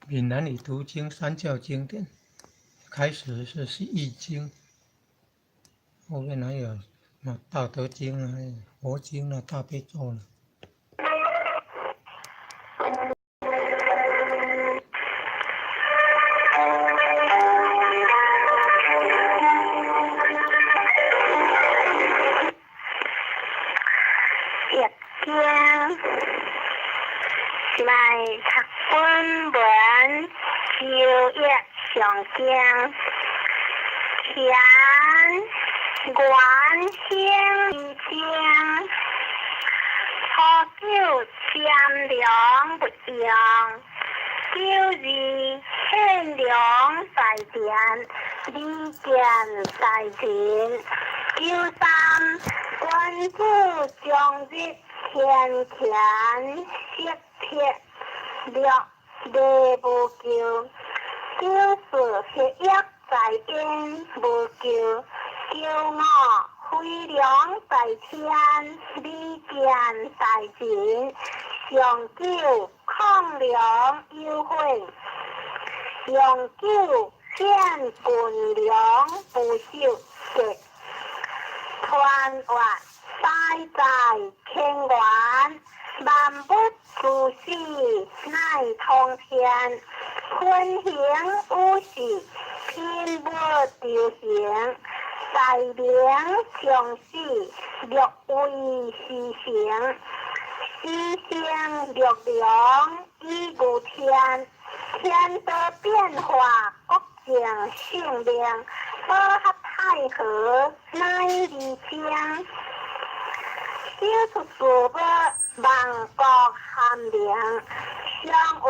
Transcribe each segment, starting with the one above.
闽南語讀經三教經典，開始是《易經》，後面還有什麼《道德經》啊、《佛經》啊、大悲咒啦。易經來讀本文周易上經，乾元興二經，初九占量勿用，九二獻糧在田，利見在人，九三君子終日天乾色鐵六禮無咎，九四血液在陰無咎，九五飛龍在天，利見在人，上九亢龍有悔，陽九顯群龍無首吉，團月大在乾元，萬物諸事乃通天，分行五時，品物流行，大明長史，六位時成，四星六龍以御天，天道變化，國政性命，保合太和乃離精。小出事物，萬國含明，上月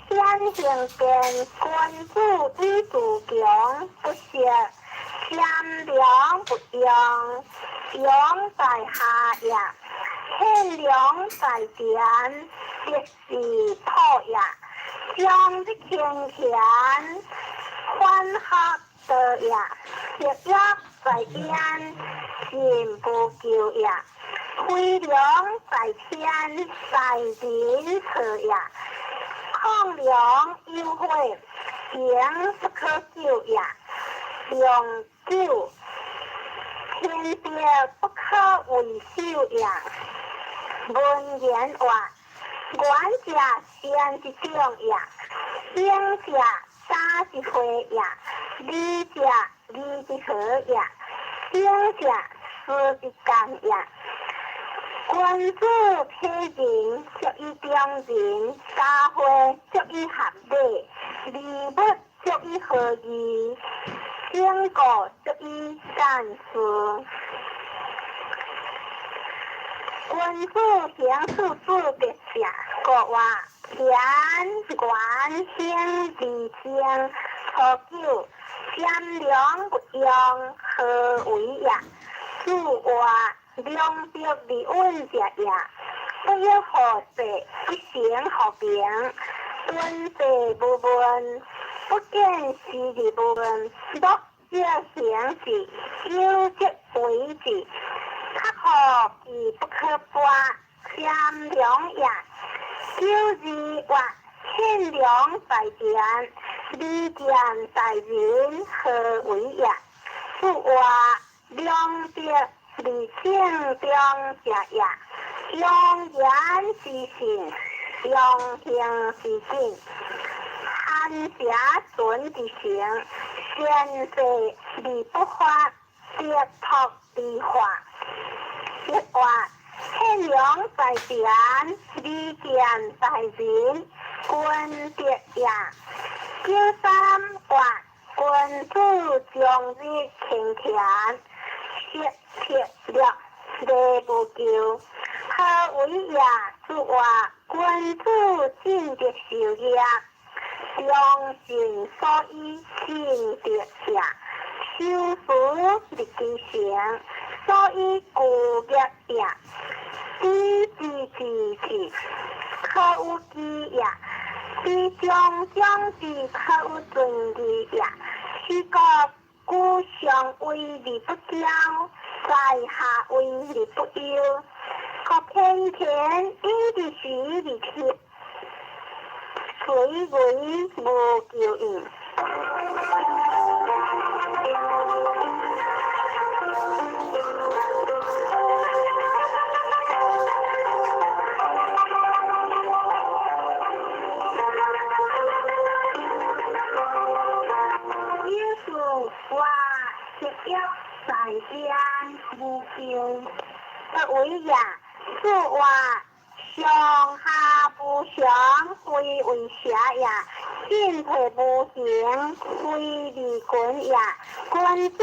天行健，君子以自強，不息，占量不用，陽在下也，獻糧在田，得是土也。將日天乾，反合道也，血液在陰，進無咎也。飛龍在天，在人錯也。亢龍有悔，形不可久也。陽九，天德不可為首也。文言話，願者善之長也，行者大之會也，禮者義之和也，行者事之干也。君子體仁，足以中人；家會足以合禮，禮物足以合義，整個足以幹事。君子行處自得者，國話乾元興二經，初九占量勿用，何為也？子話兩德而穩者也，不欲乎勢，不成乎名。敦勢無問，不見時而無問。樂則行之，憂則為之。確乎其不可撥，占量也。九二月，獻糧在田，利見在人，何為也？子話兩德而正中者也，用言之信，用行之謹，含邪存之誠，善事而不發，得託而化。一話獻糧在田，利見在人，君德也。九三月，君子終日勤田，色鐵六禮無咎。何為也？子話君子進德修業，忠信所以進德也。修辭立其成，所以固業也。知之知之，可有稽也；知將將之，可有存義也。是故居上位而不驕，在下位而不憂。可偏田以之時而天。隨為無求應。有事我合約在天無求，不為也。此話上下無常，非為邪也；進退無形，非離群也。君子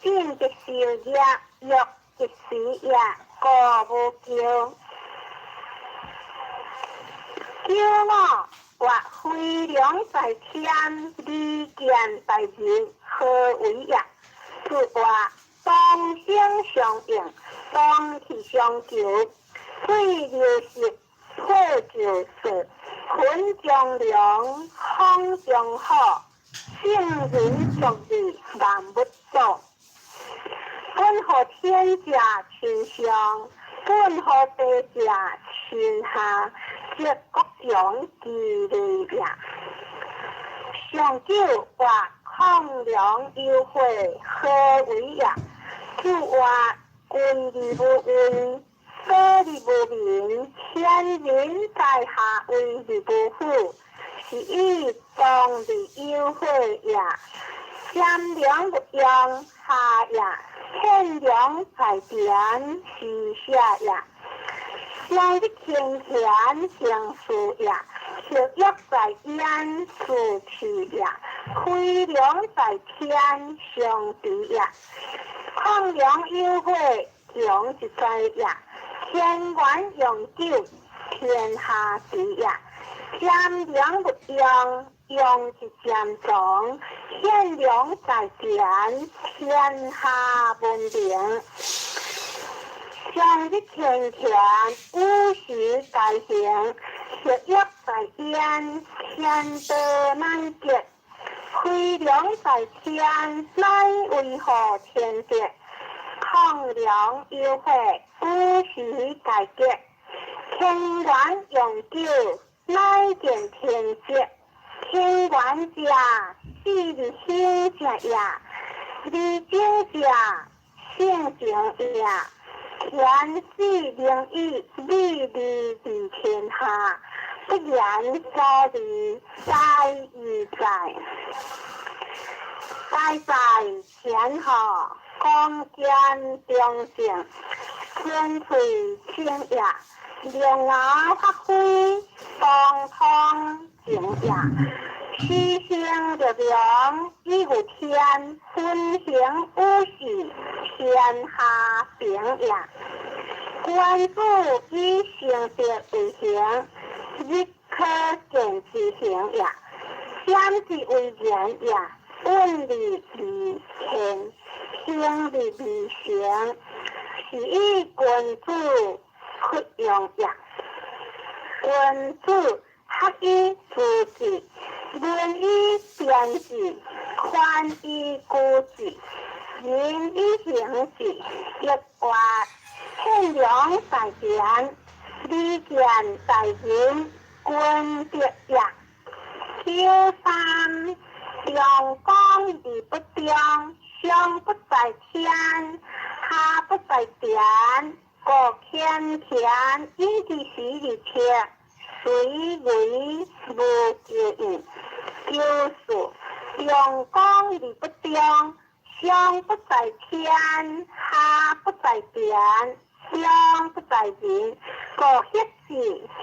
進則受業，弱則死也，故無咎。九五或飛龍在天，利劍在人，何為也？此話同聲相應，同氣相求，水流石，火就雪，雲中龍，風中虎，聖人作義，萬物祖。本予天者親上，本予地者親下，則國強其類也。上九或亢龍有悔，何為也？此話君而無威，所而無名，天人在下威而無虎，是以當而有悔也。占龍不用下也，天龍在田是下也。上日天田行事也，合約在焉是氣也。飛龍在天上地也，亢龍有悔，強一在也。天元永久，天下治也。占龍不用，用一占中，天龍在田，天下文明。上日天田，五時大行，合約在焉，天道難極。飛龍在天，乃為何天德？亢龍有悔，五時大吉。天元永久，乃見天德。天元者，死而生者也；離境者，性情也。天死靈以，美利利天下，不言所利，在亦在。在在天下，光見中正，天翠清也。龍牙發揮，當通情也。此生力量，以有天，分行五事，天下平也。君子以成德為行，日可見之行也。俭之為言也，穩而為天，行而為誠，是以君子屈用也。君子學以致志，仁以辨志，寬以固志，仁以行志。一話天良在田，利劍在人，君德也。九三中光而不中，上不在天，下不在田，故天田以其時而天，隨為無求應。九四中光而不中，上不在天，下不在田，中不在人，故協之，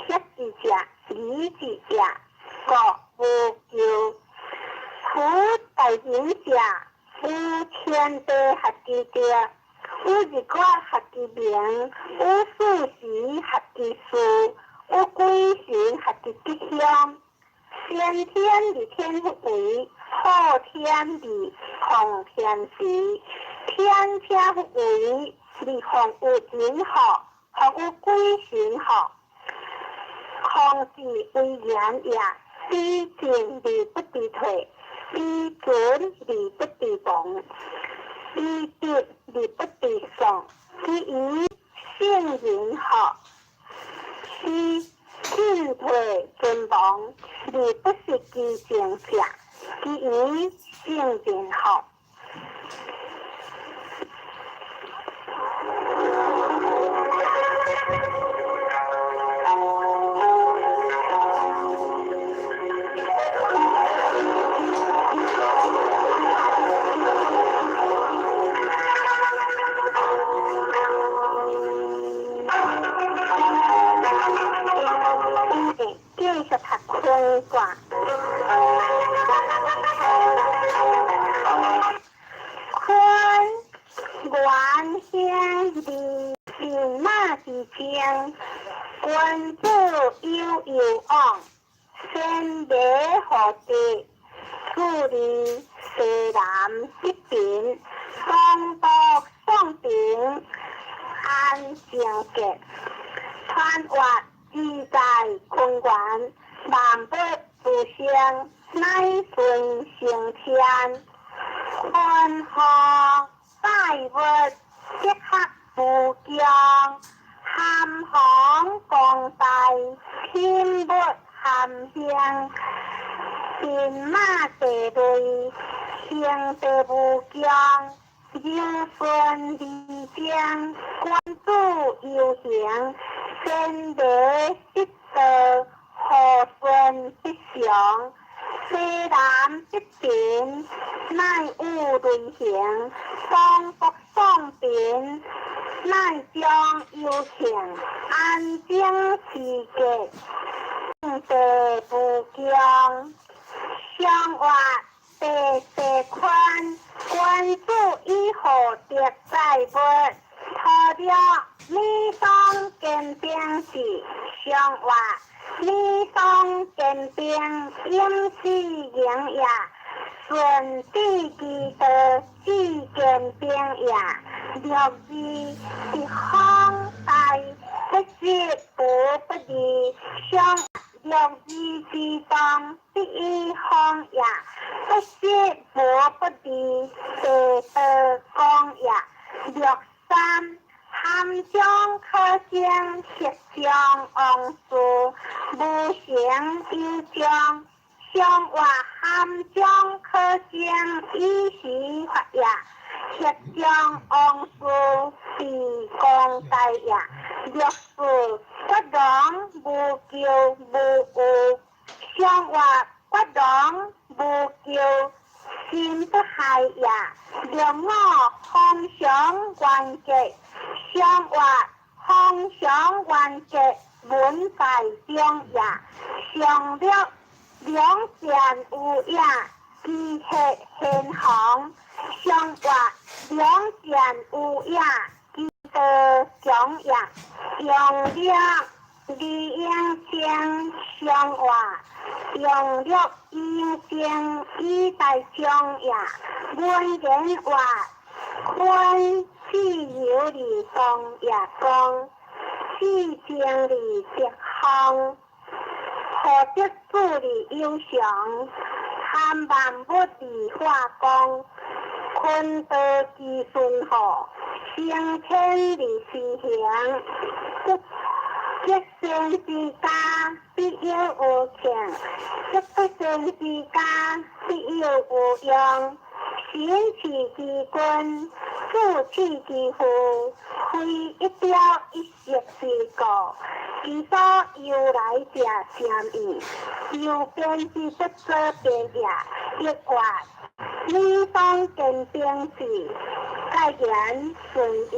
協之者，理之也，故無咎。夫大人者，有天地合其德，有日月合其明，有四時合其事，有鬼神合其吉凶。先天而天不為，後天而奉天時。天車不為，而奉有人學，奉有鬼神學。控制為言也，知進而不知退，知存而不知亡，知得而不知喪，知以聖人學，知進退存亡，而不失其情者，其餘聖人乎？繼續讀坤卦。坤元興利牝馬之征，君子有攸往，先馬後德，處理西南北平，東北宋平，安靜吉，穿越自在坤元，萬物不生，乃順成天。坤和百物，德合無窮，含弘光大，品物含興，牝馬地類，興地無窮，柔順而精，君子有形，先禮失道，和順必祥，西南北平，乃有雷行，東北宋平，乃將有慶，安靜持節，地無窮，相活地地坤，君子以厚德載物，土著米桑堅冰是相活，米桑堅冰永世營也，順治其道，至堅冰也。六字是方大，不是無不利，相六字之當，必以方也，不是無不利，地道光也。六三含將可生，色將王事，無形有將，相活含將可生，以時發也。色將王事，是光大也。六四骨容無咎無有，相活骨容無咎，心不害也。六五風常元吉，相活風常元吉，文在中也。上六兩善有影，機械現行。相活兩善有影，機道強也。用力李應清相活，用力應清以大將也。文言話，坤自由而光也光，至正而德方，何德主而有常，含萬物而化光，坤道之順乎，升天而施行。積善之家必有餘慶，積不善之家必有餘殃。神賜之君，子賜之父，非一朝一夕之故。其所由來者甚矣，由變之不所變也。一卦女方堅冰時，蓋言順也。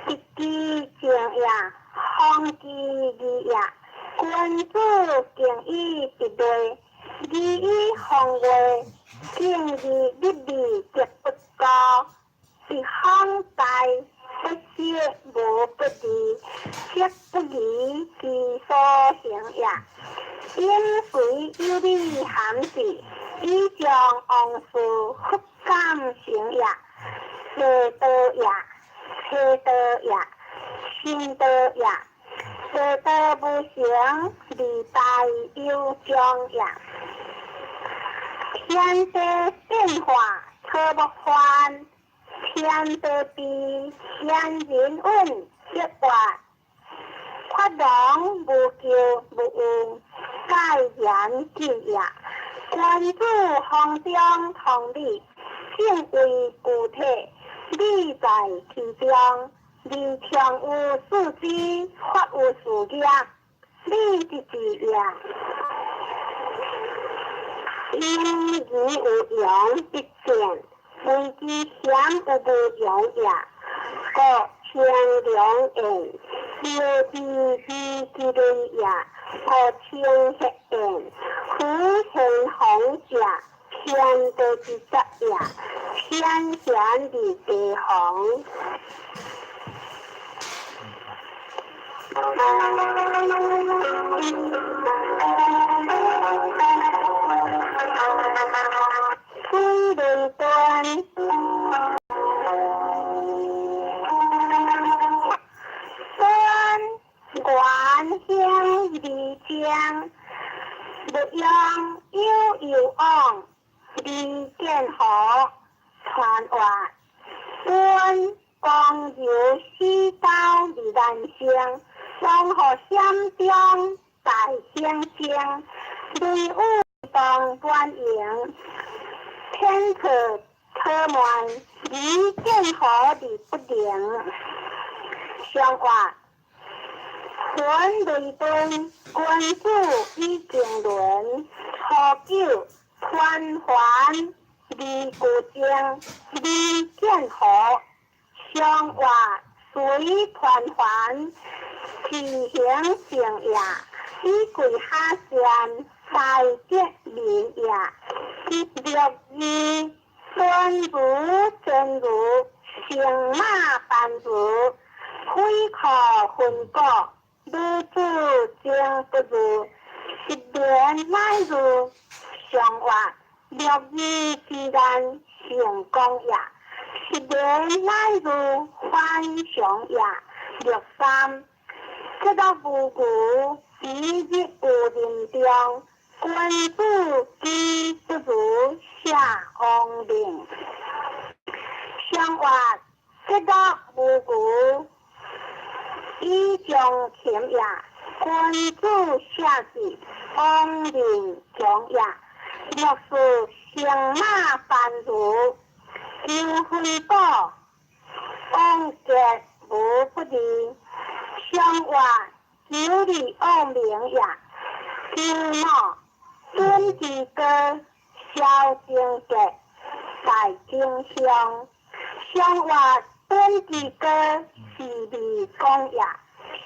一其正也，方其義也。君子敬以直內，禮以防衛，敬而立義則不高。是方大，不失無不利，則不疑其所行也。飲水有理含之，以將王事弗敢成也。世道也，車道也，心道也。世道無成，利大有將也。天地變化，草木繁；天地變，天人穩，則活。法王無求無有，戒嚴智也。君子方中通理，正為具體，理在其中。而常有四肢，法有四業，理一字也。因而有陽必見，為之險有無陽也。故稱良言，妙智之之類也。故稱血言，夫先鋒者，天地之德也。天賢而地雄。水輪端，端元興二章，欲用有有往，二見河傳話，端光柔四刀二難生，王河險中大興聲，雷雨當本營，天策可慢，二見河而不靈。上話，雲雷敦，君子以經綸，初九團環二古精，二見河。上話隨團環，自行正也，以貴下善，大德民也。六二尊如真如，乘馬班如，非可分果，女子情不如，十年乃如。上話六二之難成功也。十年乃如反常也。六三，這個無故，一日有人中，君子之不如下王命。上話這個無故，以將禽也。君子下士，王命強也。六四乘馬班如，求分果，王杰無不利。上話求利王名也。求某尊之高，小貞潔，大正相。上話尊之高，是利公也。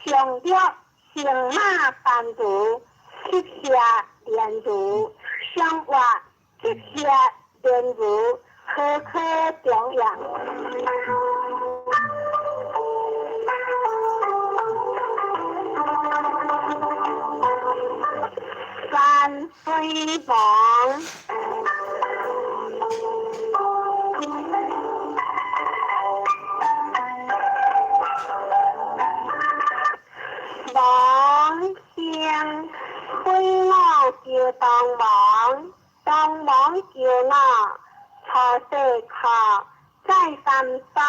上六乘馬班如，七下連如。上話七下連如，何可重也？山水王，王兴飞我叫东王，东王叫我初世可，再三当，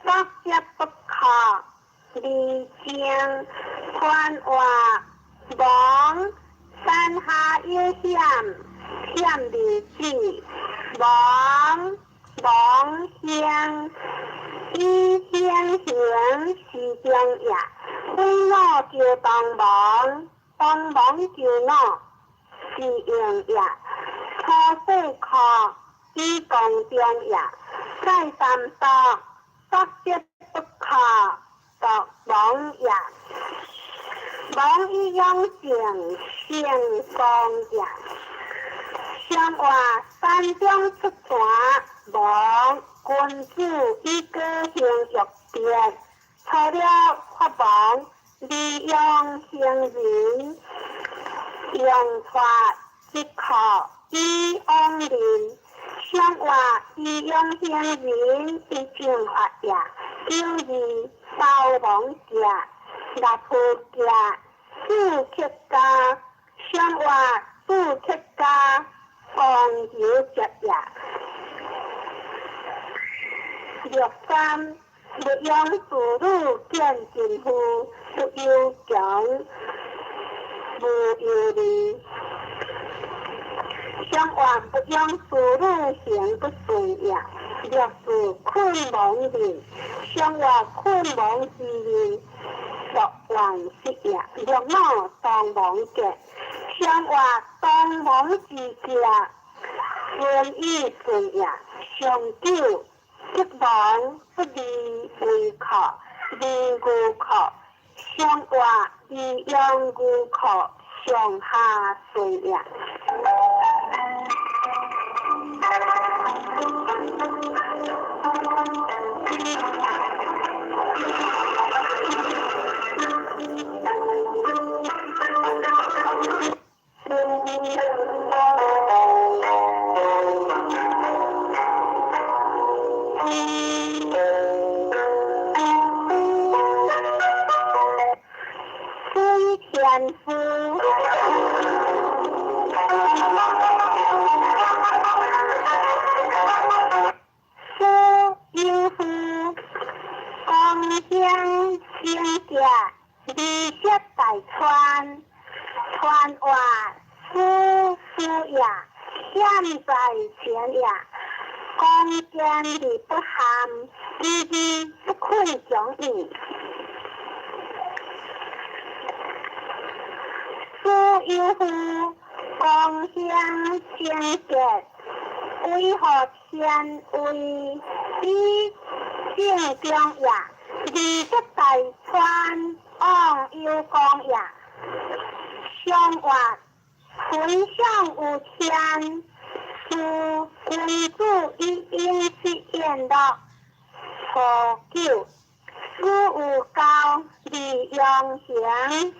不接不可，二正宽话王。山下有险，险二子，王王兴，以先行是中也。飞我叫东王，东王叫我是应也。初世可以公中也。再三当，不接不可，独王也。王以养成成功也。上話山中出泉，王君子以果行欲別，除了法王，利用行人，用帶即可以往人。上話以用行人以正法也。九二包王者，六铺者，四客家，上話四客家，王油节也。六三，欲用子女见真夫，不憂窮，無憂慮。上願不用思女行不順也，若是困亡人，上願困亡之人，樂願失也，若我當亡者，上願當亡之者，順意順也，上久即亡不離為可，離牛可，上願離養牛可，上下順也。水天夫，夫有夫，光香清洁，绿色大川，川话苏苏也，险在前也，光见而不含，枝枝不困迥异。苏有夫，光香清洁，为何天为比正中也？绿色大川往有光也。上话分享有天，是君子以应之宴乐。初九，子有教，利用行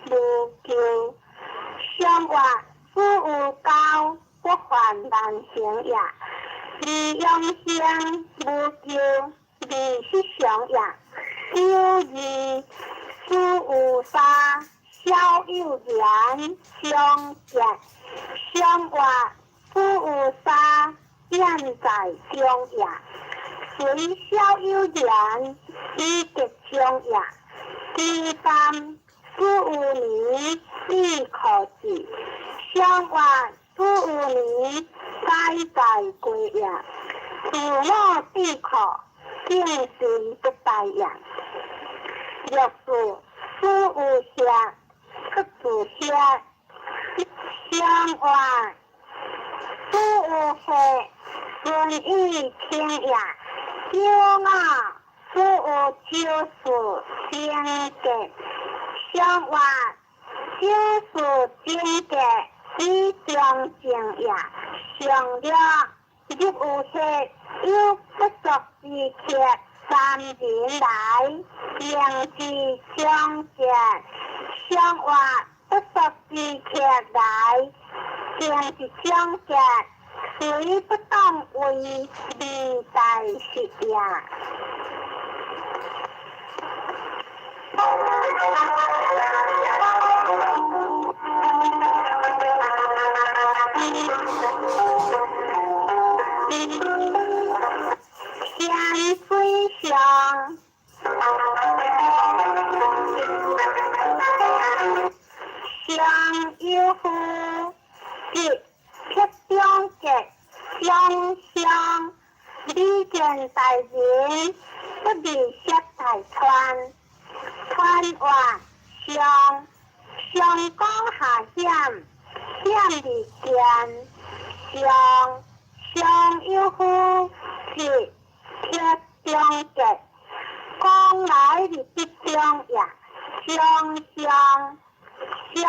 无咎。上话子有教，不患难行也。利用行无咎，利是常也。九二，子有三，小有言，相见。上话子有三，远在中也。虽小有言，以吉中也。第三，子有年，以可治。上话子有年，载在归也。父母必可，敬神不败也。若是子有下，出自下。上话子有下，顺意听也。九五，子有九事精格。上话九事精格，以中正也。上了入有下，有不足之客，三人来，名之相见。上话不足之客来，名之相见，虽不当为未在是也。天水上，上有夫，即撇中结相相，李见大人，不离色大川，川话上上讲下险，险而见，上上有夫，即撇中结，讲来而不中也，上上上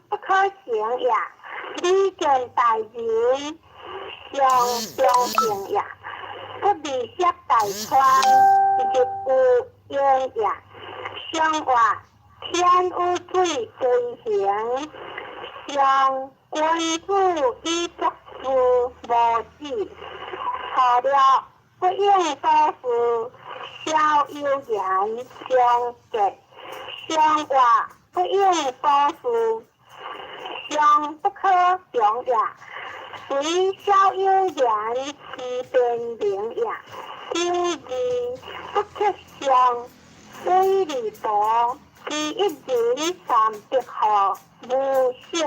不可行也，李见大人，上中正也，不离色大川，日有用也。上话天有水归行，上君子以作事无止，错了不应所事，小有言相结。上话不应所事，上不可强也。虽小有言，其便明也。九二不克上，威而薄，第一人三德號無性，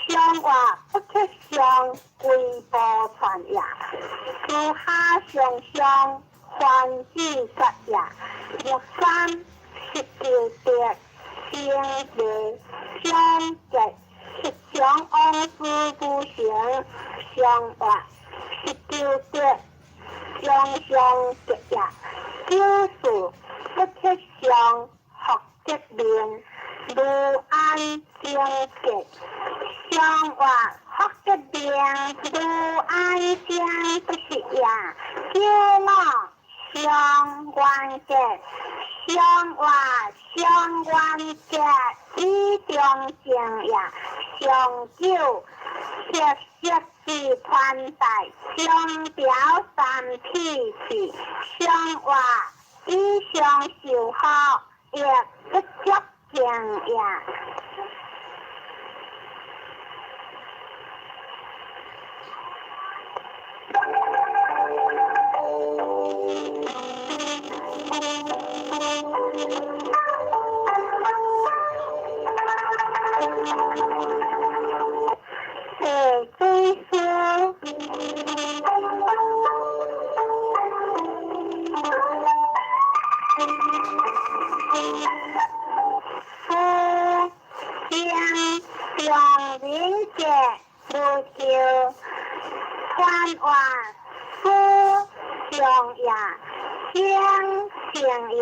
上活不乞相歸步傳也，諸下上上歡喜覺也，六三十九德成地相結，吉祥往事無成，上活十九德上上結也，九四不乞相福德命，如安正結，上活福德命，如安正不是也，九五上願結，上活上願結以中正也，上九色色之團帶，上表三體是，上活以上受福，亦不足敬也。地水師。夫将上人者无求，传话师上也，将成也，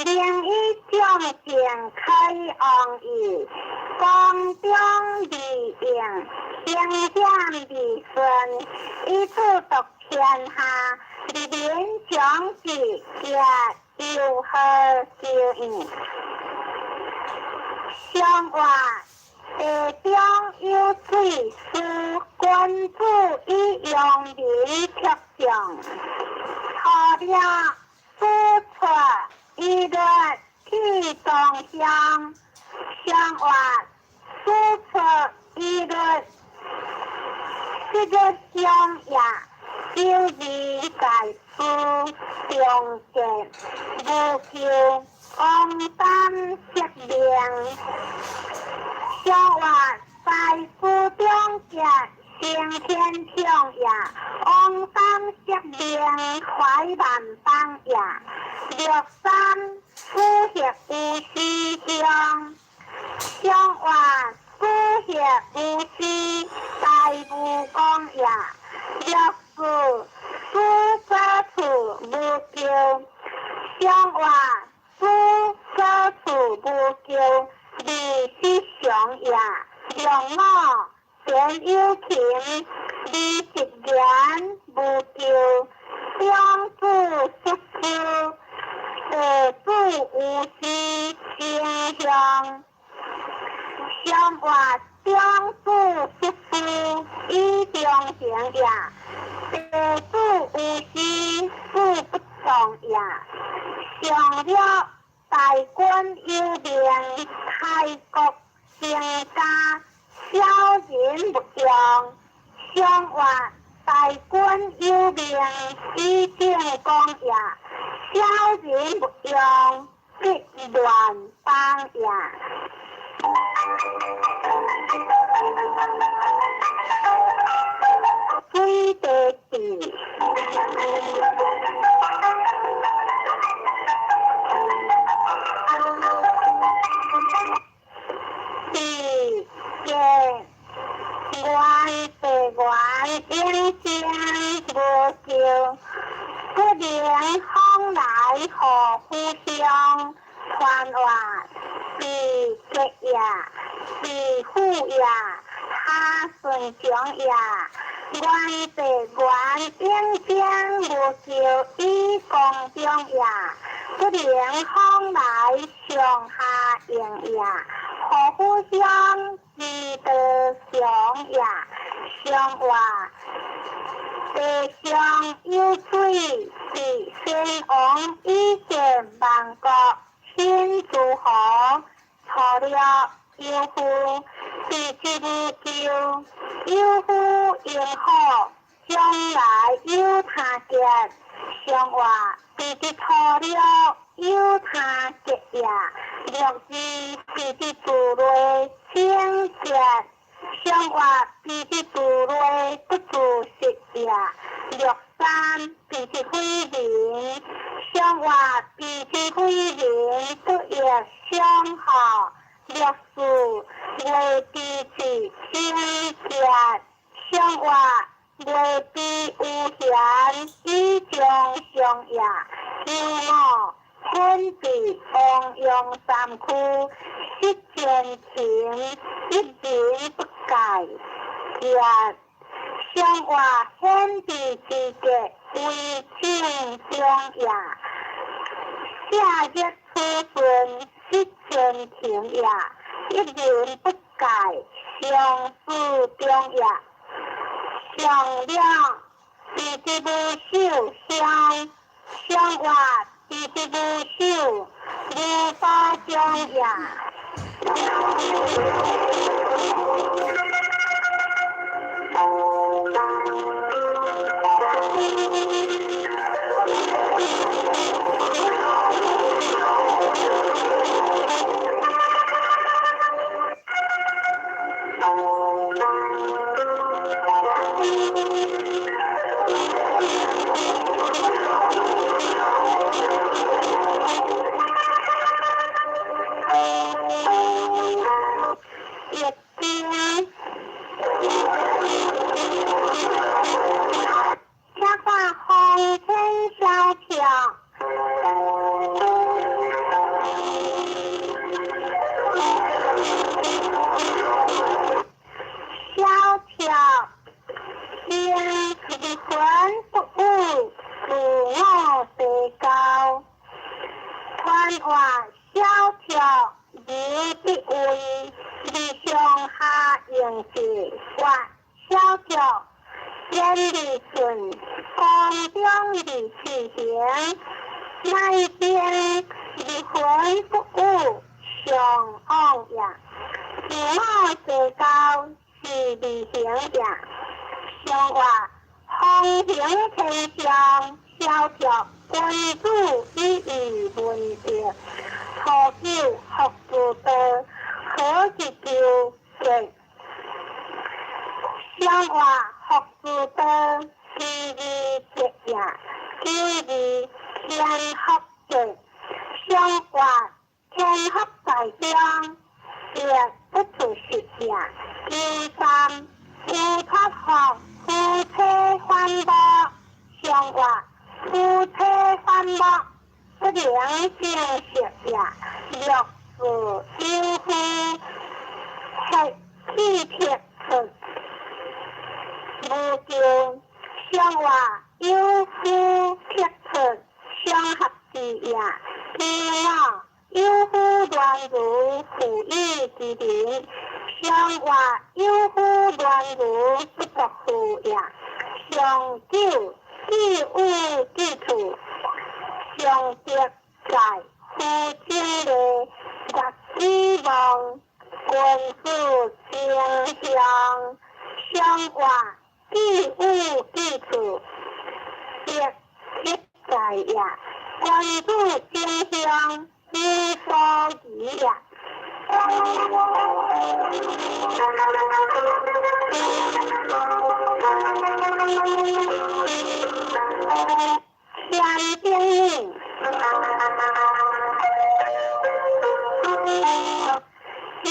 灵以众正开王意，光中利应，行险利顺，以此度天下，利民长治，也有何求应？上话地中有水，师君子以扬名曲将，初了师出以律去东乡，上话师出以律，这个乡也，九字在书中结无求王丹色命，上话在书中结成天上也，王丹色命怀万邦也，六三死血无私乡，上话死血无私大无功也，六四死所处无求，上话死所处无求，利是常也，六五田有勤，李直言无求，长子叔父，地主无私成乡，上话长子叔父以中行也，地主无私子不从也，上了大军有命，开国成家，小人勿用。上话大军有命，以正讲也，小人勿用，必乱邦也。水地地。地结愿地愿应将无求，不能往来何夫乡？传话地结也，地富也，哈顺强也。愿地愿应将无求以公中也，不能往来上下应也。何夫乡之道常也，上话地上有水，是先王以见万国，亲诸侯，除了有夫，地之无求，有夫应好，将来有他结。上话地之除了有他结也，六二彼之自內清潔，上活彼之自內不自實也。六三彼之毀人，上活彼之毀人不亦相合。六四月之氣清潔，上活月之有閒以將上也。九五分別王陽三區，失前情，一人不改。也上活顯地之格為正中也。下日處順失前情也，一人不改，相思中也。上兩彼之無守相，上活彼之無守，無所長也。易經，請看風天蕭條。蕭條，天離魂不悟，自我地高。團話蕭條，人不為，日上下應是活蕭條，天理順，光中而自行，乃變離魂不悟，上往也。自我地高是理行也。上話風行天上，蕭條君子以義聞德，初九福之道，何其求結？上話福之道，是義結也。九二天福結，上話天福在中，亦不出實也。九三夫出福，夫妻反目，上話夫妻反目，不能正實也。六四有夫，氣氣撇出，無求上話有夫撇出，相合之也。九五有夫亂如婦以之人，上話有夫亂如不作婦也。上九既有之處，上德在夫正禮，月之望，君子正向，上話既有之處，德必在也。君子正向，有所疑也。天顶你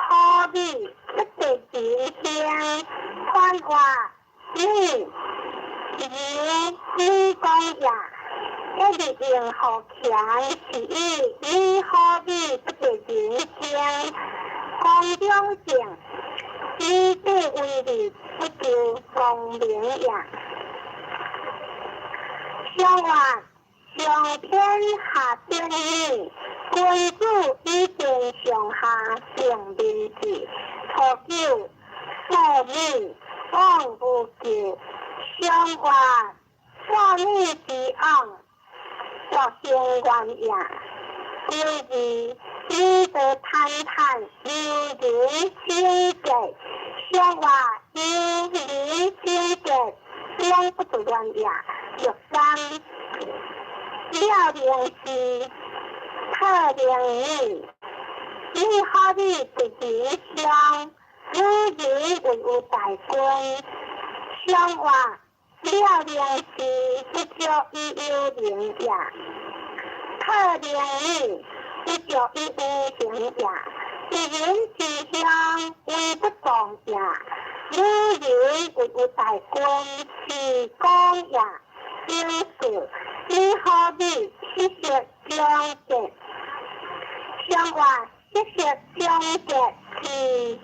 好比不得人生，传话你如你讲也，一日用好强是以你好比不得人生，光中正，你这为利不求光明也。上话上天下天理，君子以天上下定民治。初九素米往无咎，上话素米之往，作生源也。九二礼德坦坦，留人清洁，上话留人清洁，两不做乱也。六三了明是特靈女，你好比一人相，女人為有大君，相話了靈是不足以有能也。特靈女不足以有形也。一人之鄉為不動也。女人為有大君是講也。表示你好比色色長節，相話色色長節之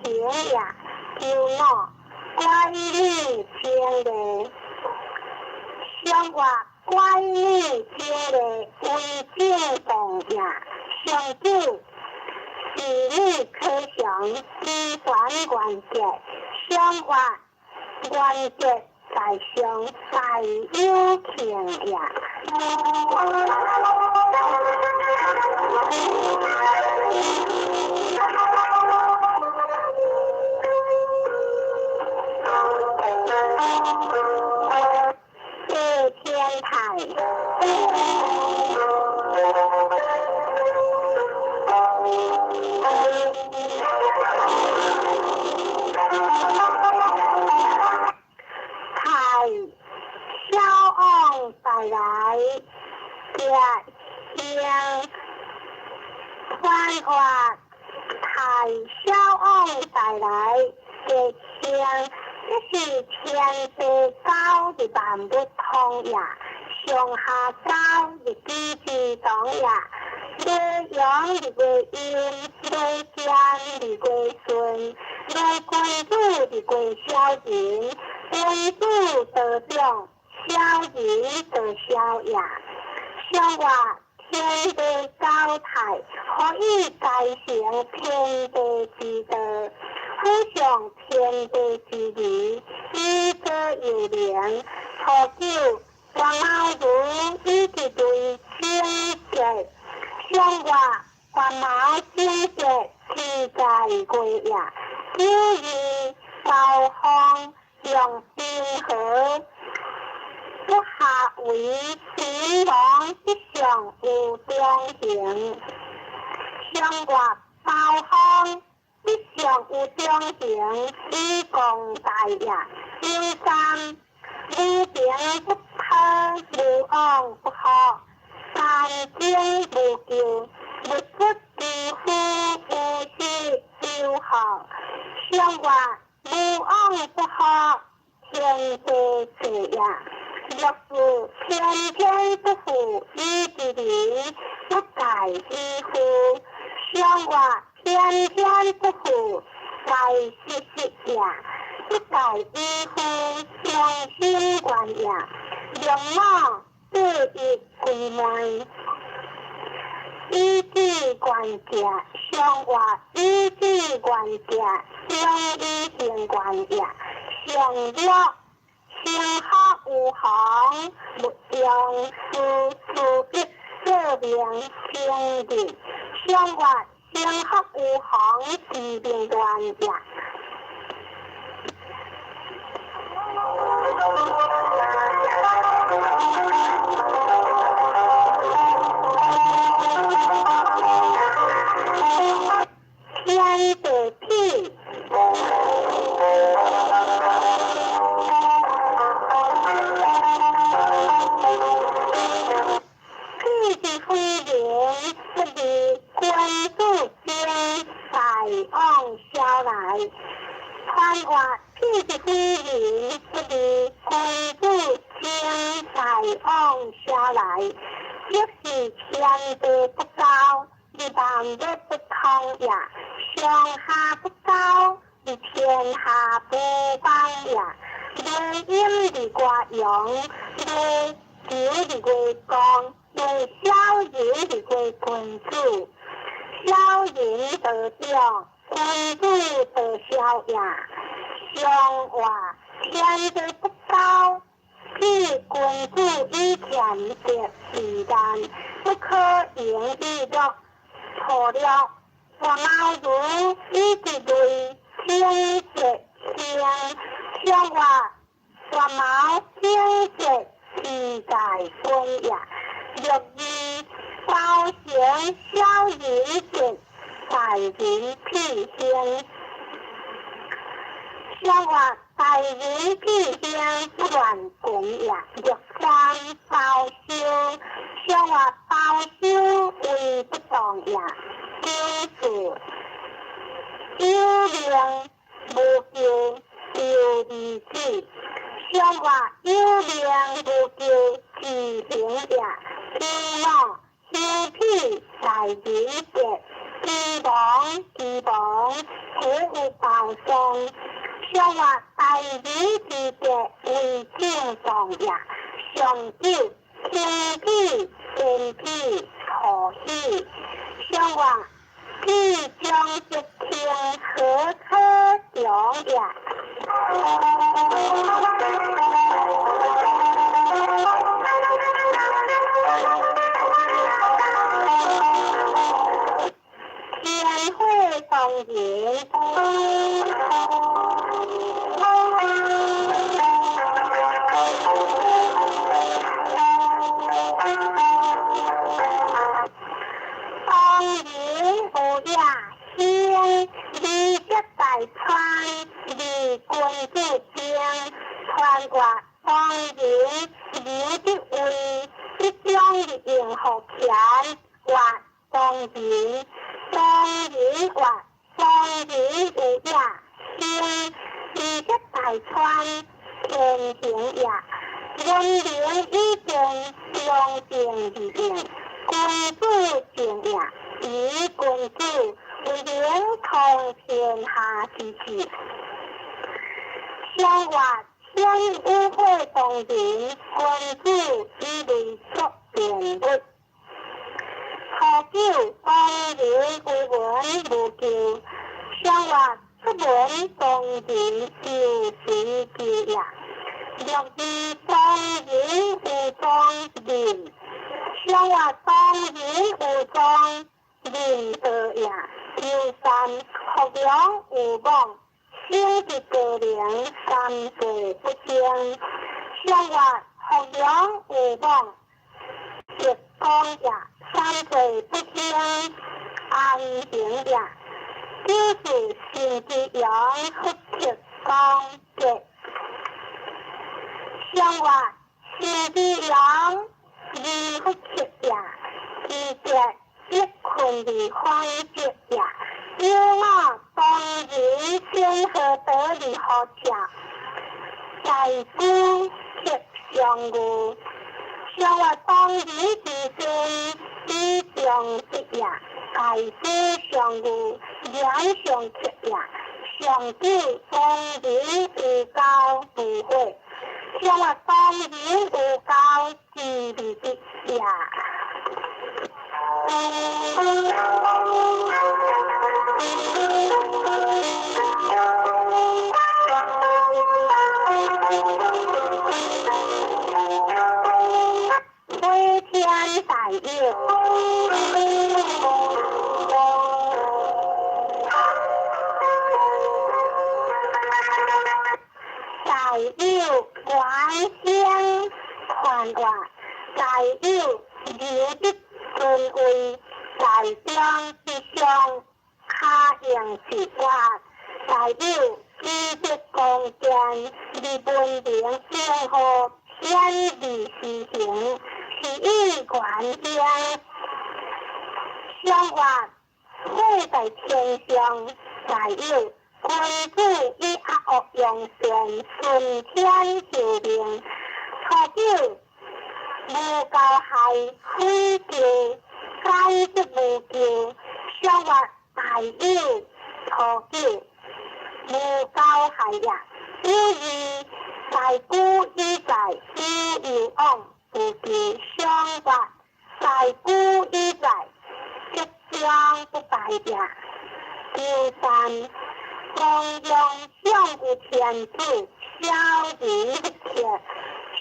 形也。求我乖女清麗，相話乖女清麗為正動也。上九是女可常之還原則，相話原則在上大有慶也。謝天泰。太小王帶來結興，傳話太小王帶來結興，這是天地交的萬物通也，上下交的彼之同也。月陽的月陰，月間的月順，月君子的月小人，君子得長，小人得小也。相話天地交泰，可以改成天地之道，互相天地之理，以左右能。初九，王老如以一对清潔。相話萬毛整潔天在月也，九日高峰用冰河，不下為天王之上有中行。相話高峰之上有中行，以共大也。九三無平不破，無往不好。三經無救，無出之夫，無是修學。相話無往不好，天地濟也。若是天天不負以之人，不改以夫。相話天天不負，該失失也。不改以夫，良心願也。良某對一歸門，以智願者，相話以智願者，相以行願也。上樂生福有妨，勿用事事一說明清日。相話生福有妨，是明願也。天地痞，痞是非人，不離君子精，大往小來。傳話痞是非人，不離君子精，大往小來。若是天地不交，你萬物不通也；上下不交，你天下不邦也。月陰的月陽，月球的月光，月小人的月君子，小人得長，君子得小也。上話天地不交，比君子以俭德為難，不可盈以樂。錯了，我老如以一類清潔清，相話我毛清潔自在君也。六二包行小人德，大人品行。上月大人品行不乱讲也，六三包修，上月包修为不当也，九四有名無求有義子，上月有名無求自行也，九五修品大人德，希望希望且有報送。上月大人之德為正當也，上九天喜天喜賀喜，上月喜將吉慶何可長也。天火當人。當人有也興，利澤大川，利君子精，傳月當人劉德威，一將日用福田，月當人，當人月當人有也興，利澤大川天行也，文明以正，良正而應，君子正也，以君子為能通天下之治。上月天有火當人，君子以為作辯物。初九當人有文無求，上月出門當人有隨求也。六二當人有當人，上月當人有當人道也。九三福良有望，生佇高齡三歲不精。上月福良有望，直講也，三歲不精，安行也。九四新之陽福德光德，上月新之陽二福德也，二德一困而反德也。九五當人先何得而好食，大夫克上御。上月當人之身以上德也，大夫上御兩上克也。上九當人有交無悔，上月當人有交之利的也。飛天大有。大有關興傳話，大有劉德尊位，大中之上，卡用是我，大有基德光殿，立文明正和显利施行，是以元兴。上月火在天上，大有君子以阿惡用善，順天受命。初九無交害，非求解則無求。上月大有初九無交害也，有二大古以在，有有往無求。上月大古以在，吉祥不敗也。九三光陽上有天子，小人不克。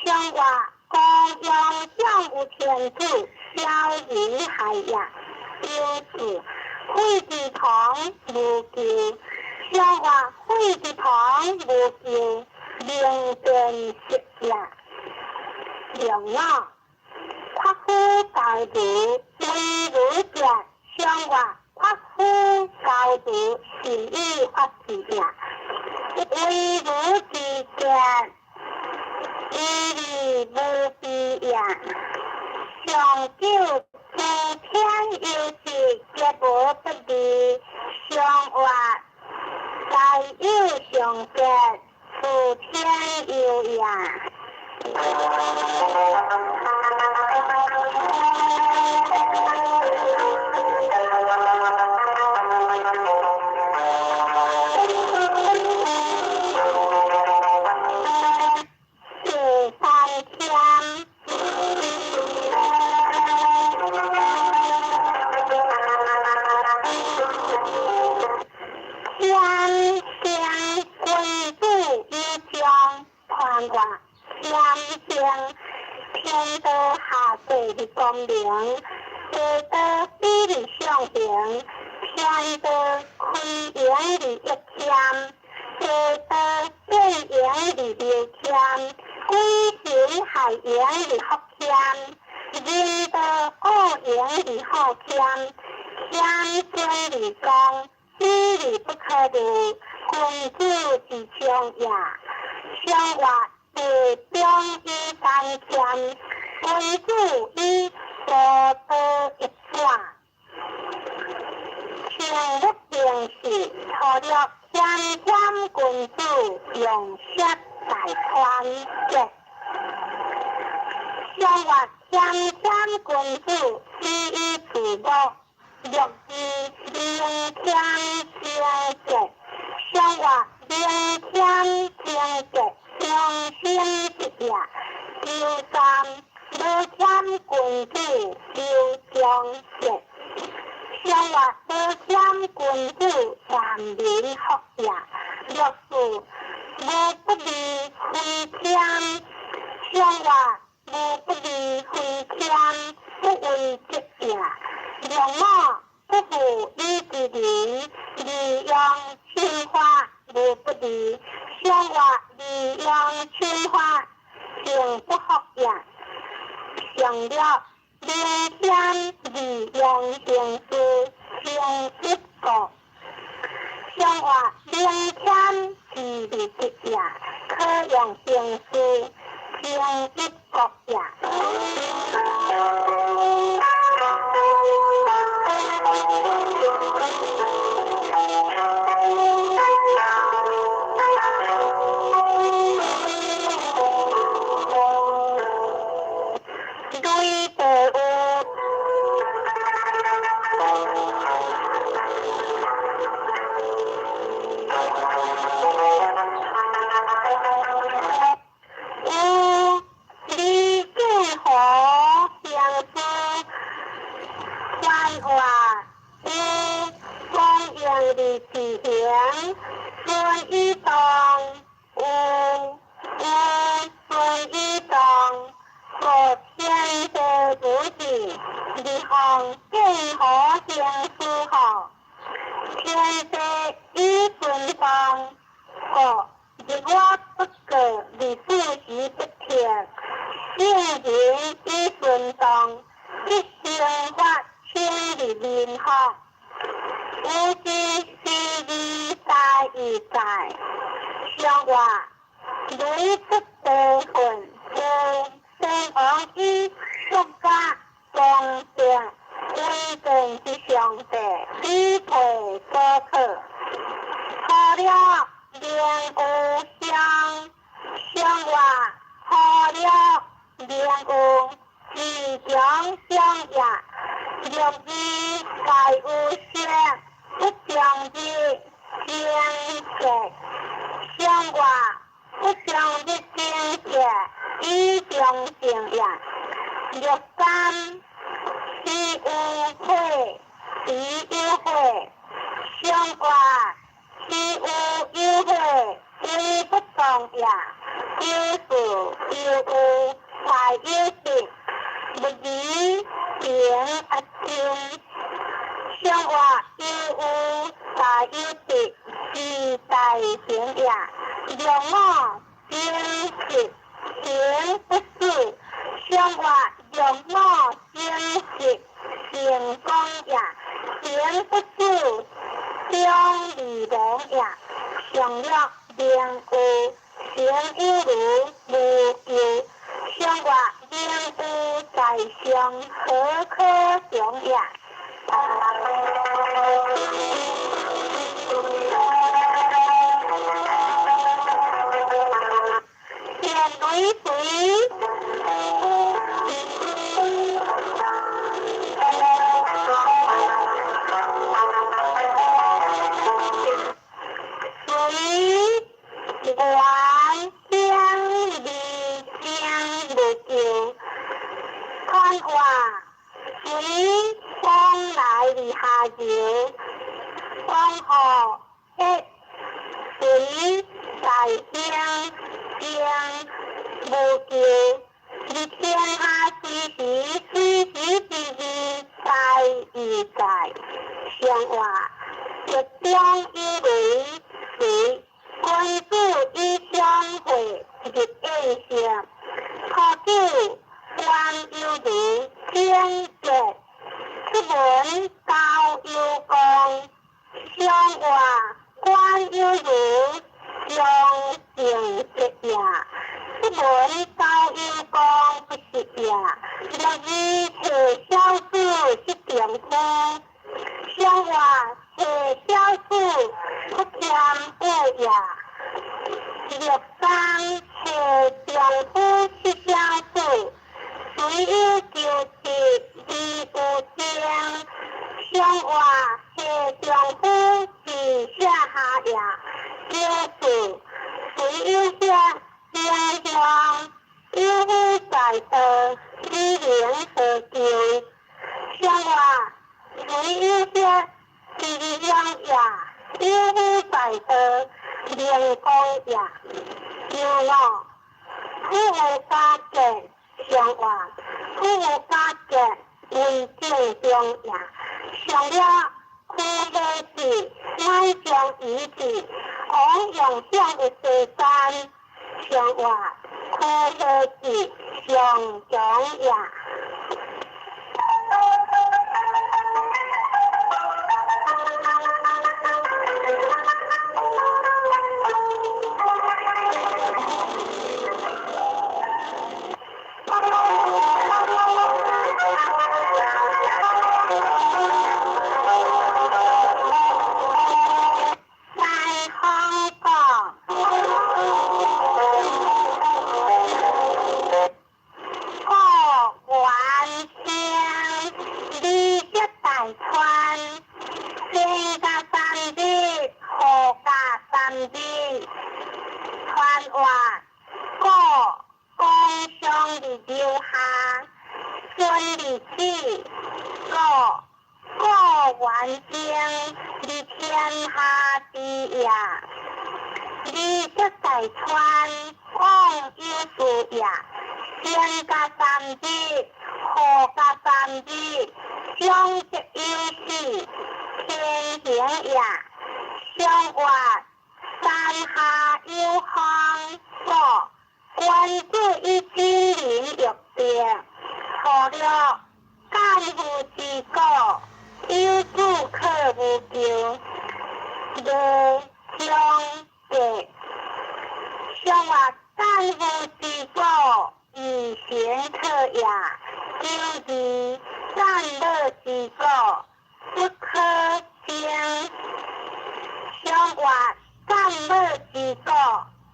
上月光陽上有天子，小人害也。九四火之堂無求，上月火之堂無求，明辨色也。兩五夸夫大如一威如捷，上月髮膚交如善意發起也。威如之捷，威力無比也。上九諸天有智，皆無不利。上月大有上捷，諸天有也。第三天。天生君子有将，宽外天生天道下地的光明，地道比喻上行，天道开源而一谦，地道变源而流谦，鬼神害源而福谦，人道恶源而好谦，谦尊而恭，比喻不可离，君子之常也。上月地中以丹谦，君子以多多益善。上不定时，粗略谦谦君子，用色大宽节。上月谦谦君子，以以自我，略知明谦清洁。上月明谦清洁，长生之也。周三无谦君子，刘长节。上月无谦君子，万民福也。六四无不利非谦，上月无不利非谦，不为德也。良母不负以之仁，利用亲法无不利。上月利用亲法，行不福也。上略明谦利用行事，行一国。上月明谦是利德也，可用行事，行一国也。雷地有。有李建和行事，宽话有光荣的自行，孙以当有有孙以当，国天地无治，日方建和行事好，天地以顺风，国日我不过，日四时不停，圣人以顺当，一生发清日民福。有之是利在义在，上月雷出地混，有先王以国家公正威正之上帝，以配所可。除了明有相，上月除了明有自强相也。六二大有说，不将日精节，上月不将日精节，以中正也。六三是有火，是有火，上月是有有火，为不动也。有事有有，大有德，不离平阿清。上月有有大有德，是大行也。良母精实，行不死。上月良母精实，行成功也，行不久，終離亡也。上略名有，行有如無咎。上月名有在上，何可長也？善女隨。隨願興而生無咎，寬話隨風來而下流，風雨隨在興生無咎。日天下隨時隨時之義在而在，上話日中有雷隨君子以相會日應性，初九官有如天節，出門交有功，上話官有如上正節也。出門交有功不是也，六日提小子失丈夫，上話提小子不添有也。六三提丈夫失小子，雖有求得而有情，上話提丈夫是下下也。九四雖有下英雄，有夫在道，以靈何求？上話雖有下吉祥也，有夫在道，明光也。九五富有家見，上話富有家見為正中也。上了苦何子，乃將遺志，王用向的西山，上話苦何子，上強也。在香港，故元兴，李泽大川，先甲三日，後甲三日，傳話故公上的留下，孫歷史，故故元興，立天下之也。李澤大川，王有事也。先甲三日，後甲三日，上則有死，天行也。上話山下有風，故君子以金鱗玉璧，初六干夫之果，有子可無咎。未上節，上話干夫之果，以行可也。九二干樂之果，不可爭。上話干樂之果，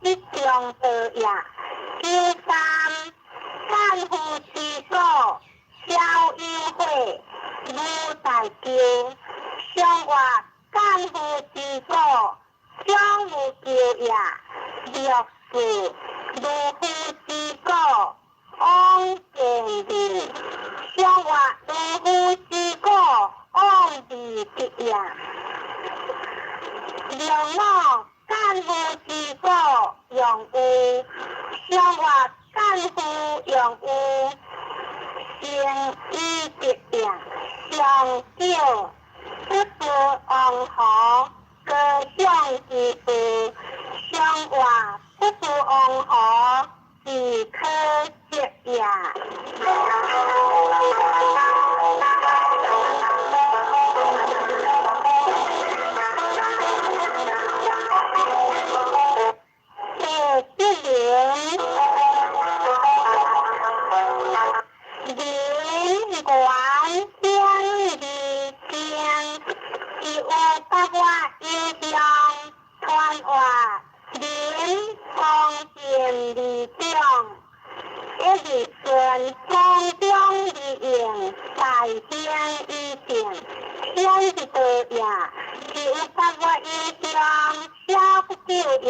一中道也。九三干夫之果，小有悔，無大咎。上話干夫之果，小無咎也。六四儒夫之果，往見利。上話儒夫之果，往利得也。六五干夫之果，用有。上話干夫用有，成以得也。上九不是王侯，高尚之事。上話不是王侯，是可惜也。原顯而正，是有百外有相，傳話人方便二種，一日順方中而用，大興以正，顯之道也。是有百外有相，小不救也。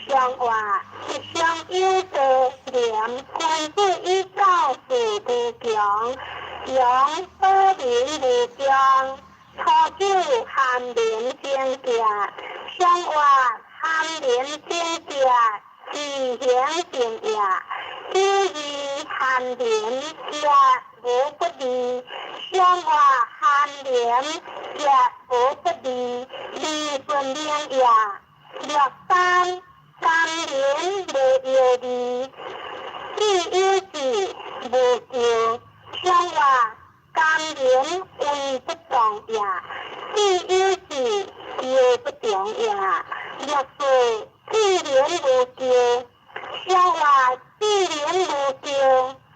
上話一相有道廉，君子以教事無窮，楊保民無窮。初九含廉精行，上話含廉精行，自行正也。九二含廉也無不利，上話含廉也無不利，利順命也。六三甘廉無憂慮，智有智無咎。上話甘廉為不動也，智有智憂不動也。六四智廉無咎，上話智廉無咎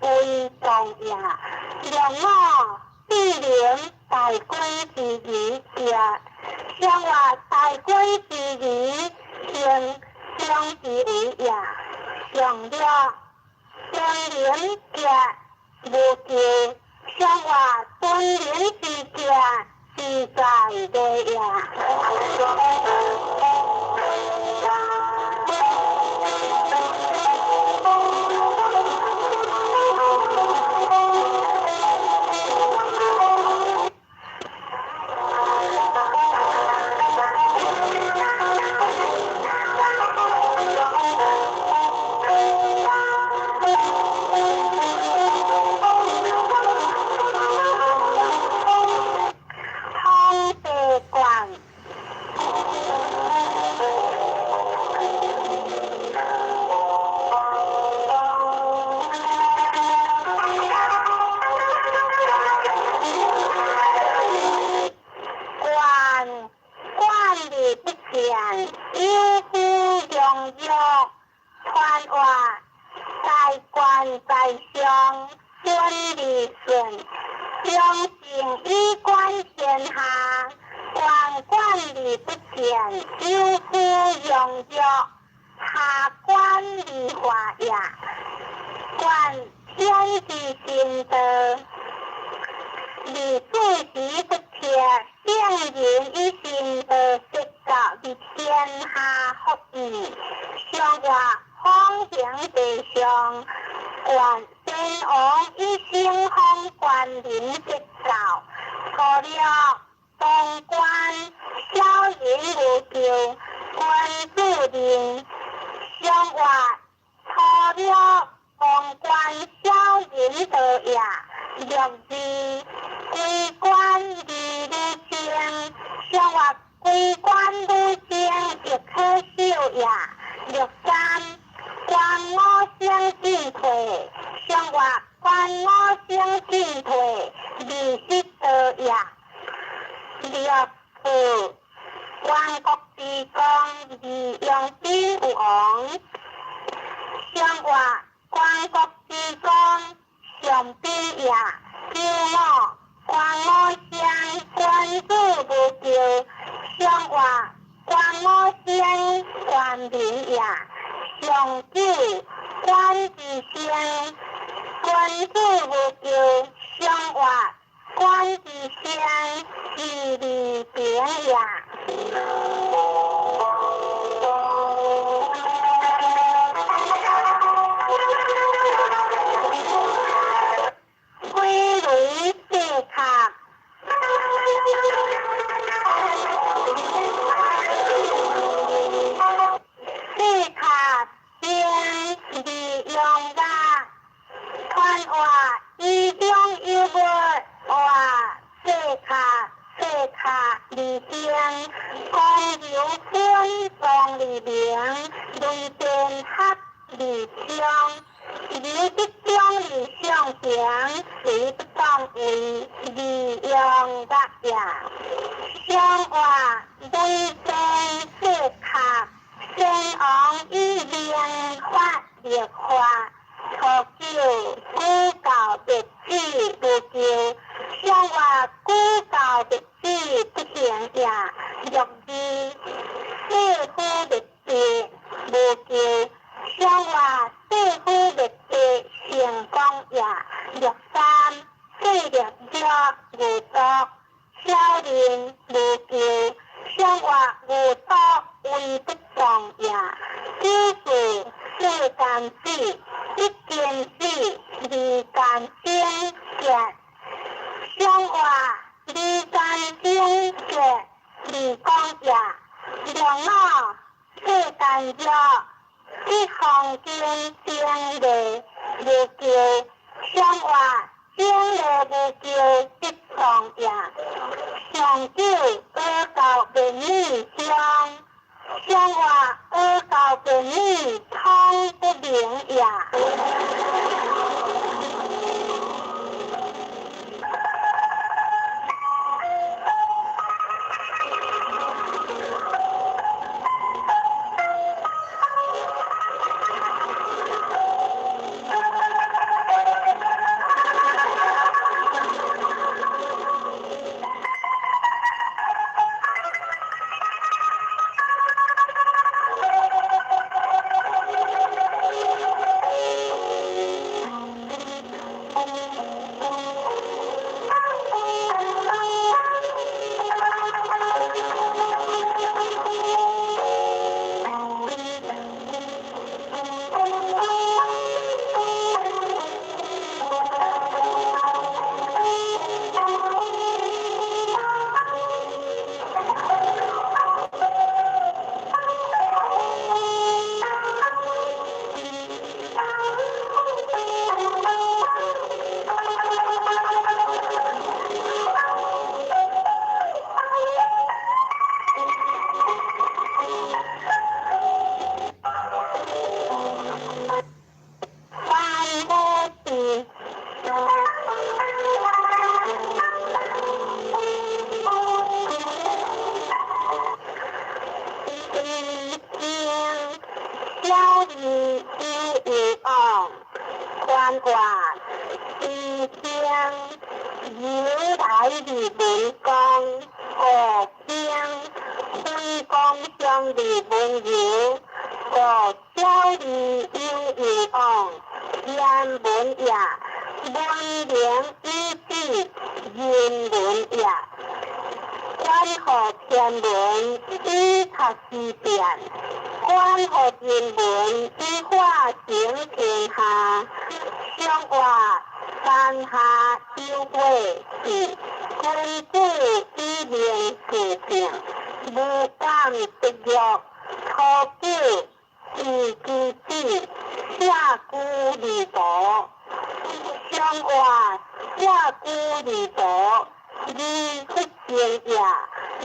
為動也。六五智廉大君之義也，上話大君之義行相之為也。上六尊廉者無咎，上話尊廉之者自在地也。方地觀。觀觀而不見，有夫良藥，傳話在官在上，順而順，良性以觀天下。觀觀而不見，有夫良藥，下觀而化也。觀天之行道，而四時不切，聖人以行道說教於天下福義。上話方行地上，觀先王以聖方觀人說教。初六東觀小人無咎，君子仁。上話初六東觀小人道也。六二歸觀而女精，上話歸觀女精亦可守也。六三觀五星進退，上話觀五星進退，二失道也。六四觀國之功，而用兵有王。上話觀國之功，上兵也。九五觀五星，君子無咎。上話觀五星，觀民也。上九觀之星，君子無咎。上話觀之星，是利平也。鬼雷四卡。四卡兵利用啦，傳話以中有物話四卡四卡而定，公牛分當而明，雷電合而昌，流不中而上行，水不當為利用樂也。上話雷電四卡，先王以明法立法，初九古教別子無咎，講也，六三四六六無毒，小人無咎，相活無毒為不動也。九四世間死，一間死，二間生結，相活二間生結，二講也。六五世間弱，一方經正理無咎，相活正理無咎得創也。上九阿教便女相，相活阿教便女通不明也。三無地。一经小二有有往，宽活一经由来日文讲，五经非讲相日文游，五小二有有往，天文也，文明以止人文也。观乎天文以察时变，观乎人文以化成天下。相活山下有火是，君子以明事性，无敢得欲。初九以其子，舍居而途。相活舍居而途，而不正也。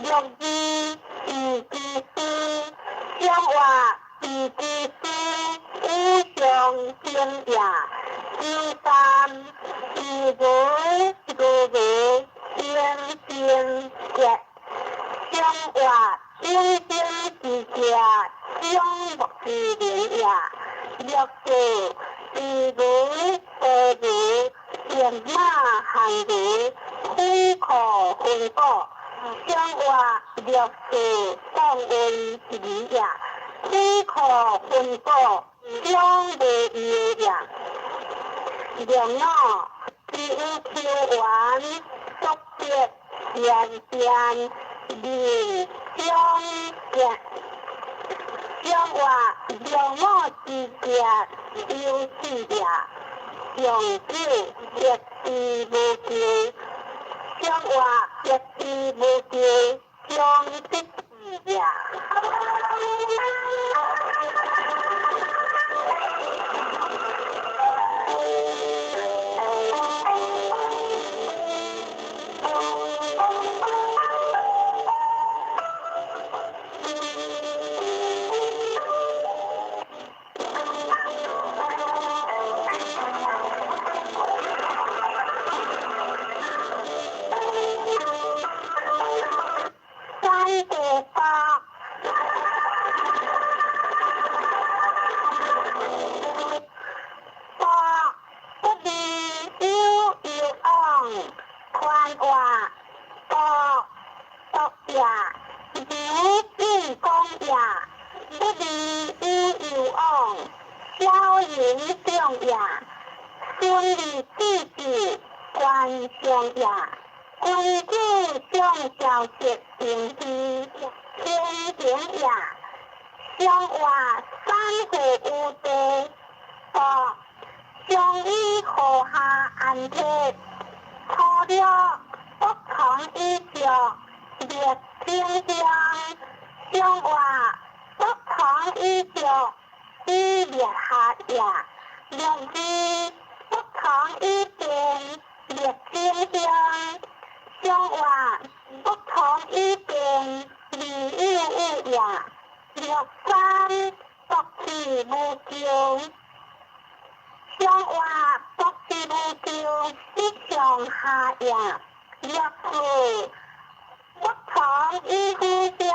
六二以其师，相活以其师，无上正也。九三以如如如正正结，相活正正之家，相莫之明也。六四以如何如驢馬行如，虎可分果。相活六四當恩義也，虎可分果，相無憂也。六五只有求緣，速得善善明相結。相活六五之結有四也，上九一之無咎，相活一之無咎，相得也。三地國。國不離有有往，寬活國國也，如進講也，不離有有往，小人相也。順利智智觀相也，君子相交結定義天行也，相話三戶有地，多相以和下安鐵，初六不從以上列天香，相話不從以上以列下也，六二不從以變列天香，相話不從以變利有有也，六三博士無咎。相話博士無咎，是上下也。六四不從以夫相，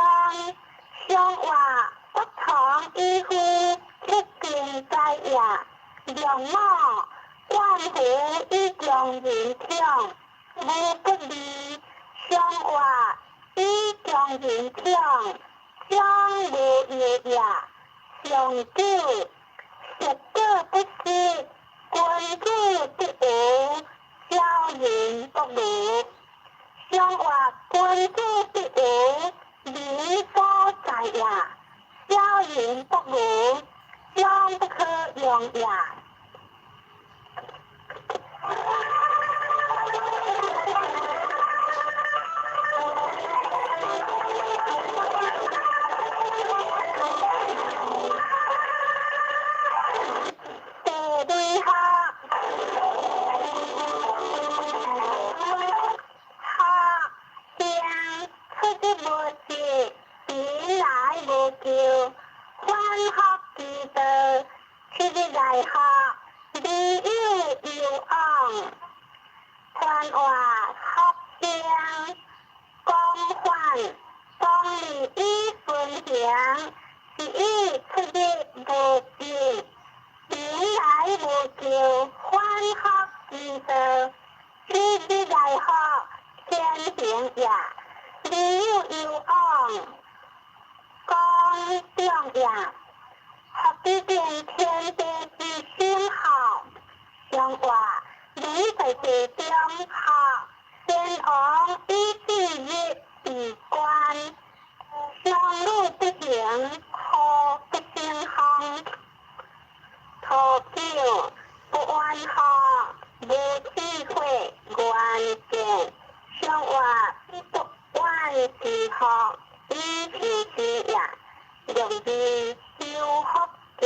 相話不從以夫一定在也。六五萬福以將人強，無不利。相話以將人強，將無憂也。上九實果不失，君子不無，小人不如。相話君子不無，民所在也；小人不如，將不可用也。第二項，學生出入無失，貧來無咎，反復之道，七日來學，利有攸往。傳話福生，廣泛，當利以分行，是以出入無失，貧來無咎，反復之道，七日來學，天行也，利有攸往，廣眾也。福之見天地之心好，相話理在地中學，先王以至日為官，相與不行，何不成風？初九不怨學，無智慧，願見，相話不怨之學，以是之也。六二修福見，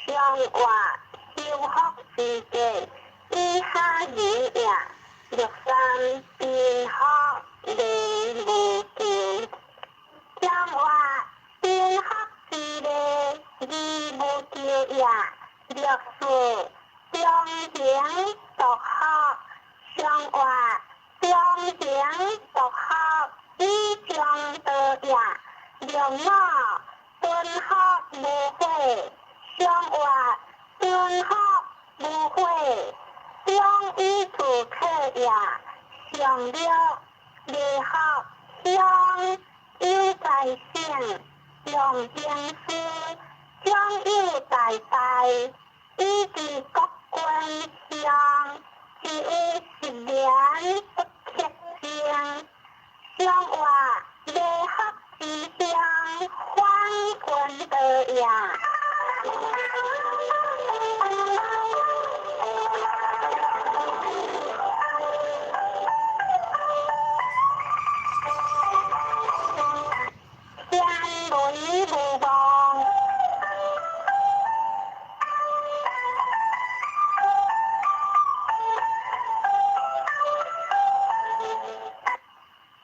相話修福之見，以下人也。六三貧福利無咎，相話貧福之利，利無咎也。六四中行獨學，相話中行獨學，以中道也。六五敦福無悔，相話敦福無悔，中以自克也。上六禮學鄉有在性，用經師長有大大，以及國君相，只有十年不克正。相話禮學之鄉，反君道也。天雷無望。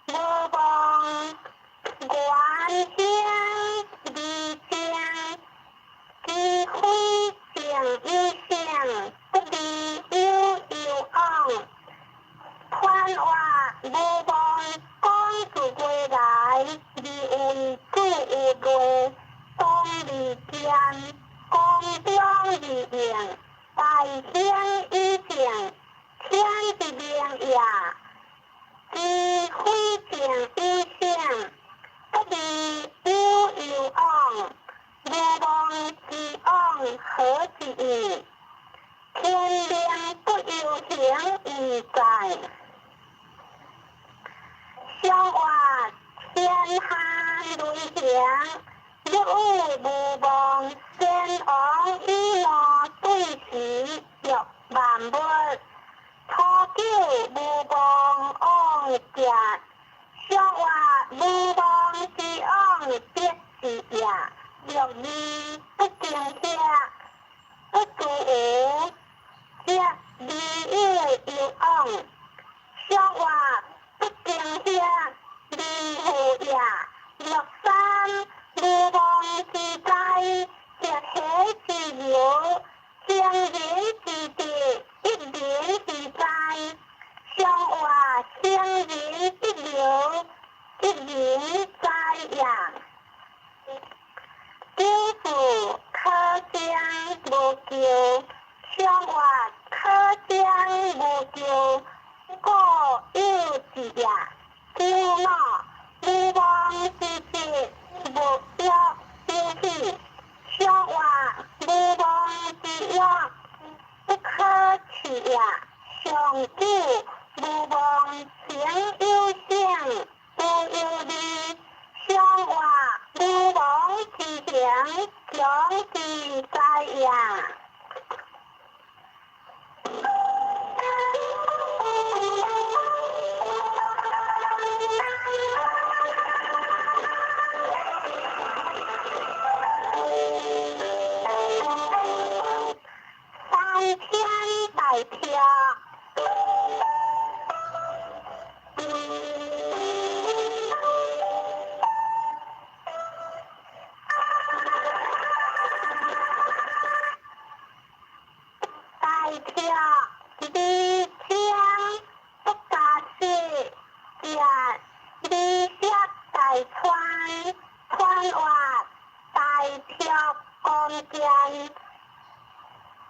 無望，願興利正，知非正有性，不利有攸往。傳話無望，講自歸來，而為主有類，當利劍，公中而應，大興以正，天之明也。知非正有性，不利有攸往。無望之往何之有？天天命不由行毋在。上活天下雷行，欲有無忘，先王以怒對時欲萬物。初九無忘往者，上活無忘之往得之也。六二不驚嚇，不知無，則未有攸往。上活不驚嚇，未負也。六三無妄之災，則喜之流，聖人之德，一人之災。上活聖人之流，一人災也。九四可生無咎，上活可生無咎，故有之也。九五無妄之節，無欲有喜。上活無妄之欲，不可取也。上九無妄行有性，無有利。上活無妄之行，常之災也。三天大票。大票二千不加四，食二色大川，川活大票光剑，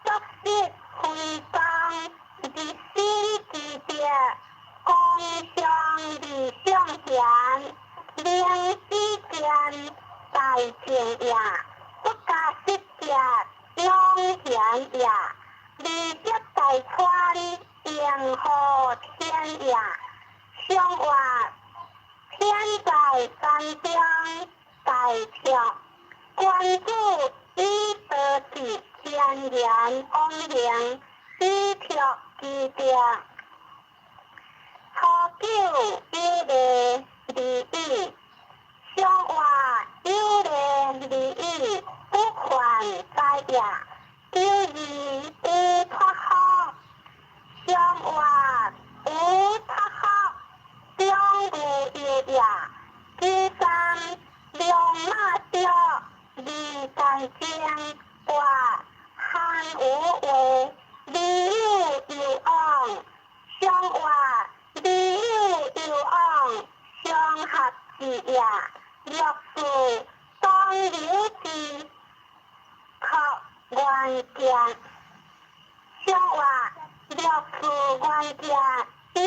作息非常，日新之德，光上而上贤，明之见大正也，不加失者永贤也。二色大川，迎和天也。上活天在山中，大票关注以德治天然往行，以票之德。初九有礼而已，上活有礼而已，不犯灾也。九二有脫福，上活有脫福，中無憂也。九三龍馬著，二在正，活罕有話，未有攸往。上活未有攸往，相合之也。六四當流之可原件，上活六四原件有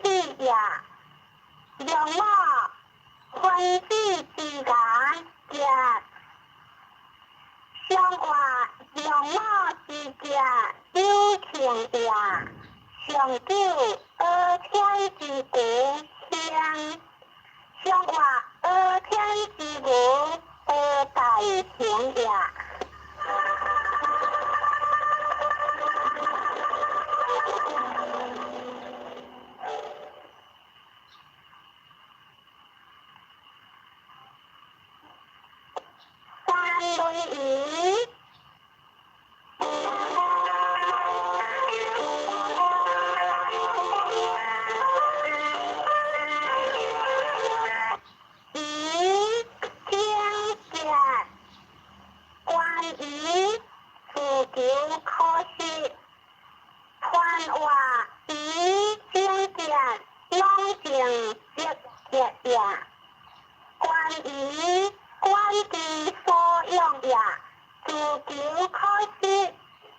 喜也。龍馬分子之言，食上活龍馬之食有情也。上九阿天之牛興，上活阿天之牛阿大行也。三雷魚。魚精食，關於自求可惜，傳話魚精食，攏正積極也。關於關之所養也，自求可惜，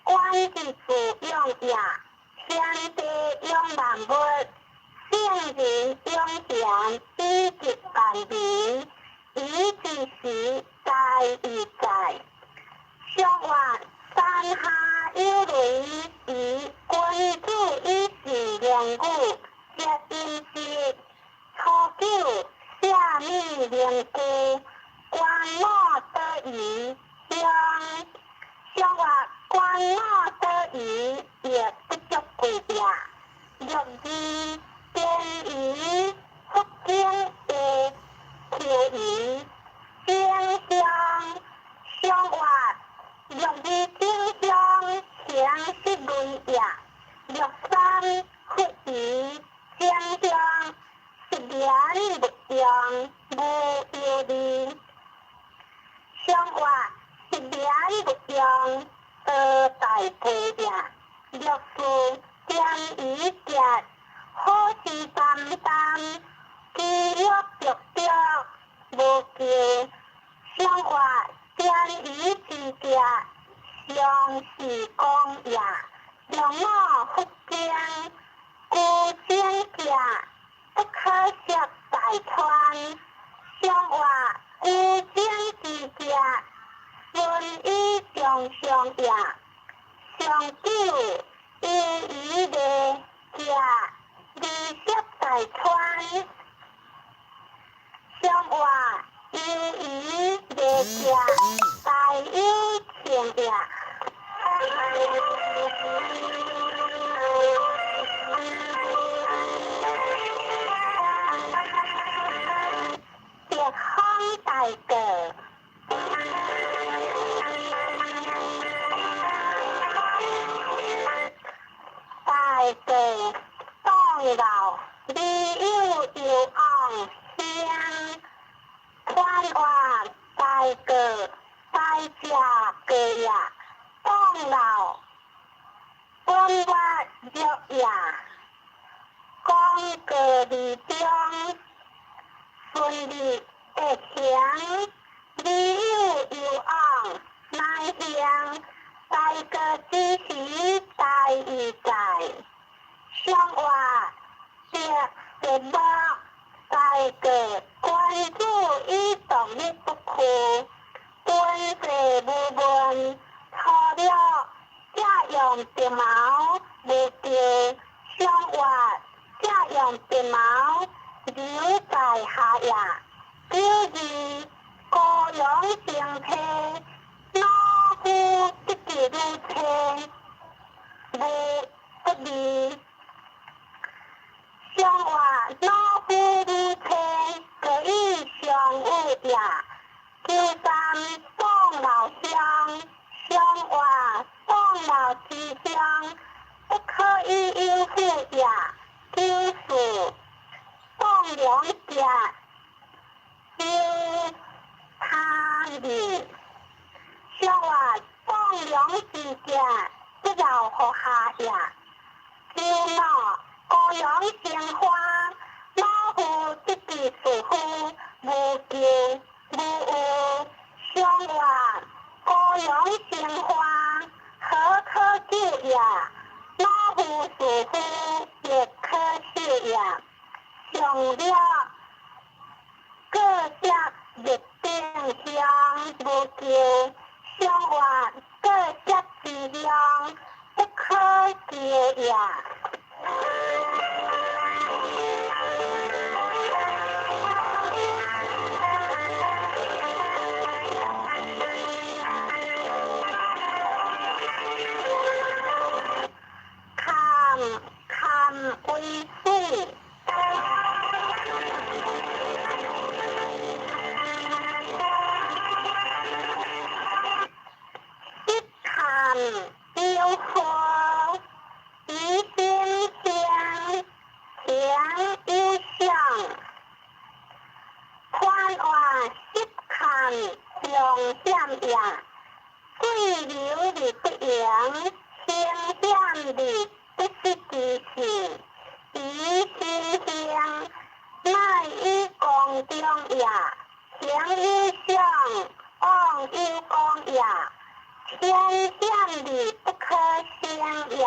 關之自養也。天地養萬物，聖人養賢，以及萬民，以之時在以在。上活聖山下有雷以君子以是言語，接音節。初九，舍物名具，觀我得魚鄉。上月觀我得魚，亦不足貴也。六二，邊魚，福建有秋魚，正鄉。上月六二正鄉，行失類也。六三，佛魚，正鄉，失言勿用，無憂慮。上月失言勿用，多大杯也。六四，點魚節，好事擔擔，飢欲著著，無求。上月點魚之節，常是講也。六五，福經，孤精者，不可涉大川。上月孤精之者，順以上上也。上九，猶魚未食，離涉大川。上月猶魚未食，大有情也。北方大過。大過當老，理有有往鄉。寬活大過大食過也，當老本活弱也。講過離中，順利得行，理有有往乃行。大過之時大義在，上活得得無大過君子以獨立不屈，君世無問，初六借用筆毛無求，上活借用筆毛留在下也。九二，高陽生體，老夫得志如車，無不利。上活老夫如車，各以相有也。九三，當老鄉，上活當老之鄉，不可以有負也。九四，當良者，有他利。上活當良之者，不饒乎下也。九五，高陽生花，老夫得志士夫，無求無有。上活高陽生花，何可救也？老夫士夫，亦可救也。上六，各接日定鄉，無求。上活各接之量，不可求也。坎坎為水。一坎有禍，疑心生，行有相。寬活十坎上險也，水流而不盈，形險而不失其勢。疑心生，乃以公中也。行有相，往有功也。天險而不可勝也，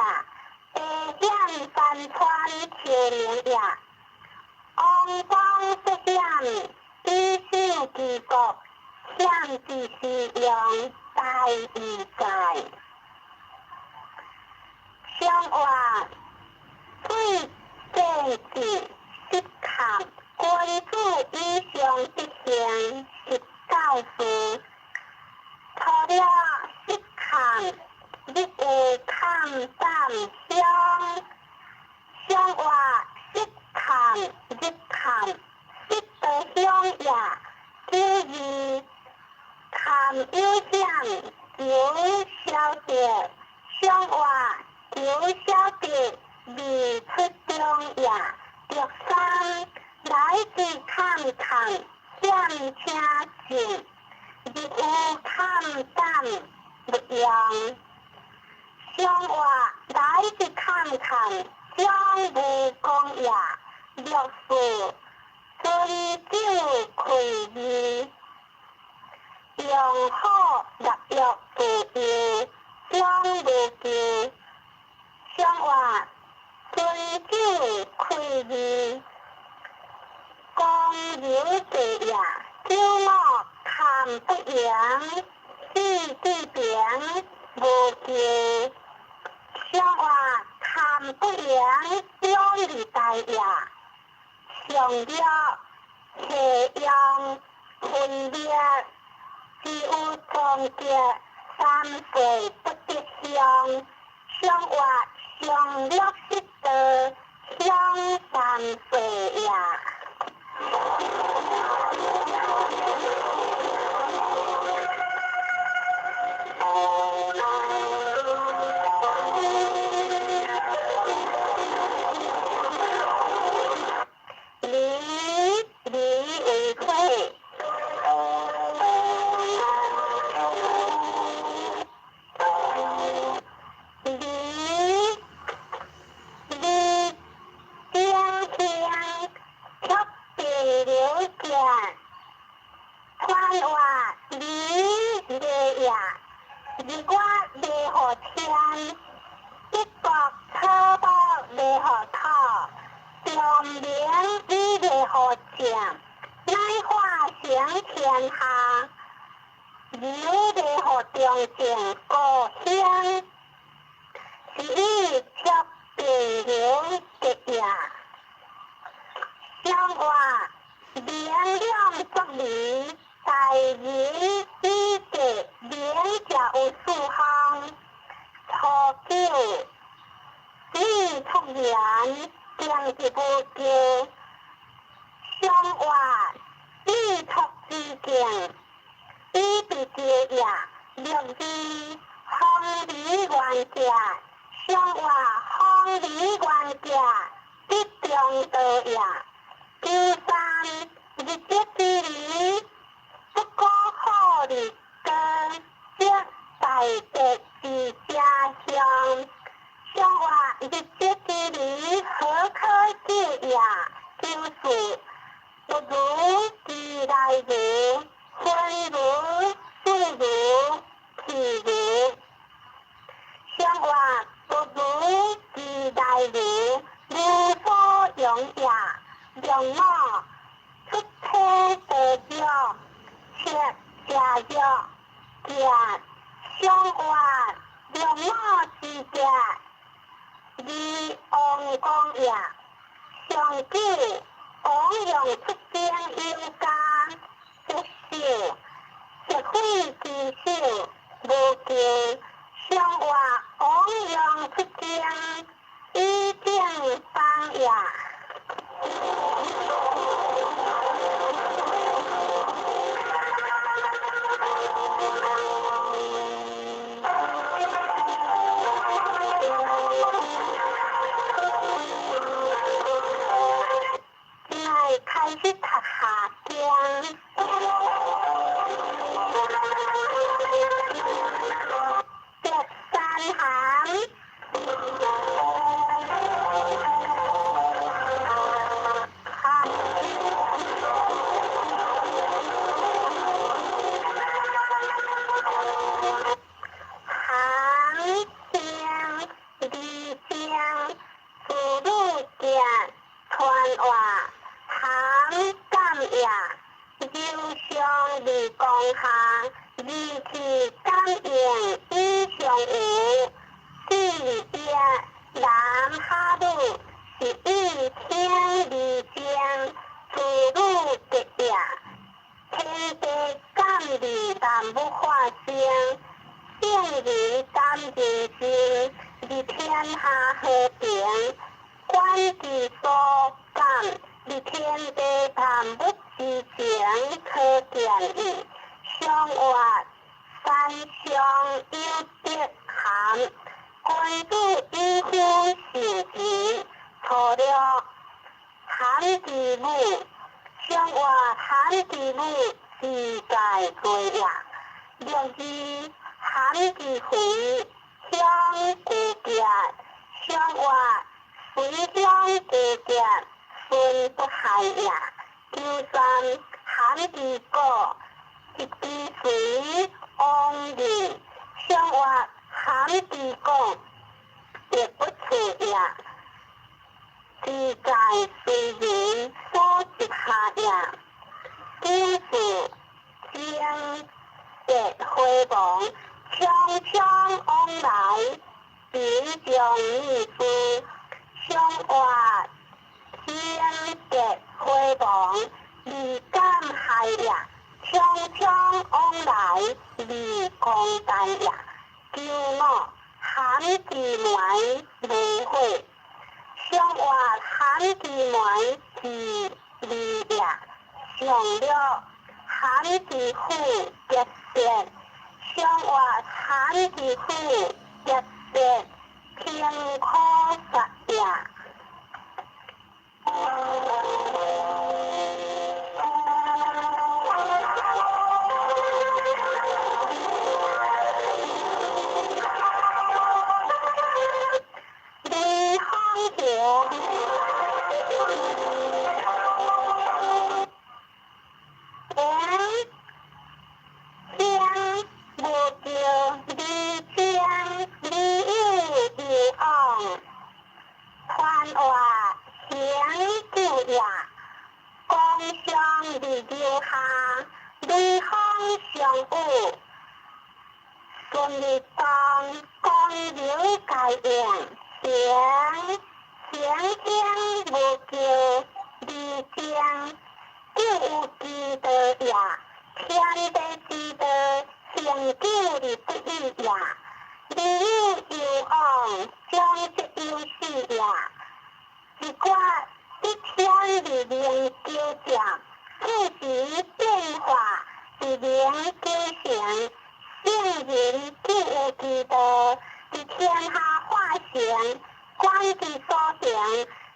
地險山川丘陵也。王方不險，以守其國，險之時用，大義在。上活對正治失崁，君子以上德行是教示。除了失崁，日有崁膽鄉，上活失崁日崁，失道鄉也。92，崁有險，求消得，上活求消得未出中也。63，來自崁崁險請進，日有崁膽勿用。上活來自崁崁將無功也。64，尊酒開味，用好立約自由，將無求。上活尊酒開味，公油地也。95，崁不贏，四對平無求。上活崁不贏，兩二大也。上略下用分裂，只有終結三歲不得鄉。上活上略失道，鄉三歲也。離離為火。離離頂鄉，卻地流者，傳話離離也。日月袂予天，一國草木袂予土，長明伊袂予正，乃化成天下，油袂予中正故鄉，是以卻地流得也。上活明亮作理，大仁以德明者有四方。初9，李出言，定是無求。上活李出之境，以別之也。62，方離原者，上活方離原者，得中道也。93，日節之理，不可好日光，則大德之家鄉。上活日節之理，何可救也？94，不如之來如，分如事如譬如。上活不如之來如，無所用也。65，出體得藥，切食藥，食上活65之者，二王公也。上九，王用出征有加，石秀，石匪之首，無求。上活王用出征，以正方也。這擺開始讀下經。73行。行正二正，自女行傳話，行感也。柔上二公下，二氣感應以上有，四一男哈女是以天而生，自女得也。天地感而万物化生，圣人感人心，而天下和平。观之所感，而天地万物之情可见矣。上活三上有德含，君子以夫受其，初六含之母，上活含之母，自在罪也。六二含之父，乡孤别，上活随乡孤别，孙不害也。九三含之果，一之随往日，上活含之果，亦不处也。自在随人所执下也。九四正得回亡，匆匆往來，貧將義士，上活正得回亡，未敢害也。匆匆往來，未公大也。九五含之門無悔，上活含之門之利也。上六含之虎得善，上活含之虎得善，平可殺也。雷锋行，行无叫离将离有有往，宽活行久也。光相伫留下，雷锋相遇，顺利当光明该应，行行天无叫离将，久有之道也。天地之道，恒久而不易也。离有有往，将则有始也。一决一天而明久者，四时变化而明久成。圣人久有之道，伫天下化成，观之所行，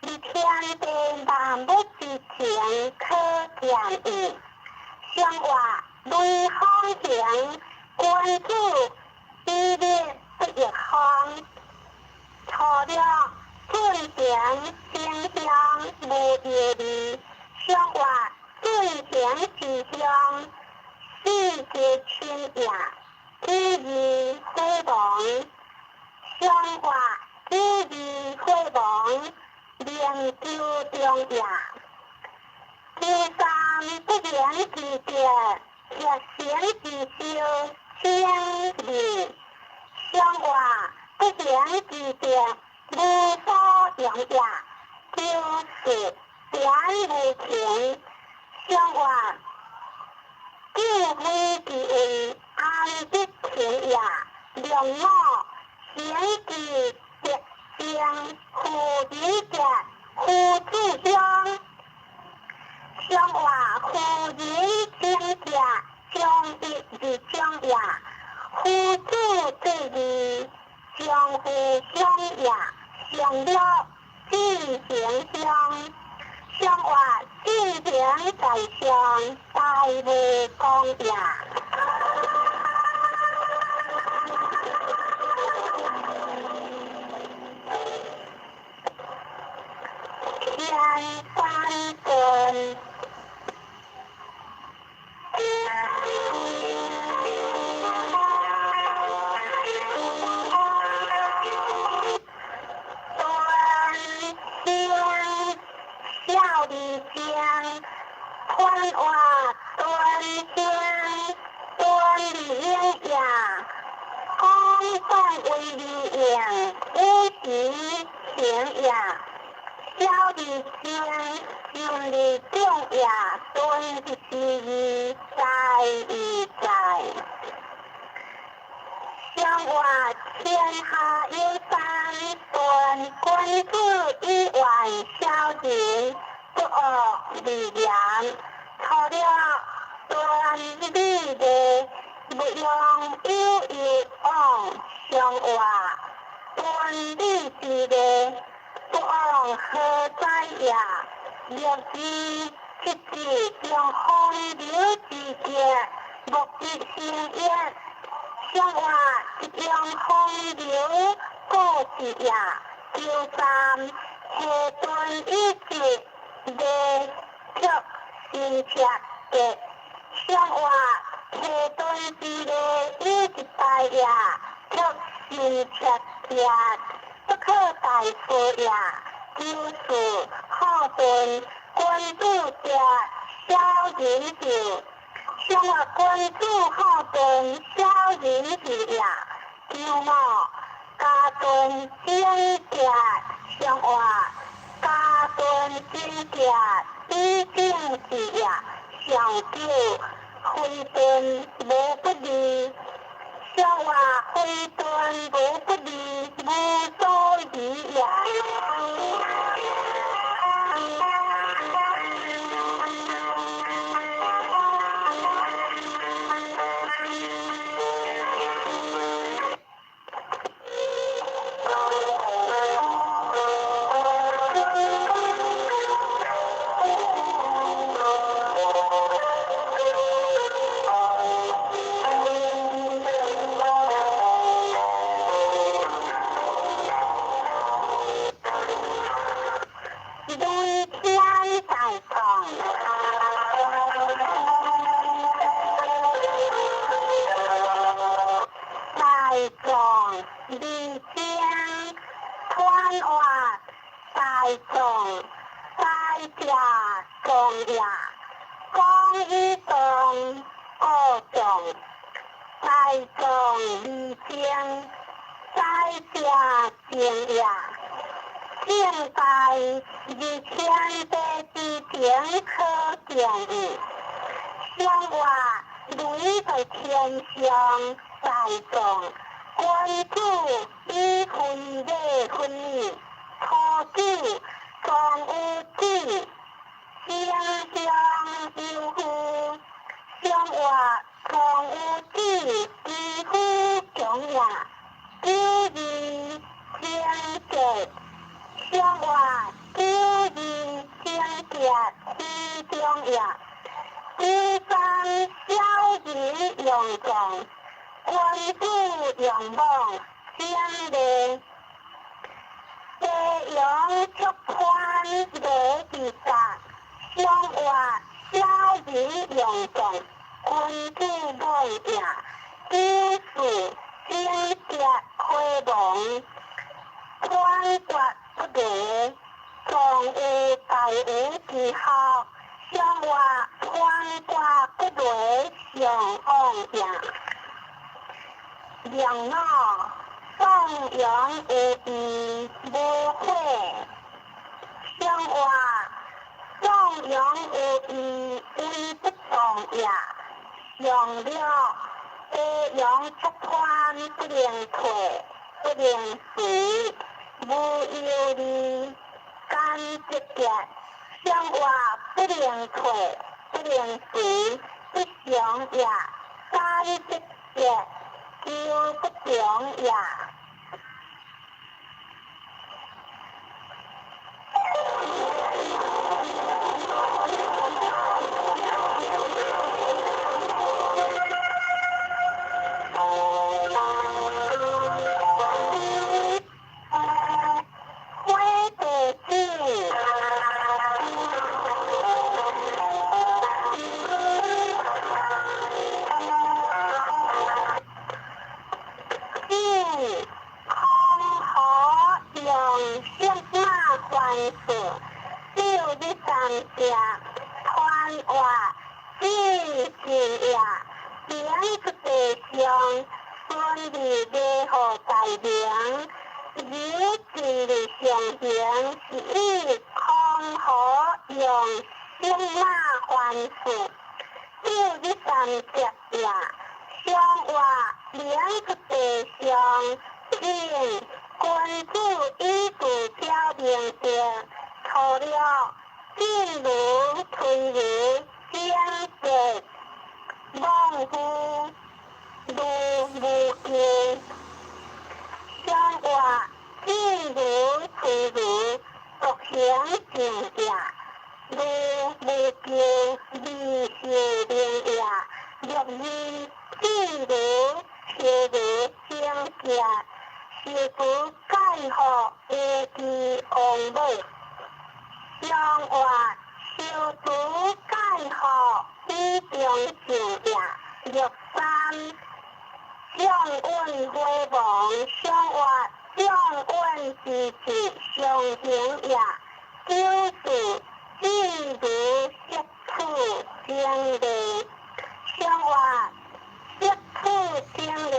而天地万物之情可见矣。上活雷锋行，君子以立不逆风。初六进行正向无疑义，上活进行之向，四节亲也。以义回亡，上活以义回亡，明求中也。九三不言之德，协行之修，正义。上活不言之德，无所用也。九四言无情，上活救非之位，安得情也。两五行之德正，夫人者，夫子相。上活夫人正者，将一而将也。夫子之义，相夫相也。上六进行相，上活进行在上，大无功也。天山根。端星笑里江，宽活端星端里英也，公放为里应，有心人行也，小而精，心而重也，頓之義在於在。上話天下有三頓，君子以遠小人，不惡而言。初六斷禮禮，勿用有一往。上話斷禮之禮，不往何在也？六之七子用風流之節，莫之行也。上話用風流故事也。九三下頓以節，禮卻新赤節。上話下頓之禮以一代也，卻新赤節，不可大夫也。九四好頓君子者小人就。上話君子好頓小人就也。九五家頓整潔，上話家頓整潔以正之也。上九非頓無不利，上話非頓無不利，無所利也。雷天大藏，大藏二精，团活大藏，大者藏也，讲以动故藏，大藏二精，大者静也。正大二千地之前可见矣。上话雷在天上大藏，君子以非礼分矣。初九藏有子，生中有父。上话藏有子，之夫强也。九二清洁，上话九二清洁非中也。九三小人用藏，君子用妄整礼。西洋出宽礼之杀，上话小人用藏，君子妄也。九四整洁开蒙，宽决不离，藏有大无之学。上话宽决不离，上往也。两脑颂扬有义无悔，上话颂扬有义为不动也。上了西洋出宽不能退，不能随，无忧虑，甘节节。上话不能退，不能随，不常也。三节节，就不常也。火地子。子空河用色马还数，九日三只团活子进也，平出地上，顺利礼号在明，汝盡力上行，是以空河用色馬還事。九日三劫也，上話明出地上，正君子以自表明德，初六進如推如正節，妄夫如無記。上話進如推如獨行正也，如無記未受明也。六二進如修如正行，修除解惑有知王母。上話修除解惑以中正也。六三相允火亡，上話相允之智上行也。九四進如色處正理，上話色處正理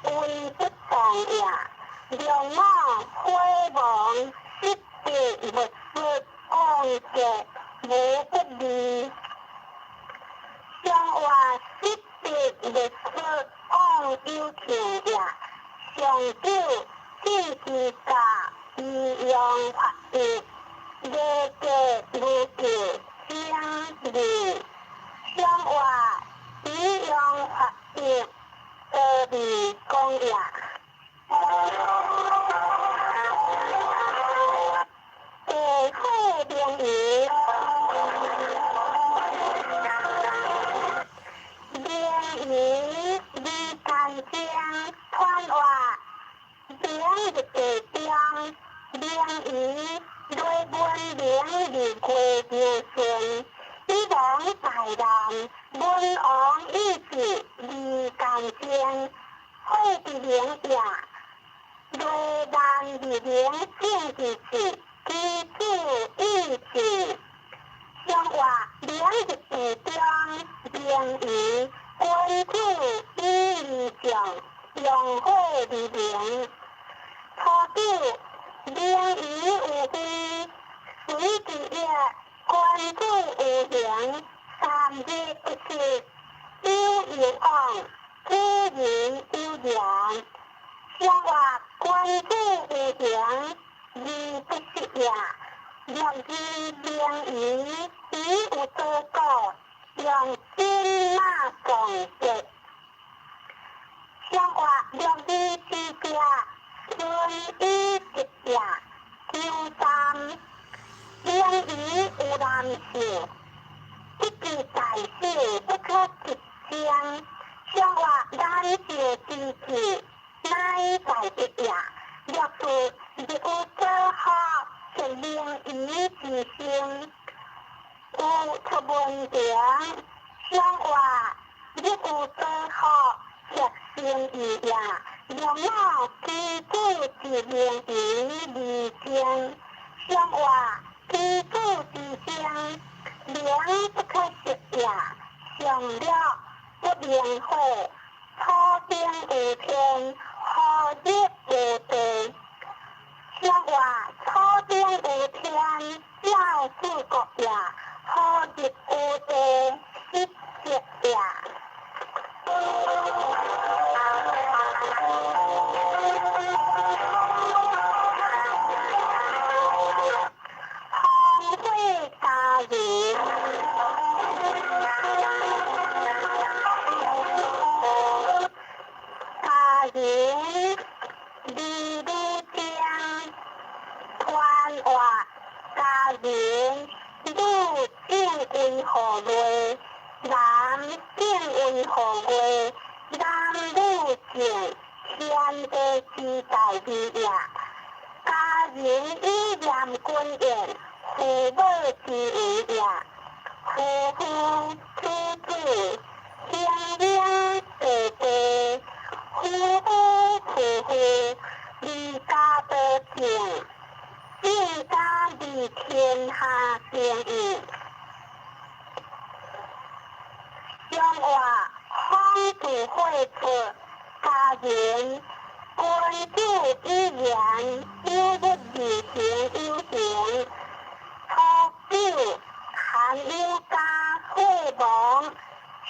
為不動也。六五火亡，色得勿失往者無不利。上話色得勿失往有情也。上九進之教依用法義，禮節無記正義。上話依用法義，多利講也。地火明夷，明夷離間精，傳話明入地中，明夷雷文明日月流順，以王大難，文王意志離間精，火之明也。雷難日明正之智，基礎意志。上話明入地中，明夷君子以利將，用火而明。初九明夷有非，水之液，君子有形，三日不食，有有往，子人有言。上話君子有形，而不失也。六二明夷，以有多果，用金馬撞節。上話六二之者，順以直也。九三明夷有難事，不知大小，不可直將。上話難事之至，乃在得也。六四日有做好，是明夷之聲，有出文憑。上話日有做好，則生義也。六五基子之明夷而精。上話基子之聲，明不可失也。上六不明火，土丁有天，何日有地。上話土丁有天，照四國也。何日有地，失節也。風火家人，家人李女精，傳話家人女正為何類？男正為何月？男女正，天地之大義也。家人以念君言，父母之義也。夫婦子子，兄兄弟弟，夫夫婦婦，離家多正，正家利天下生意。上話風自火出，家人君子以言，有物而行有形。初九，罕有家火亡，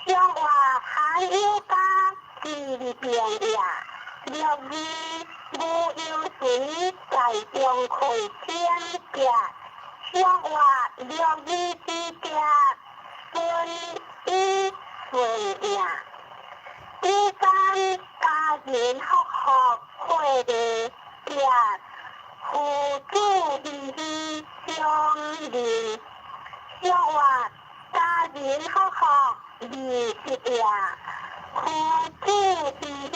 上活罕有家之变也。六二，無憂隨在中會天傑，上活六二之傑，順以順也。第三，家人福福會的傑，父子離離相認。上活家人福福20也，父子離離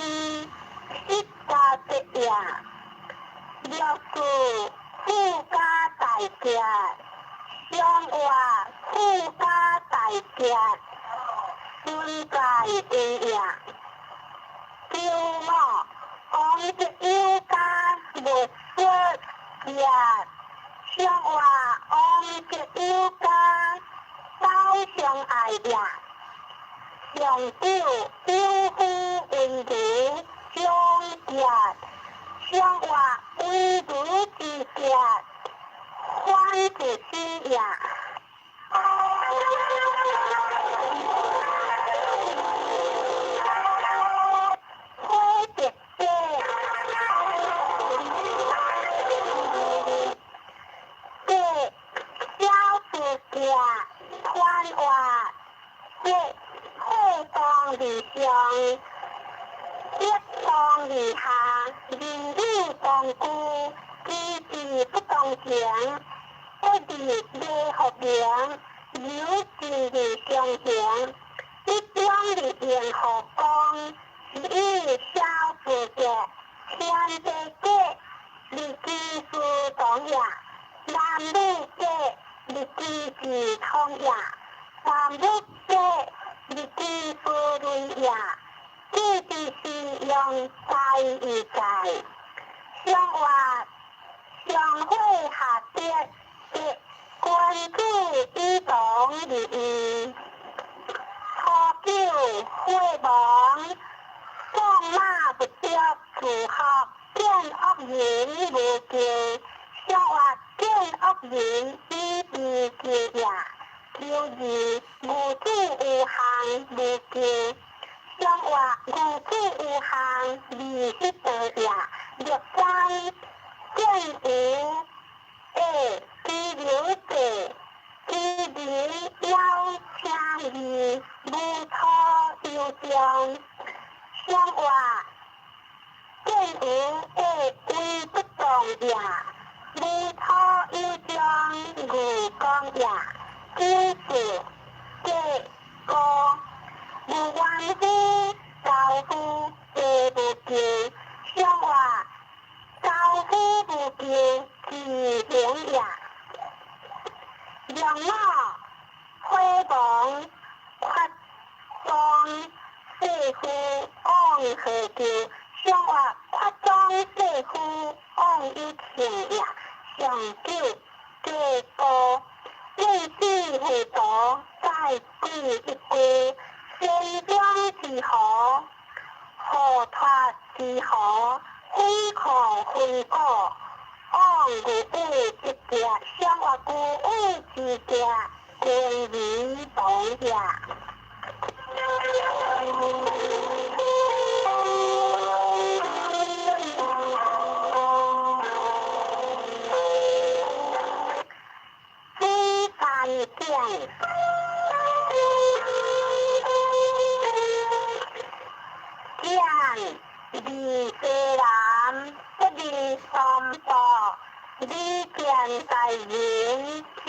18也。六四，富家大傑，上活富家大傑，順在為也。九五，王德有家無說傑，上活王德有家走相愛也。上九，有夫為儒長傑，上活為儒之傑，反自死也。火得八，八小事件，团活，八火当而上，德当而下，仁义当居，知治不当行，不立礼乎名，由治而相行，一中而用乎公，是以小事者，天地者，立之事同也；男女者，立之事同也；男女者，立之事类也。这就是用在而在，上活上火下德，德君子以同而义。初九火亡，纵马不得自福，见恶人無救。上活見惡人以悲救也。九二，無子有項無救。上活無子有項28也。六三，見無下拘留者，拘留枵請義，無土有中。上活見無下威不動也，無土有中牛公也。九四，過高，無冤夫，樵夫地無救。上活樵夫無救，自行也。六五，火亡，缺裝細夫往何救？上活缺裝細夫往有慶也。上九，過高，應死糊塗，再鬼一句，先將之豪，河脫之豪，匪抗分果，往牛有之傑，上活牛有之傑，君為同也。水山典。見離西南，不離三寶，理見大人，正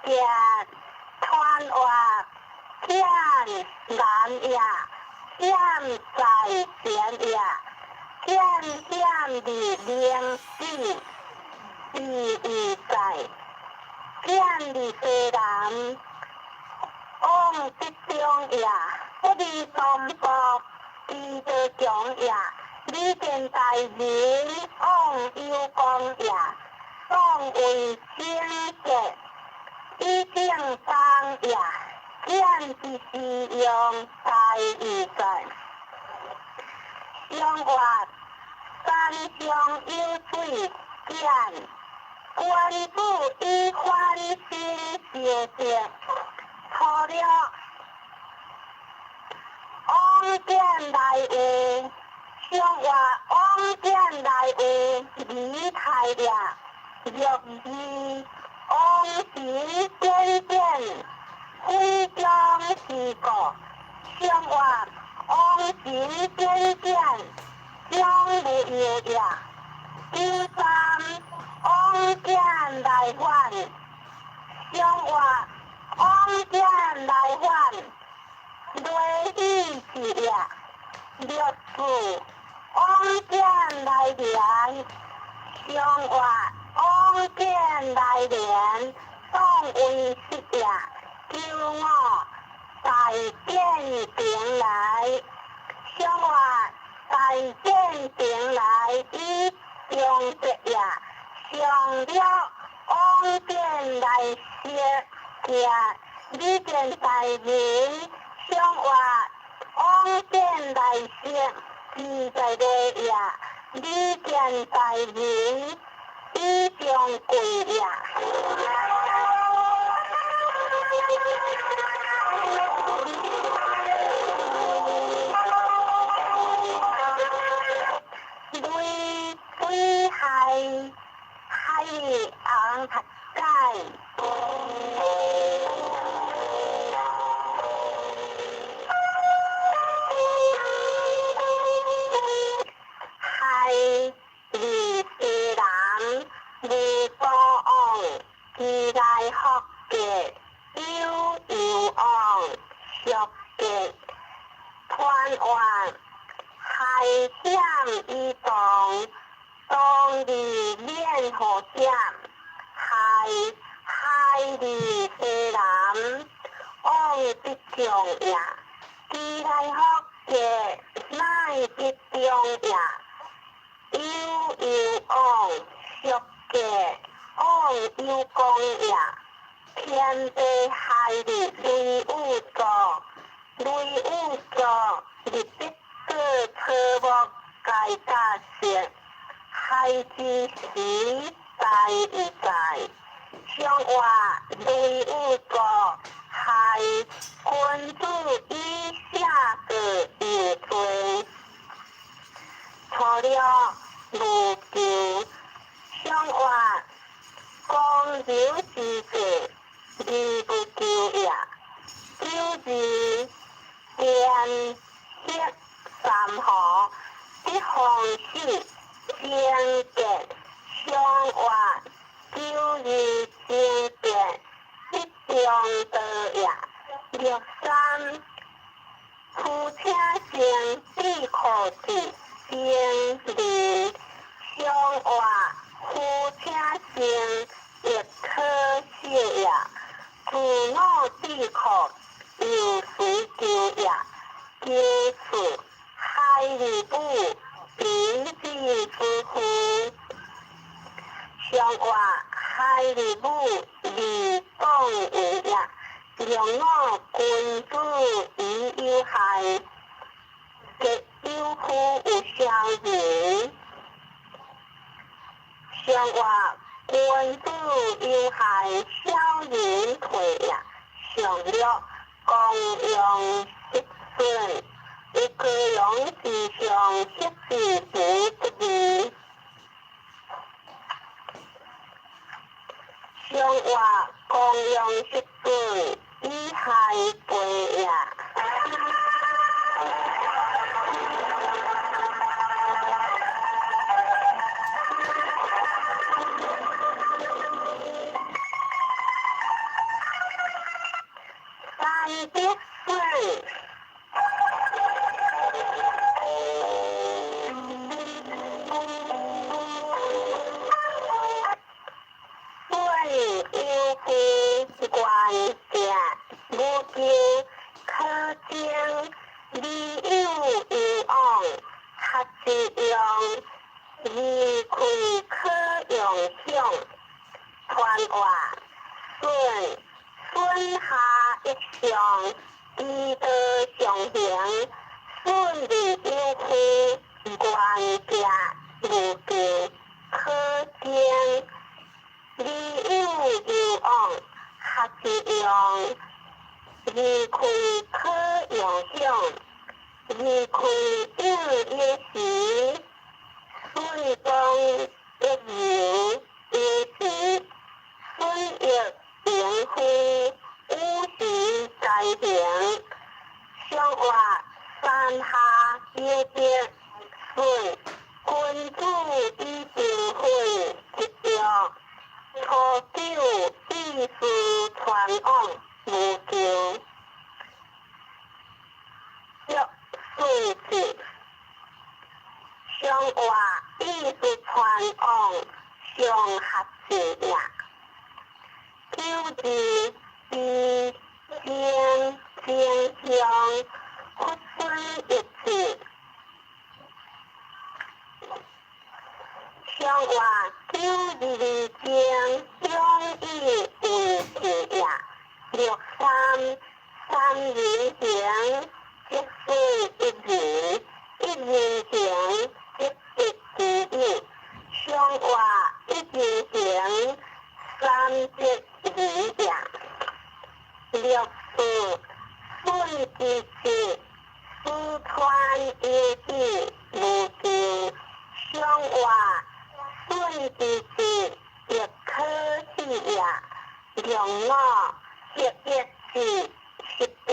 見團活，見難也，見在前也，見險而明智，智而在，見離西南，往得中也，不離三寶，知道強也，理見大人，往有功也，當為正見，以正當也，見之是用在而在。上活山上有水見，君子以反省修德。初六，往見來有，上話往見來有，離太掠，六二往神點點，非中是故，上話往神點點，將無有也。九三往見來還，上話往見來還，雷雨是也。六四往見來連，上話往見來連，當為實也。九五大見平來，上話大見平來以中德也。上了往見來識行，理見大人，上話往見來識，自在樂也。理見大人，以中貴也。雷水海，海紅讀解。海二西南，無多往，之來福德，有有往，俗德，團圓，海險以動，當日免雨險，海海二西南，往得中也，之來福德，乃得中也。有有往，俗德，往有功也。天地海日雷雨作，雷雨作，日得過草木皆甲色，海之時大有在。上話雷雨作，海君子以下過有罪。初六無求，上話公牛之過，而不求也。九二電色三河，得風水精德，上話九二精德，得中道也。六三夫請生智庫智精靈，上話夫請生亦可惜也。自我智庫又隨求也。九四海日母平子之夫，上話海日母二講話也。六五君子以有害，結有夫有小人。上話君子有害，小人退也。上六公羊失損，有高陽之上，失之不得義。上話公羊失損，以害背也。三得損。損有夫願行，無求可證，理有有往，學之用，離開可用想，團話損損下一上，以道上行，損而有夫願行，無求可證，理有攸往學之用，離開可用想，離開應一時，順光一如一時，順益明非五時在行，上活山下有德順，君子以定分一約，初九意思傳往無求，約順子，上活意思傳往上學之也。九字二正正向佛孫一字，上活九字二正相以為是也。六三三人行，則順一人；一人行，則得其一。上活一人行，三則二也。六四順之子，四川有子無求，上活順之子亦可喜也。兩五十一字十平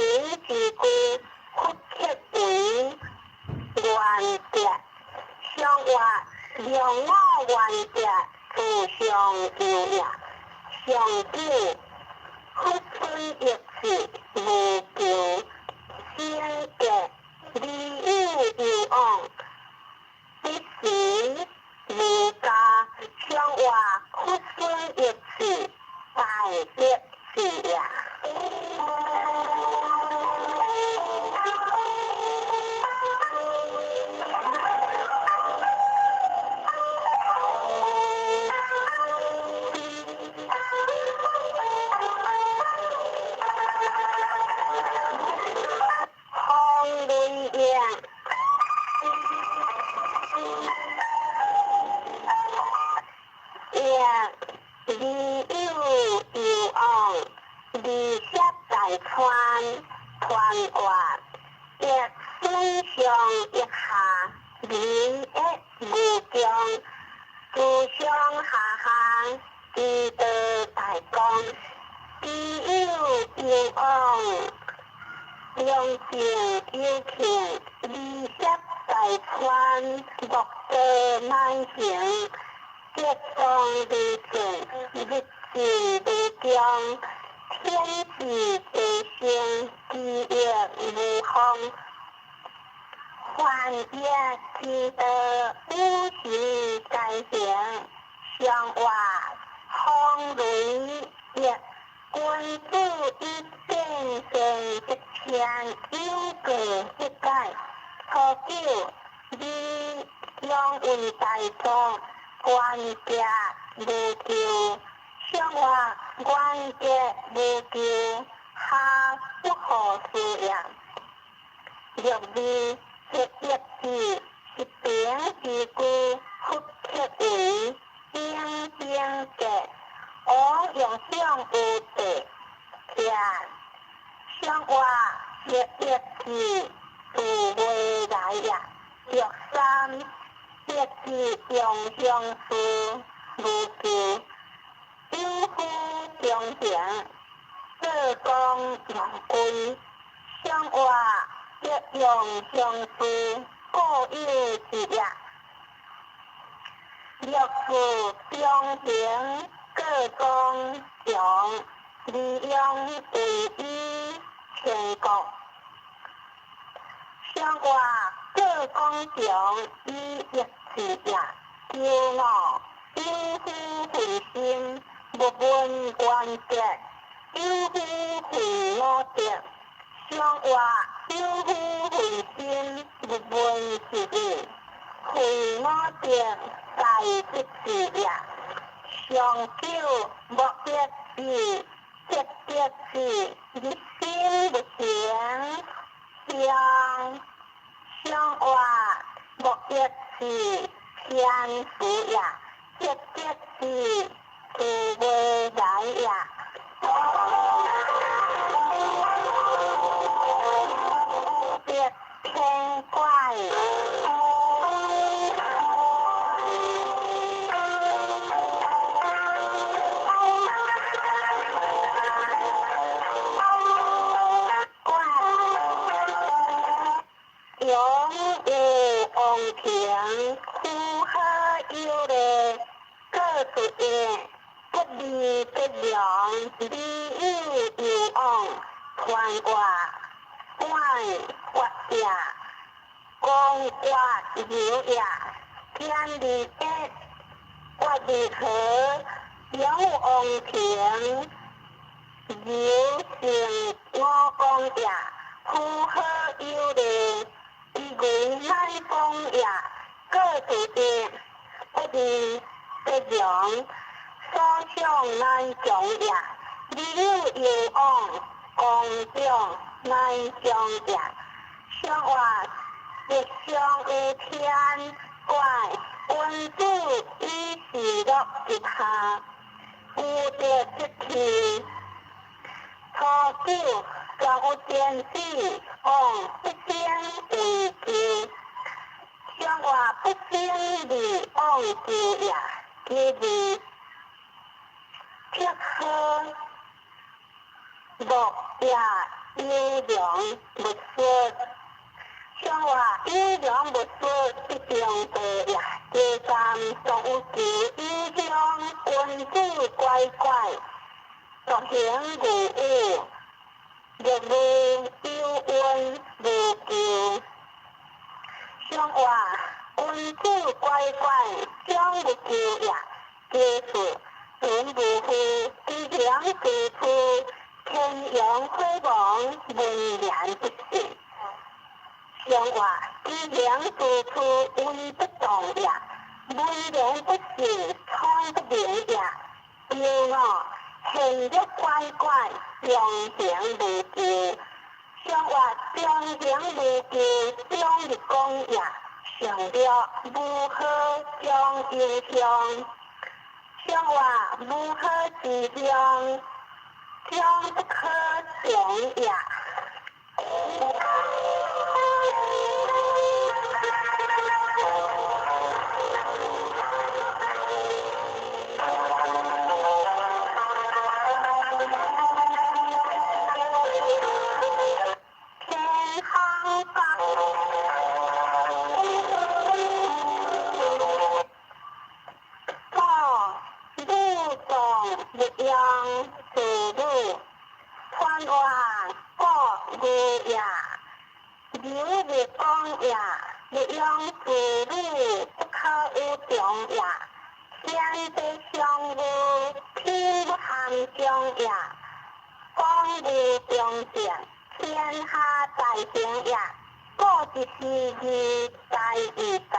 之句，佛刻為原則。上活兩五原則，自上有也。上九佛孫一字無求，先格理有攸往，彼時無加上活佛孫一字大德是也。風雷影，影理有攸往，離攝大川傳活，亦水上一下，民益無窮，自上下下，之道大光，理有攸往，良善有慶，離攝大川，莫過萬行，德光離順，日進無窮，天時地生，之益無方，凡業之道，五行在行，上活風雷亦君子以變善則天有過則改。初九，理養為大宗，原則無求，上活原則無求，下不可思也。六二十一字十平之句，佛刻為頂頂格，王用上有地徛，上活十一字自未來也。六三一字用相思無求，有夫中行，做工用歸，上活一用相思固有之也。六四中行過公強，利用為以千國。上活過公強以一字也。九五有夫慧心，無問原則，有夫慧五德。上活有夫慧心，無問是義，慧五德大德是也。上九莫得字，得得字，日心無成，上上活莫得字，天天福呀，積德智自未來呀。得天怪。永有王庭，苦好有禮，各出言，不離不良，理有有往，傳話管法也，公法有也，天理一，法理和，永有王庭，有成五公也，苦好有禮。伊為乃講也，各自的不離不良，所想難講也。理有有往，公長難講也。相話日上有天怪，君子以時樂之下，有德則氣。初九，上有天子，王不生為求。相話不生利，往求也。其二，铁好木也優良勿說。相話優良勿說不中道也。第三，上有求有鄉，君子乖乖，獨行無有，若無有恩無求。相話君子乖乖，將無求也。第四，存無負，知行自處，天陽火亡，文言不信。相話知行自處，文不動也。文言不信，聰不明也。第五，現若乖乖，常行無求。相話常行無求，終日講也。上了無好將有鄉，相話無好之鄉，將不可長也。天空高，母藏牧羊子女，传话国语也，流日讲也，牧羊子女不可有长也。天地相遇，天不含中也，讲义中正，天下大成也。故一时义在义在，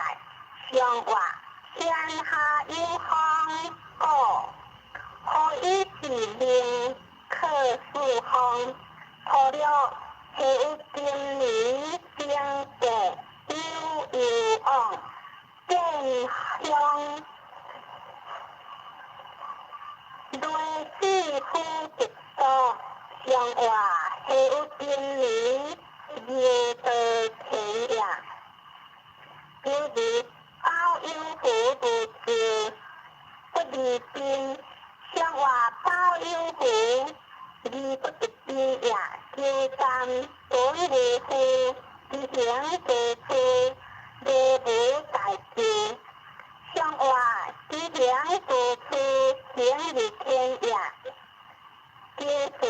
相话天下有风，故何以是命可四方？除了下有今年正地有有往，见乡雷子夫一多，相话下有今年牛道田也。今日保有福无求，不离宾，相话保有福，而不得宾也。求三存无负，知行自处，礼无大求。相话知行自处，行如天也。第四，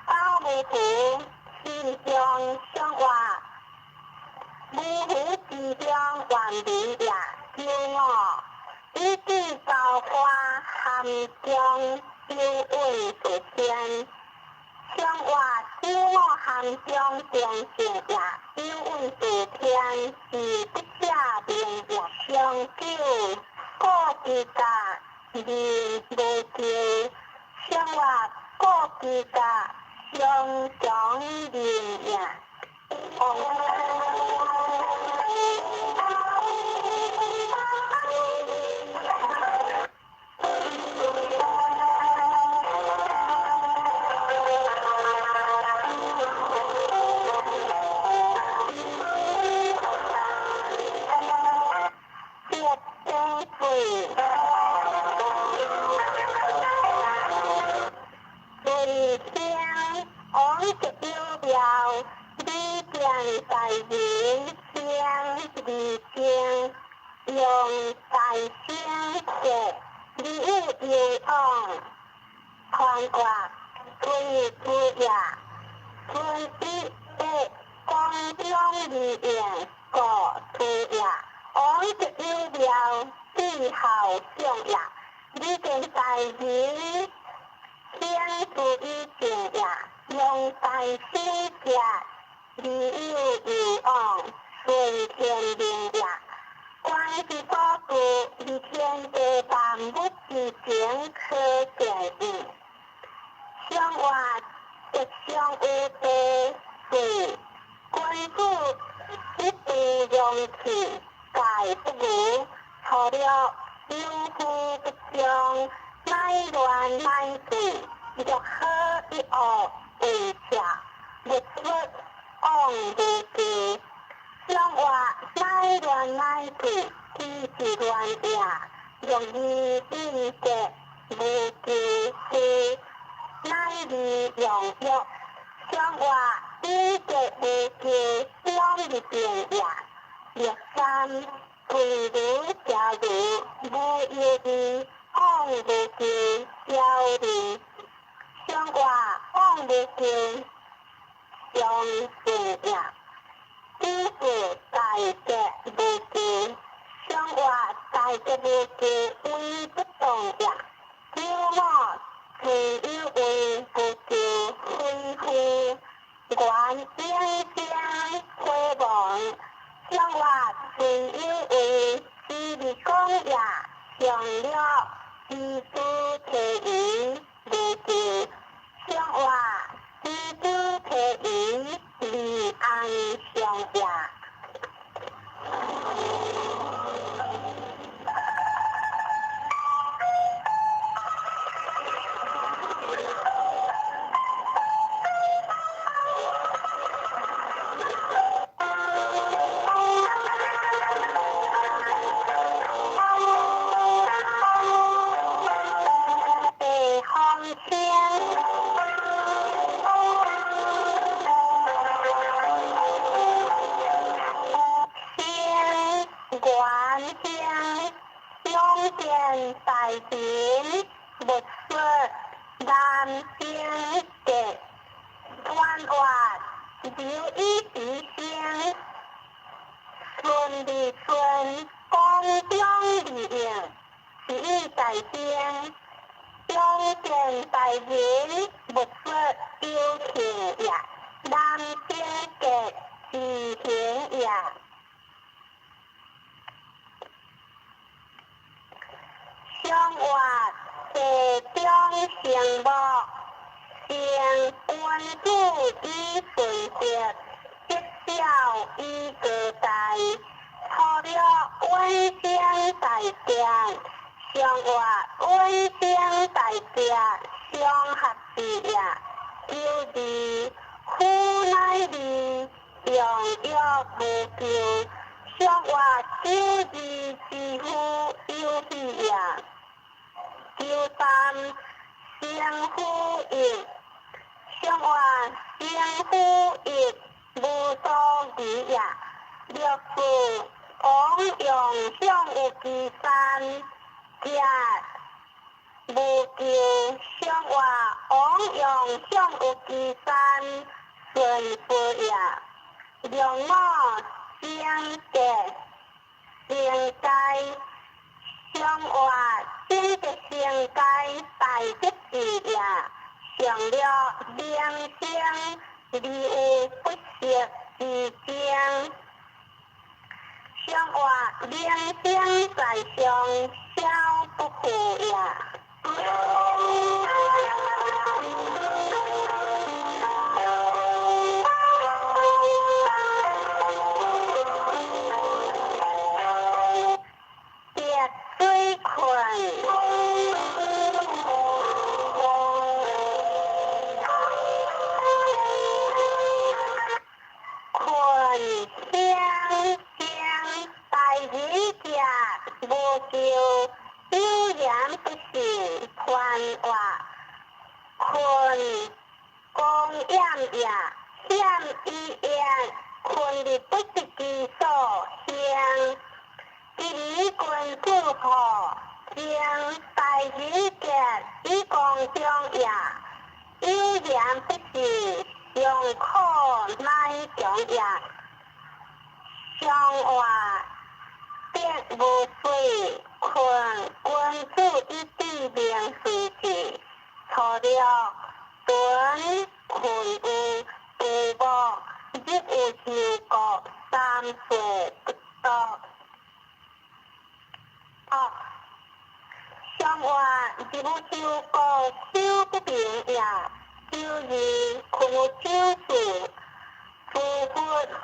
保无福，心中相话，无福之乡万民也。求五，以智造化，含中有蕴自天。相话九五含中中性也，有蕴自天是不下明也。上九，故之家人无求。相话故之家常常人也。别争水，水声王一有庙，李店大人声二声，用大声说，你有有往，宽阔推主也，春一八广中二应国土也，王一有庙，最后上也，李店大人。天主以正也，用大声者，你有有往，顺天命也。关系所住，伫天地万物之前可见应。上活吉祥有地水，君子一度容器，盖不如粗略，有福不彰，乃乱乃对，若好一恶为邪，勿出往无求。上活乃乱乃对，只是乱也，容易应结无求非，乃利用欲。上活应结无求，拢入定也。六三归如邪如，无有义，往无求，消利。上活往无求，上顺也。只是大吉无求，上活大吉无求，为不动也。九五自有为无求，非夫愿永生回望。上活自有为，只是讲也，上了知足提云无求，上活知足提云离安上也。地方声。先元兴，永建大臣，勿说南京的官话，刘以之声，顺利顺，广中二应，是以大兴，永建大人，勿说有庆也，南京的知行也。上活地中成木，成君子以顺德，德孝以高大，粗略稳生大德，上活稳生大德，上合之也。九二夫乃利，用欲无求，上活九二之夫有喜也。九三生夫欲，上活生夫欲无所离也。六四王用上有其三，食无求，上活王用上有其三，顺福也。六五生德成该，上活正德成该大吉之也。上略明生，而有不息之争。上活明生在上，小不负也。别光焰也，險以言，困入不得其所行。一日君子好，正大人格以光中也，有言不是，常可乃強也。上話得無水，困君子以知明隨志。初六屯困有父母，日有修國，三歲不得。哦，上話日有修國，修不明也。九二困有酒事，諸佛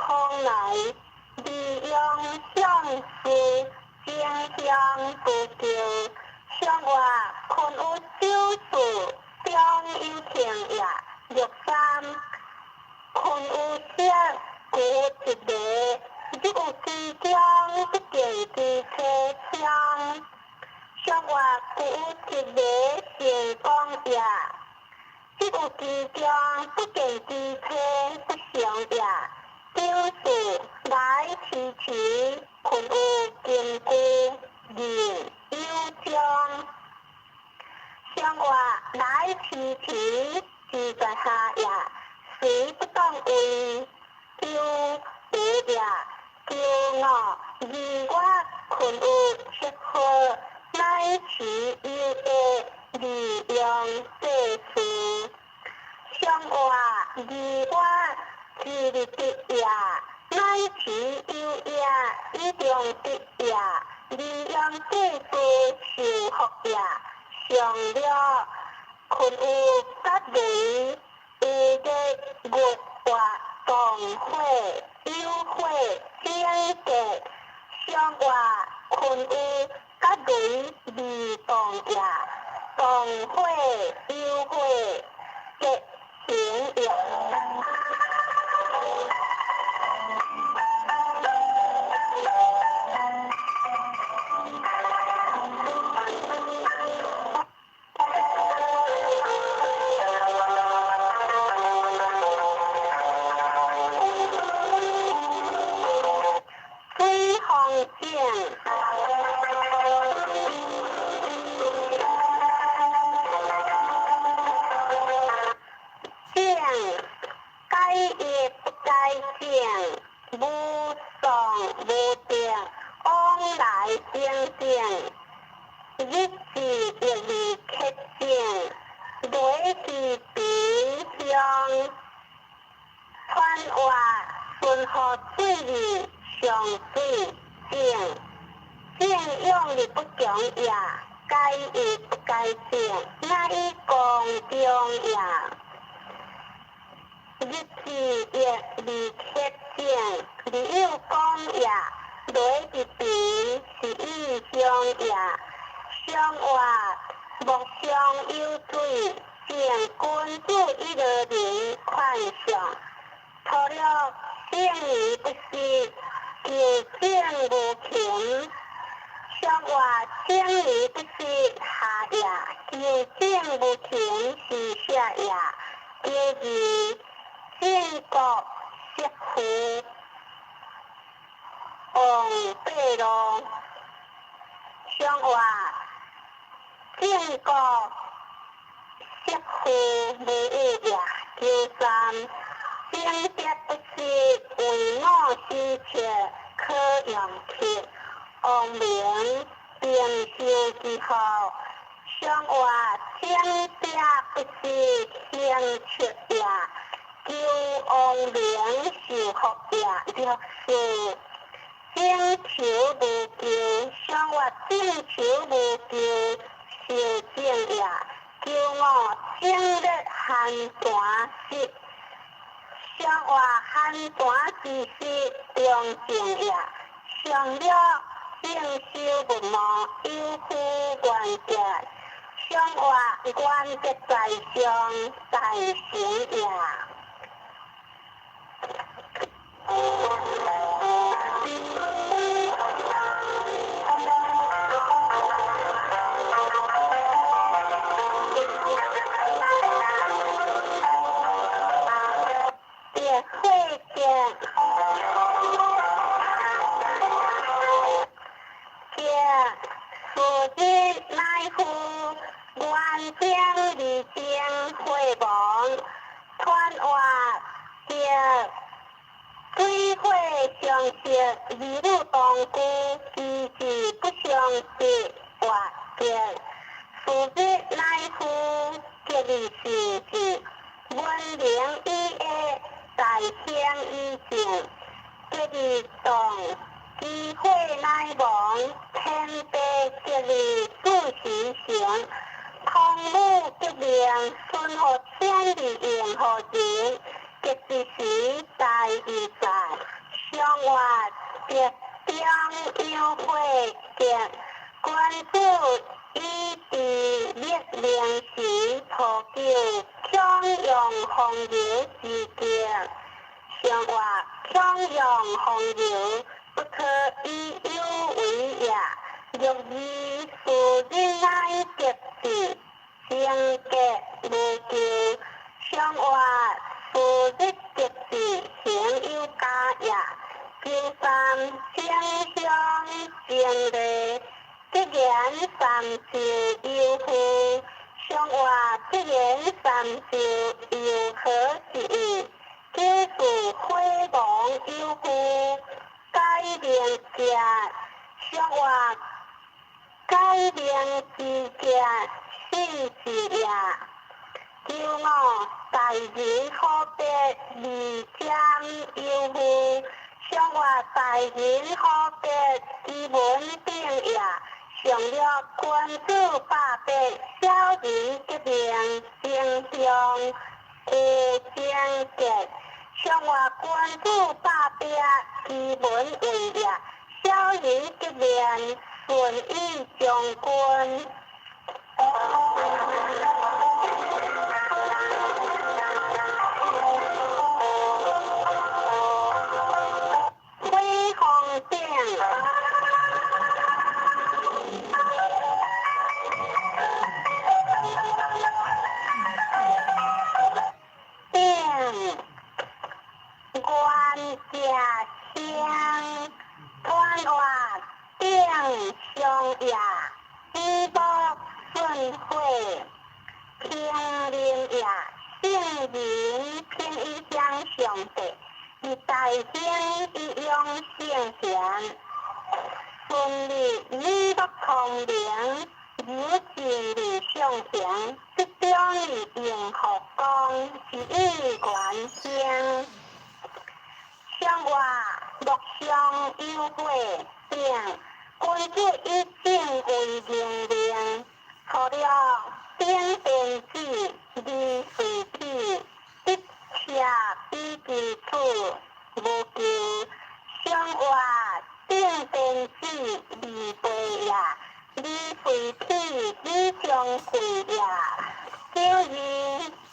方來，利用相思，正向不求。上話困有酒事，中有情也。六三困有色，具一个，日有其中，不見其車廂。上話具有一個成功也，日有其中，不見其車不祥也。九四來遲遲，困有根據，人有章。上話來遲遲，自在下也，隨不當為，九五也，九五二月困有七號，乃遲有得利用世事。上話二月之日得也，乃遲有也，以中得也，利用世事受福也。上了困有甲雷，有日月活動火有火整格。上話困有甲雷未動也，動火有火結成也。水風井。井，解亦不解井，無喪無定，往來精進。日子亦未克井，雷是鼻香。川話順河水利上水井，井用日不強也，解亦不解井，乃以光中也。日子亦未克井，利有光也，雷是鼻是意相也。上話莫相有水，正君子以樂人寬相。除了正義不失，求正無勤。上話正義不失下也，求正無勤是下也。九二正國媳婦王八路。上話正國媳婦無有也。九三正德不失，為我心切，可用克。王明並修之後，上話正德不失，行出也，求王明受福也。六四正求無求，上話正求無求，受正也。九五正日寒寒時，上話寒寒之時中正也。上了正修不忘，有負原則。上話原則在上，在成也。相識，兒女同居，機智不相識，活結。是日乃夫，吉日是日，文明以下，在天以上，吉日動，機會乃亡，天地吉日四時成，湯姆革命，孫福天地用何人？吉日時在以在，相活吉中有火吉，君子以治立明時，初九強陽風流之吉，相活強陽風流，不可以有為也。若二是日乃吉日，貞潔無咎。相活是日吉日，行有加也。九三正相正禮，吉言三寿有夫。相活吉言三壽有何之意？九四火亡有夫，改名者。相活改名之者，信是也。九五大人可別二占有夫，相活大人可別之文定也。上略君子百八，小人革命正向有貞潔。相活君子百八，其文為也。小人革命順以將軍。火風頂。頂元正星，团活頂上也，子木順火，平林也，聖人平以相上帝，以大興以養聖賢。順利女木聰明，有情的上賢，這種的用福光是以元星。相活木相有火頂，君子以正為明命。初六頂電子，二隨體，得赤比之處無咎。相活頂電子，二倍也，二隨體，二相貴也。九二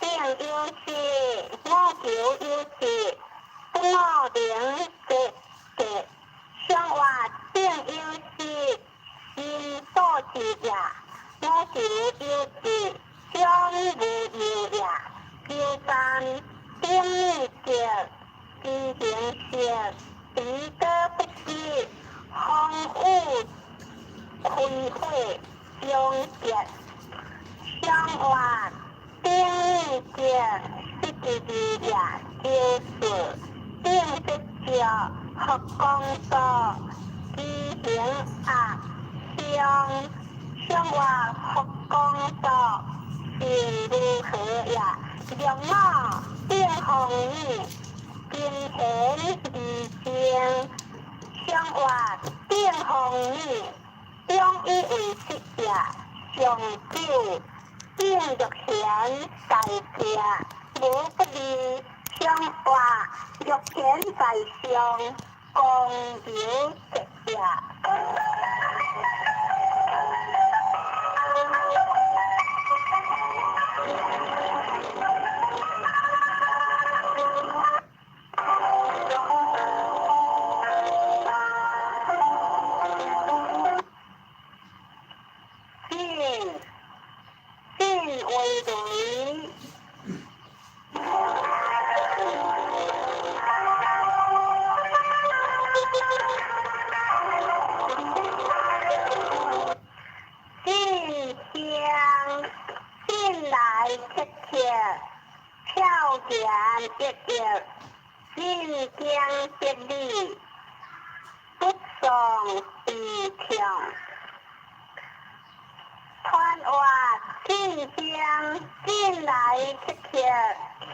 頂有時，五求有時，不五能節節。相活頂有時，心所之也。五求有時，將無憂也。九三頂女節，知行色，彼得不知，風雨開火終結。相活頂女節，失之二也。九四頂得照，福光所，知行壓相。相活福光所，是如何也？六五頂風雨，金錢二正。相活頂風雨，中以為失也。上九頂玉賢在正，無不利。相活玉賢在上，光流節也。進進為雷。進香進來切切，飄然一一，進經得理，不喪悲痛。傳話進香進來乞客，強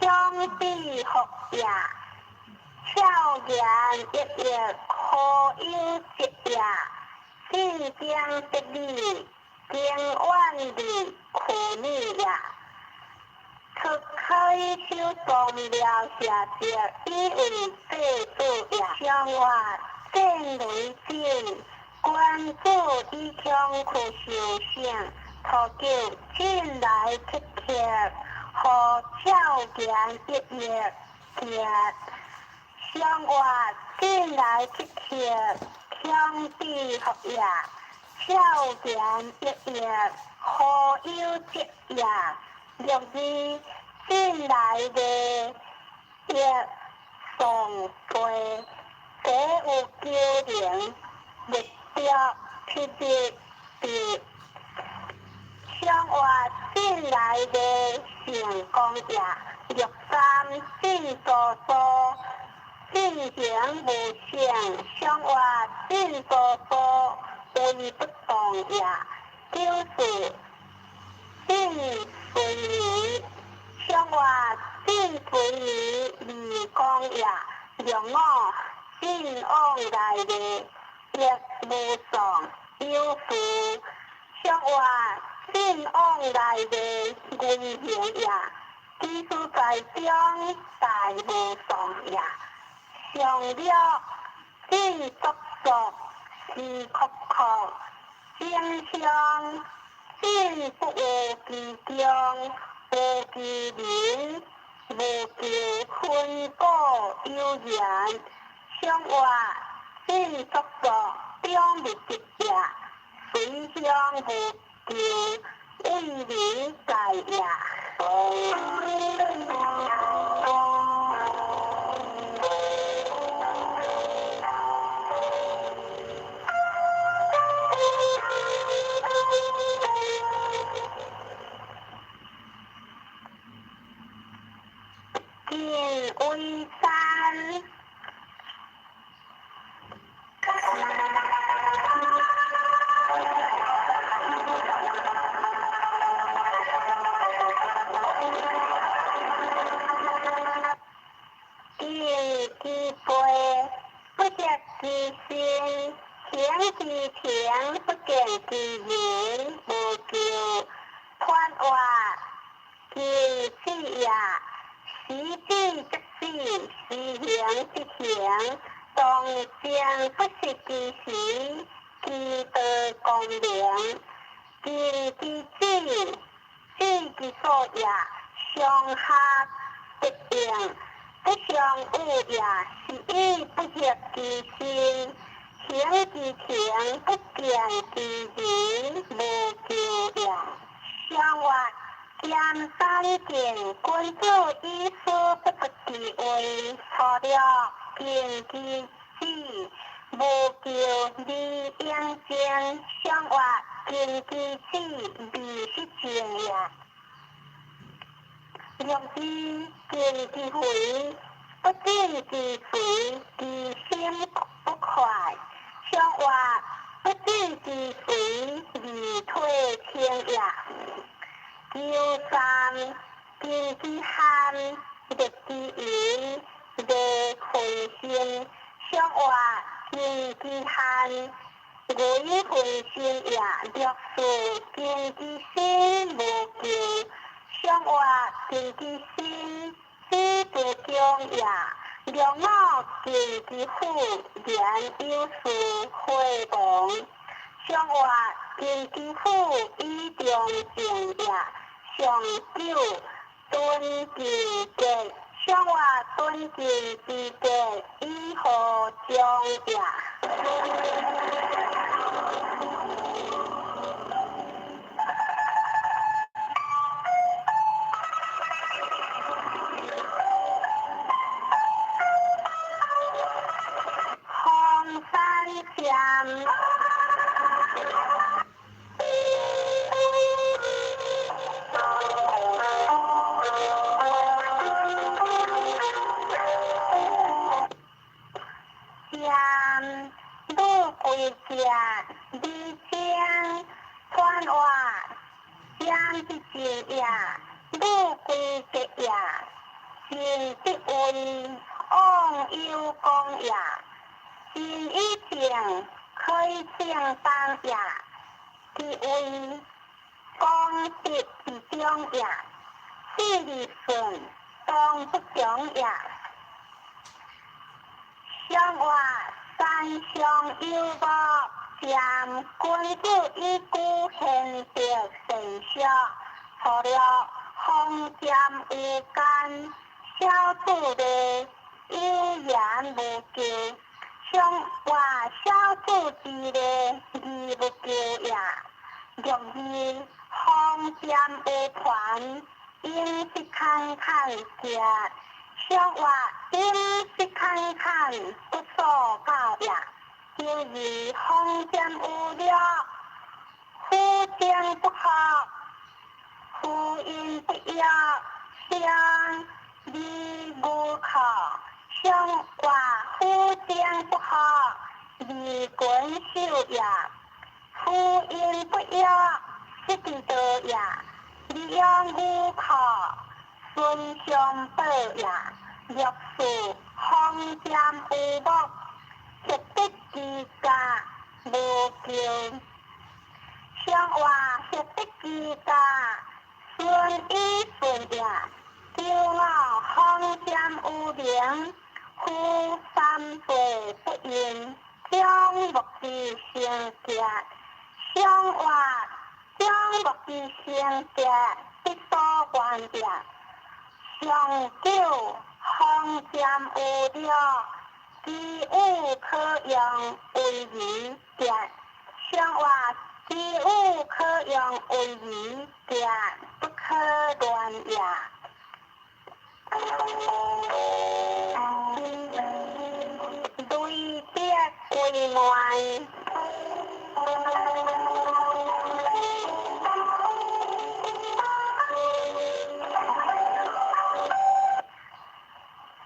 比福也。俏言一一可有疾也。進經得理，經遠離苦女也。出開手當了下節，以為祭祖也。相話正雷震，君子以強去修行。初九進來乞客，何俏言一一結。相話進來乞客，強比福也。俏言一一何有疾也。六二進來的一送杯，這有九零六雕七日的。相話進來的成功也。六三進多多，進行無成。相話進多多，為不動也。九四進隨年，相話進隨年二公也。六五進往來的亦無喪有事，相話進往來的危行也。技術在中大無喪也。上了進足足是確確，正向進不有其中，無其人，無求分果有緣。相話進足足中密集也，隨向無求為人在也。進為山。進之背，不得其身；行之情，不見其人。無求傳話進死也。時止則止，時行則行。當正不失其時，其道光明。進之止，止之所也。上下得應，不相惡也。是以不逆其心，行之情，不見其人，無求也。相話兼三進，君子以思不出其位。初六進之止，無求而應正。相話進之止，未失正也。六二進之回，不進之隨，其心不快。相話不進之隨，而退清也。九三進之罕，逆之淫，利分心。相話進之罕，為分心也。六四進之心無求，相話進之心，止不中也。六五進之府，言有事回亡。相話進之府，以中正也。上九敦之格，相話敦敬之格，以何終也？黃山劍。結離情，傳話占之情也，女歸結也，善得位忘憂光也，真以正開正當也，其為功德之中也，四日順當不窮也。上話三上有無占君子以居賢德善學，初六風占有間，小子的有言無咎。上話小子之禮義無咎也。六日風占有團，應是坎坎結。上話應是坎坎不所教也。九日風占有略，夫爭不合，夫因不約，相離無可。上話夫爭不合，離君守也。夫因不約，失之道也。利用無可，孫相報也。六四風占有木，協得之家無咎。上話協得之家，孫以順也。九五風占有名，夫三歲不孕，將木之成結。上話將木之成結，必所願也。上九風占有略，知有可用為儀結。上話知有可用為儀結，不可亂也。雷竹歸門。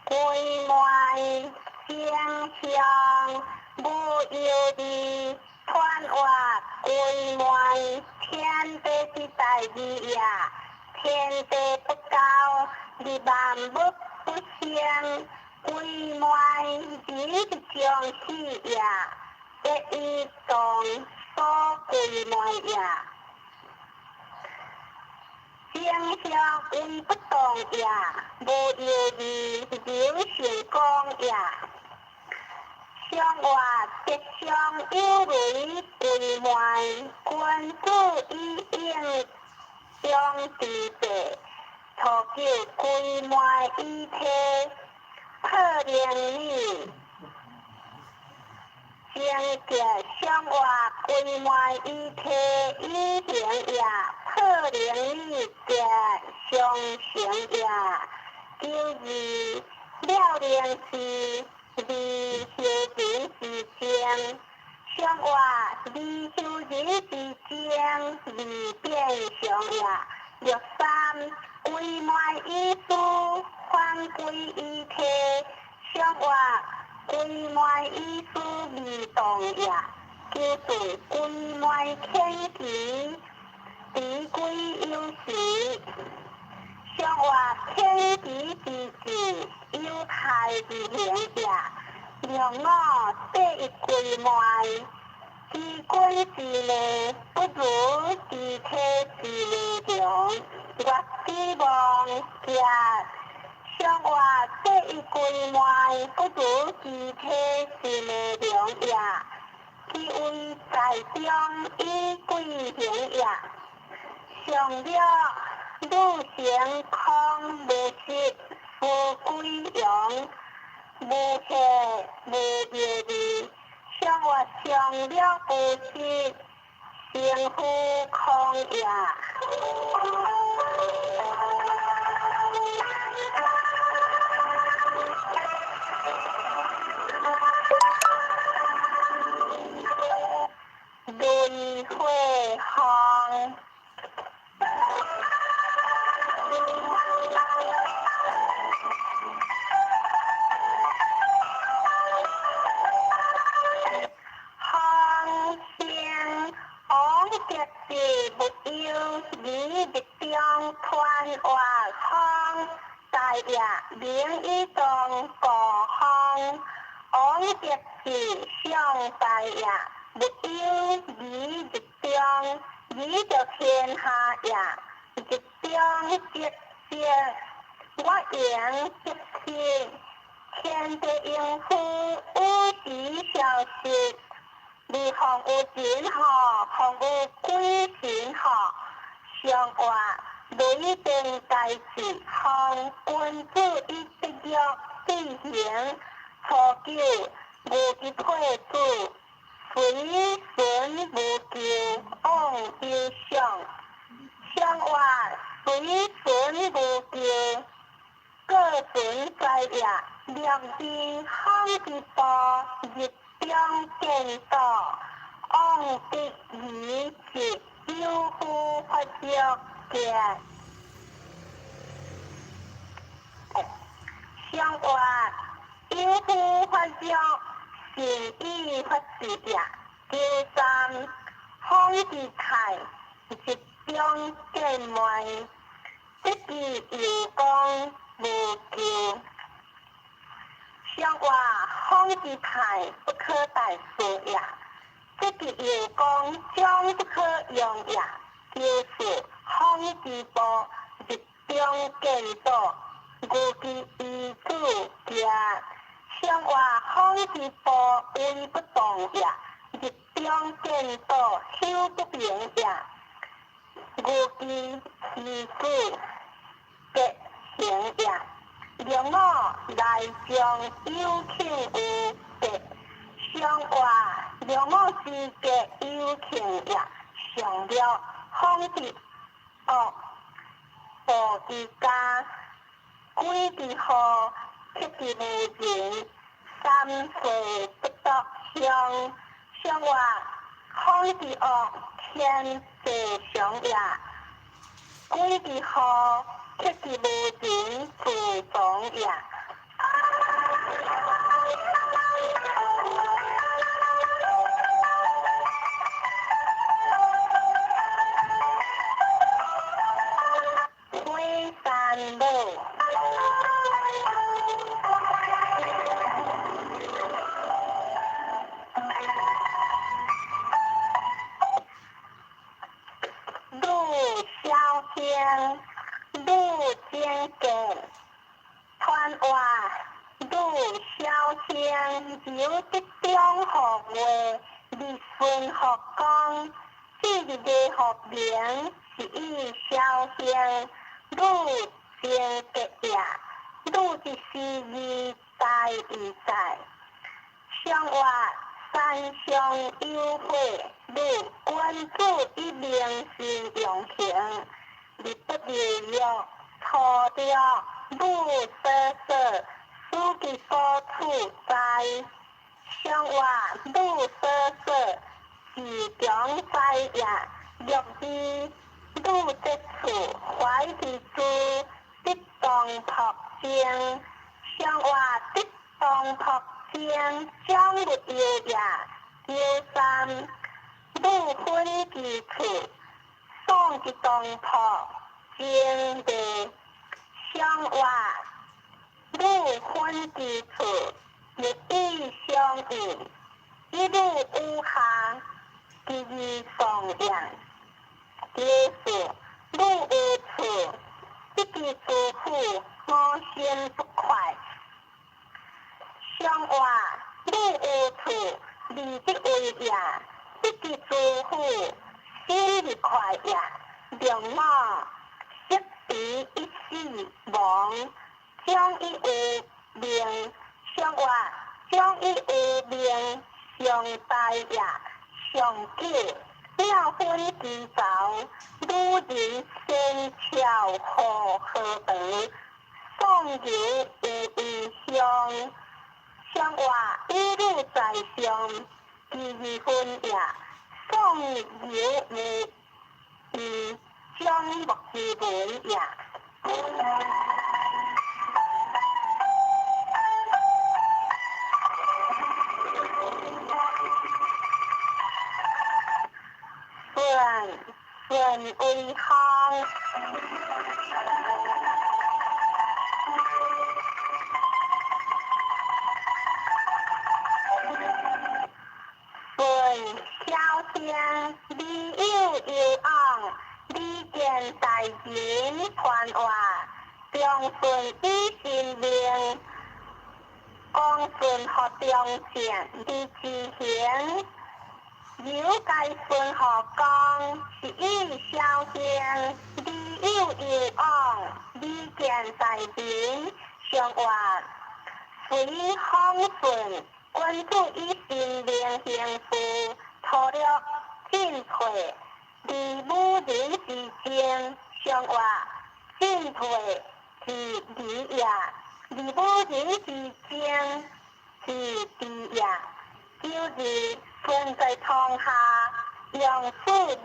歸門正向無憂慮，傳話歸門天地之大義也，天地不交，日萬物不生。歸門人之將死也，得以動所歸門也。正向為不動也，無憂慮，流成功也。上話吉祥有雷歸門，君子以應中之地，初九歸門以體，破靈女。正結上話歸門以體以行也，破靈女結上成也。九二了靈是離修人之精，上話離修人之精，離變相也。六三歸門以思，反歸以體，上話歸門以思未動也。九四歸門天時，持歸有時。上話天時之治，有泰而行也。六五第一歸門，知君之內，不如知體之內強。月之望結，上話第一歸門，不如知體之內強也。其為在中以貴行也。上六女成空無實，夫歸陽，無血無憂慮。上話上六無實，成夫空也。輪回風。風活方大业名以当故方，王德志上大业，无忧而日中，而著天下也，日中积积，我言积天，天地应夫有时消失，二方有神吼，方有鬼神吼，上活雷电大志，方君子以德育志行，初九牛之配子，随顺无求，往有上，上活随顺无求，过存在也，两边方之步，日中见道，往得而是有夫发育见。上活有夫发育，善意发事也。第三方之泰，日中见昧，得之有功无咎。上活方之泰，不可代事也。得之有功，将不可用也。就是方之步，日中见道，牛之遗子行。上活方之步，威不动也。日中见道，修不明也。牛之遗子结行也。龙我来将有庆有德，上活龙我之格有庆也。上了方之恶，步之家，鬼之祸，克之无人，三岁不得相。上活方之恶，天地常也。鬼之祸，克之无人，自从也。火山母。女小兄，女精见，传话女小兄由得中学话，日顺学讲，这日的学名是以小兄女精结也，女之思义在义在。上活山上有火，女君子以明心用行，日不日月，初掉女所所，思其所处在。上活女所所，自强在也，欲知女则处，怀之珠，得当朴正。上活得当朴正，将勿忧也。九三女分之处，丧之当朴正地。上活女分之处，日以相应，一日有下，其义丧也。第四女有处，得其师傅，我心不快。上活女有处，利得为也，得其师傅，心日快也。龙我识彼一死亡，将以有命。上活将以有命，上大也，上久了分之凿，女人仙巧何何德，宋游有异乡。上活一女在上，其义分也。宋游无义，将莫之文也。顺顺为方，顺小生，理有攸往，理见大人传话，忠顺以神明，恭顺予忠正而知行，由该顺予公，是以小兄，理有攸往，理见大人相话，随风顺。君子以神明行事，粗略进退，而武人之争，相话进退是理也；而武人之争是智也。九日顺在窗下，用事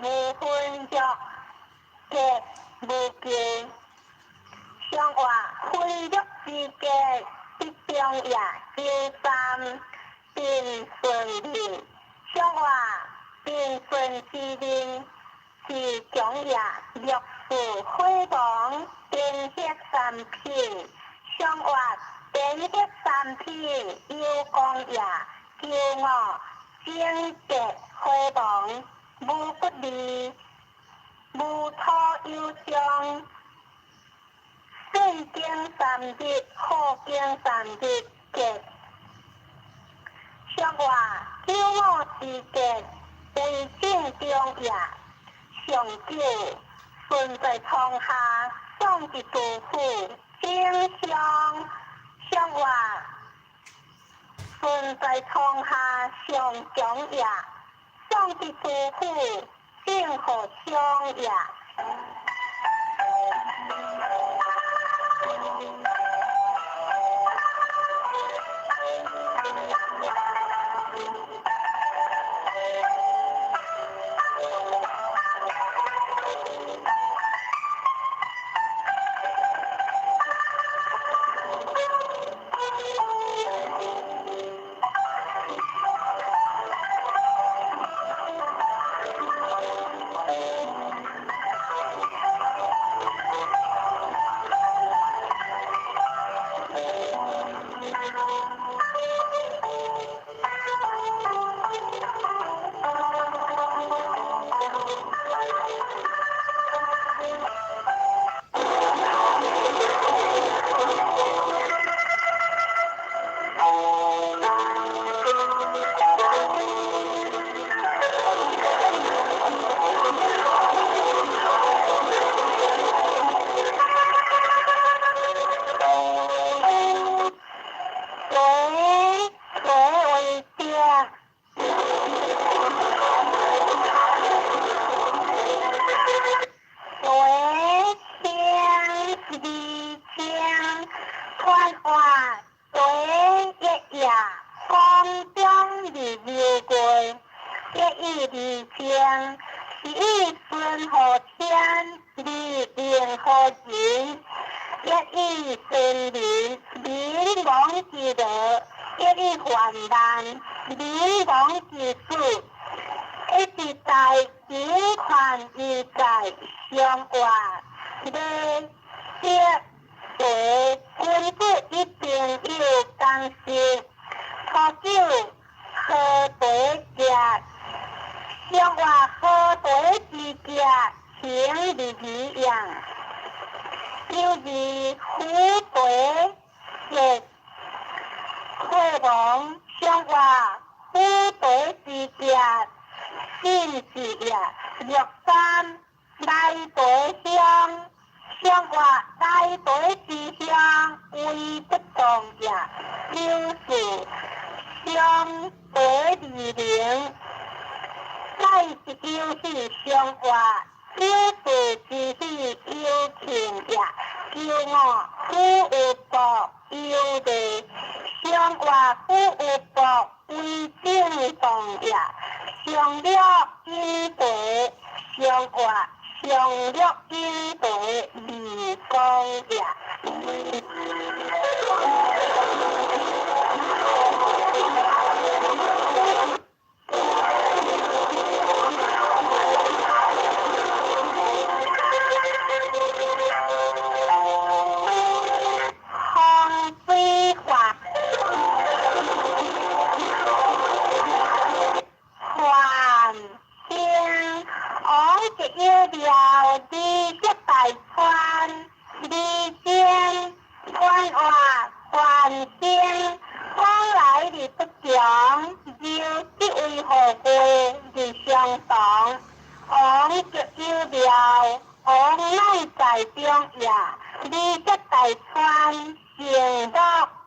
無分約，結無記。相話分約之結，必中也。九三。平順人，相話平順之人是強也。六四火亡，天血三品，相話天血三品有功也。九五整節火亡，無不利，無土有傷。順經三日，好經三日結。相話九五之節為正中也。上九順在窗下，送之杜甫，正上相話順在窗下上強也。送之杜甫，正予上也。水為正。水清而清，传话水一夜，光中而流过，一意而清，是以顺予天，而应予人，一以顺民，民亡之乐；一以患難，民亡之死。一是在人權自在相話，禮節茶君子一定有共識。初九好茶食，相話好茶之食，行而義樣。九日虎茶食，火亡相話虎茶之食，信是也。六三來茶香，相話來茶之香為不動也。九四相茶而明，乃是九喜相話，九四之喜有慶也。九五虎有報有禮，相話虎有報為正動也。上略飲茶，相話上略飲茶而公也。凡生往來而不窮，就這位何過而相同。王極有妙，王乃在中也。二則大川，成樂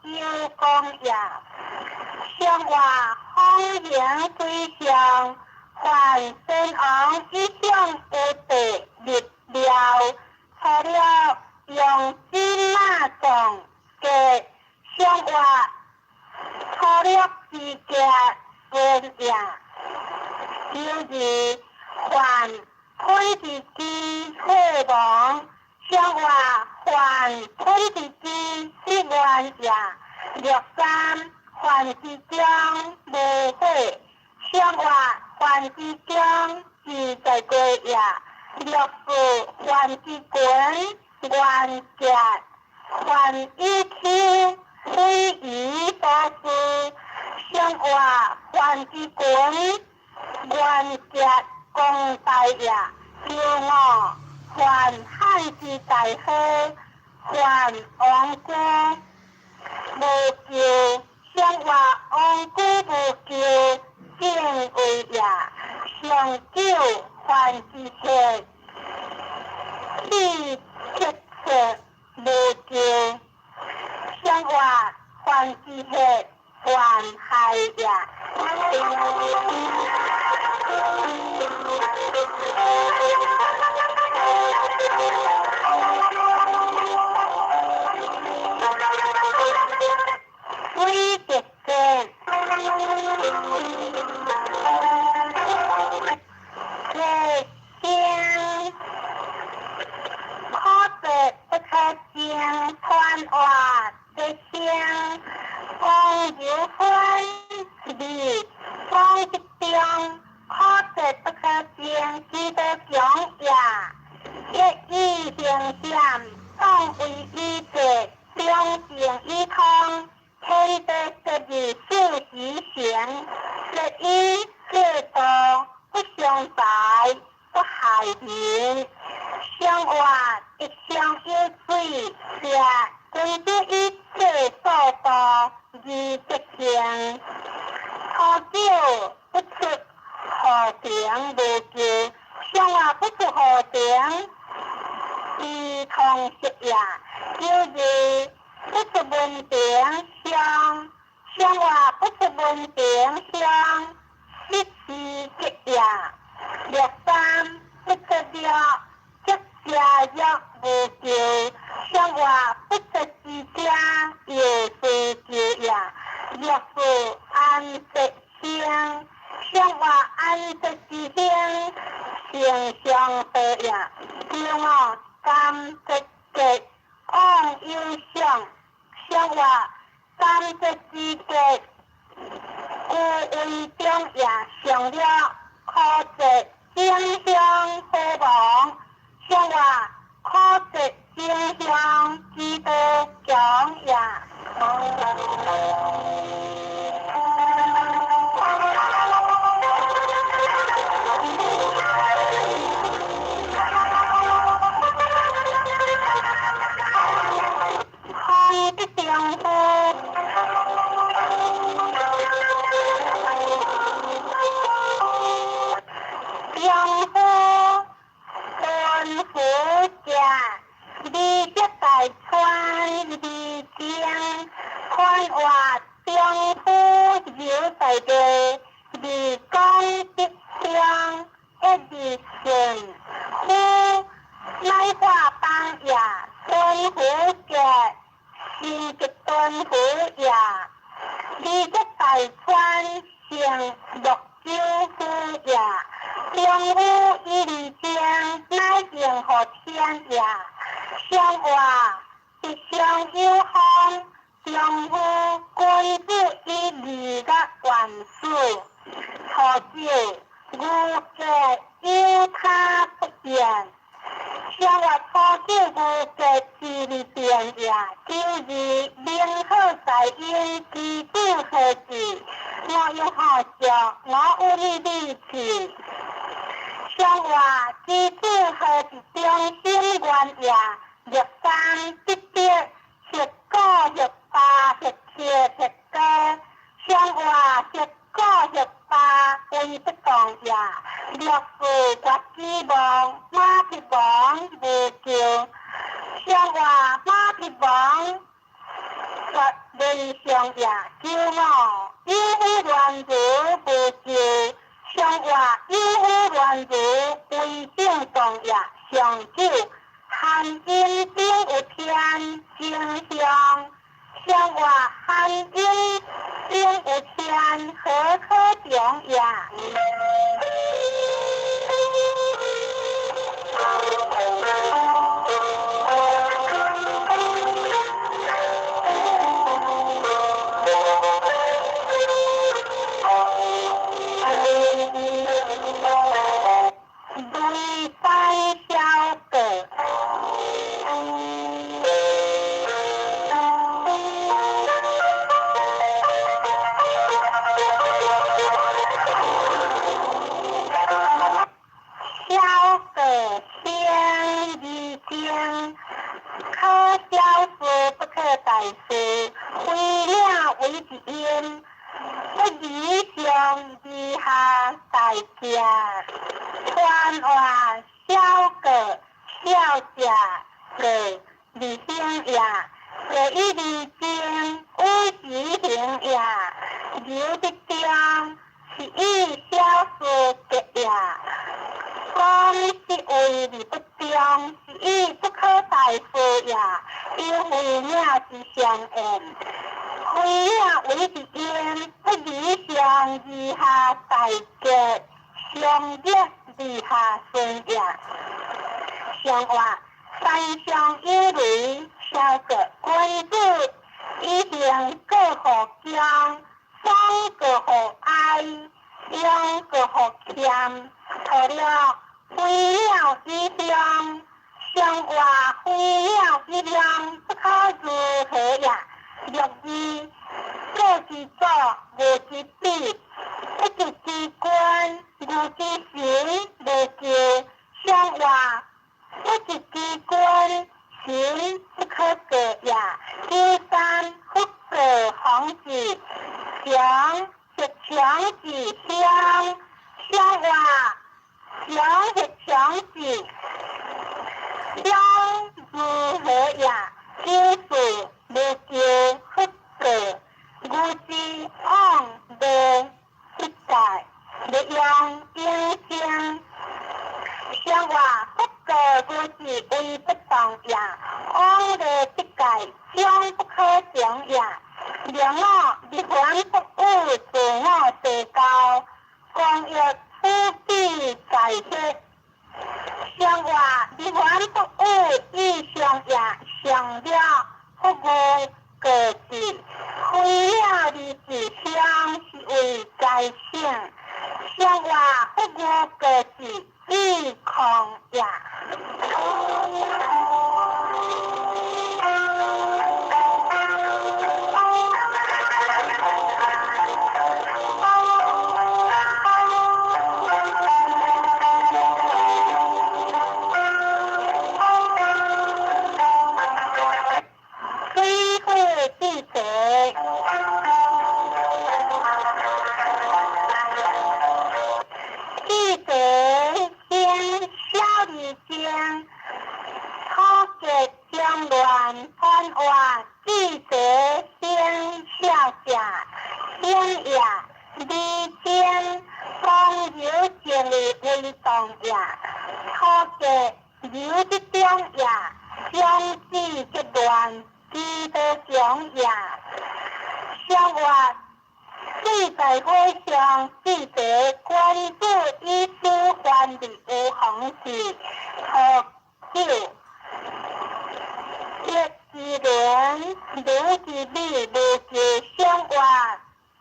有功也。上話風行水上，凡先王以上有地立廟，除了用金馬藏嘅上話粗略之家分也。就是凡吞之之火王，上話凡吞之之失願也。六三凡之中無火，上話凡之中自在過也。六四凡之群願結，凡以丘非夷所思，上話凡之群願結功大也。六五凡漢之大好，凡王居無咎，上話王居無咎正位也。上九凡之切，四七切無咎，上話凡之切凡害也。水得見，這聲可得不可精，傳話的聲，王有歡二王一中，可得不可精，之道強也。一意行善，當為以德，兩情以通，天地十二四時行，十一四道不相敗，不害人。相話一相有水，是君子以切所道而得行。初九不出河平無咎，上話不出河平，是通識也。九二不出文平上，上話不出文平上，失時吉也。六三不出了，則家約無咎，上話不出之家，又是咎也。六四安則生，上話安則之生，成上道也。六五三則吉，往有相，上話三則之吉，故為中也。上了可則正向火王，上話可則正向之道強也。空的丈夫，丈夫吩咐者，二則大川二精，寬話丈夫有大地，二講吉祥，一二順，夫乃化邦也，吩咐者，是吉敦夫也。二則大川成六九夫也，丈夫以二精，乃應乎天也。上話吉祥有方，丈夫君子以二個元始。初九牛格有他不變，上話初九牛格之二變也。九二明好在因，知子何事？我有好笑，我有你理去。上話知子何是中心原也。六三得得，十九十八。人上也九五，有夫亂如無咎，上話有夫亂如為正當也上九，含陰頂有天正向，上話含陰頂有天何可長也？雷山小過。小過先二經，可小事不可大事，非領為之因，不以上而下大者。傳話小過小者過二行也，過一二經有時行也，留得中是以小事結也。講是為而不中，是以不可大事也。有非領之相應，非領為之因，不以上而下大結，上逆而下順也。上話山上有雷，小過君子以行過予恭，爽過予哀，勇過予謙。錯了，非鳥以鄉，上話非鳥以量，不可如何也？六二，過之祖，無之比，不及之君，無之神，無咎。上話不及之君，神不可過也。九三，福過方子，強是強之鄉，上話強是強之，鄉如何也？九四，無咎福過，無之往無不在，欲用永生。上話福過無是為不當也，往無不界，將不可長也。兩我日還不有自我地高，光欲苦比在血。上話日還不有以上也，上了福無過之，非了而自鄉是為在省。上話福無過之，以空也。水火地地，地地先小二经，土结中乱传话，地地先小者，先也，二经光有静的为动也，土结有之中也，将子结乱。知道强也，上话水在火上，记得君子以此还的有方式，何久？一之伦，如之美，无求上话，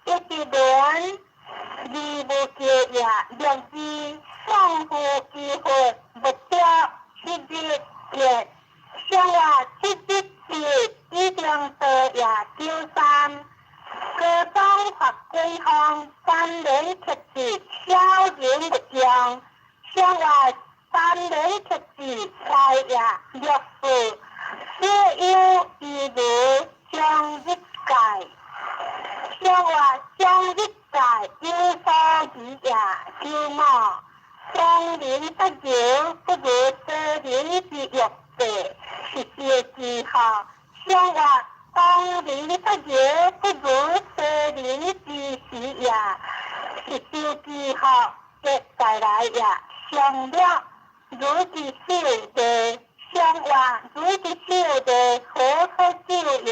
一之伦，二无求也，六二丧父之佛，不得七日结，上话七日结。以上道也九三，高宗发归方，三年克制，小人不用。上话三年克制，在也六四，所有一如将日界。上话将日界有所疑也九五，双人不柔，不如多人之欲地，是世之福。上话東人不熱不如西人之時也，是周之福得帶來也。上了如之手地，上話如之手地，何可救也？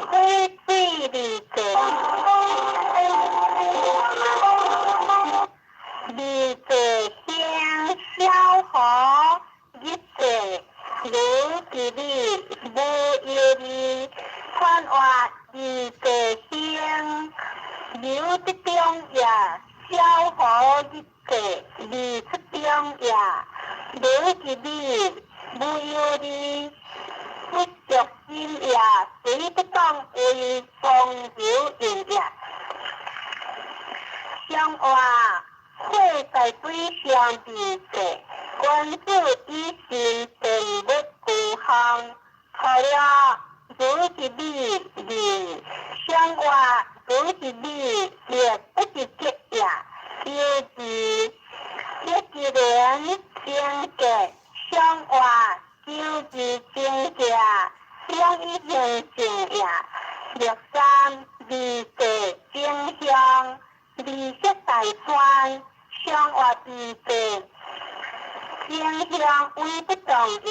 火水二济，二济兴小河日济，如之理无忧虑，传话二济兴流得中也，小河日济二出中也，如之理无忧虑。不着心也，谁不当为风流人也？相话火在水上二济，君子以身定物孤项，除了如是理人，相话如是理也不是结也，有之一一人精格相话。九字真者，两一形成也。六三二地正向，二色大川，相话二地正向为不动也。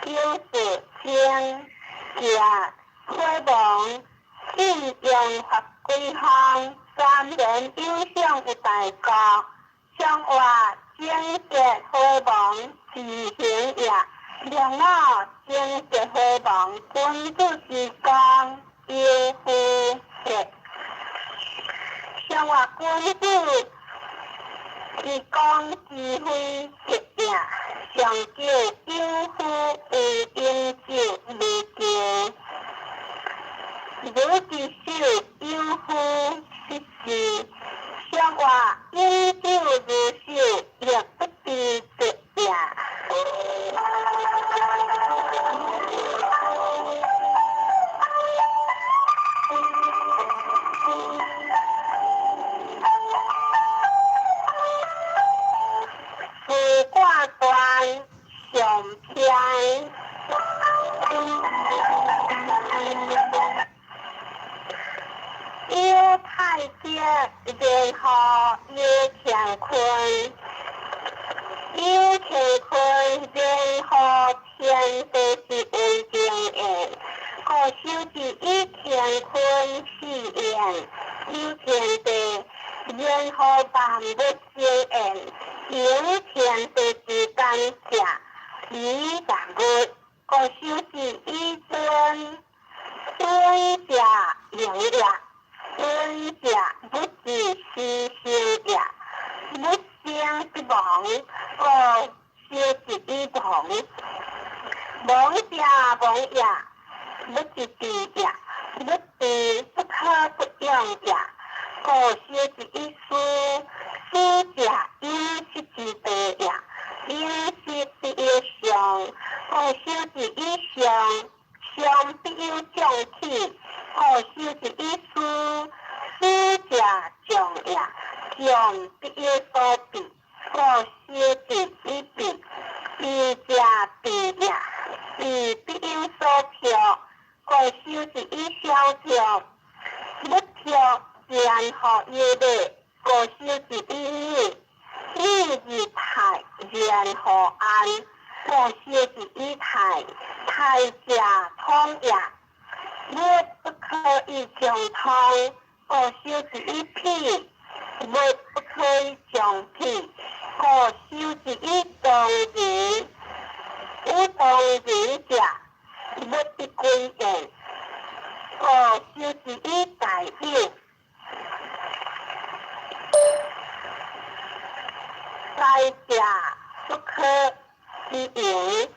九字正者，火亡信用法归项，三人有相有大国，相话正结火亡自行也。两老正结火亡，君子之功，有夫节。相话君子之功之非节也，上少有夫有应酒无求，如之手有夫失之，相话饮酒如手，亦不知节也。自挂断上篇，有太极然后有乾坤，有乾坤然后天地是为正的，故修是以乾坤四言，有天地然后万物生现，有天地之间者，理万物，故修是以尊尊者名也，尊者不知其生也，不生之亡，故修是以亡。亡者亡也，不知知也，不知不可不用也，故修是以思，思者饮食之道也，饮食必有常，故修是以常，常必有将起，故修是以思，思者将也，将必有所避，故修是以避，避者避也，避必有所跳，故修是以消跳，不跳然后有礼，故修是以礼，礼而泰，然后安，故修是以泰，泰者通也，物不可以将通，故修是以辟，物不可以将辟，故修是以当仁，有当仁者，物必归焉，故修是以大有。大者不可以盈，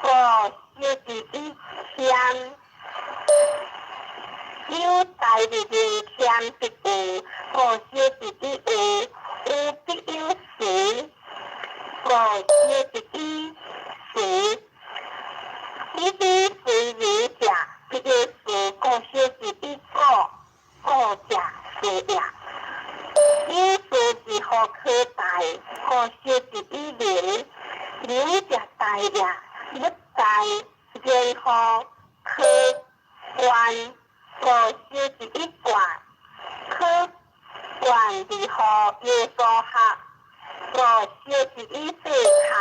故修是以谦。有大日谦必有，故修是以有，有必有时。五小一一四，一一四二者，一个四五小一个个者四也。一四二号可大，五小一零，零者大也，不大，然后可关五小一罐，可关二号有所合，五小一四合，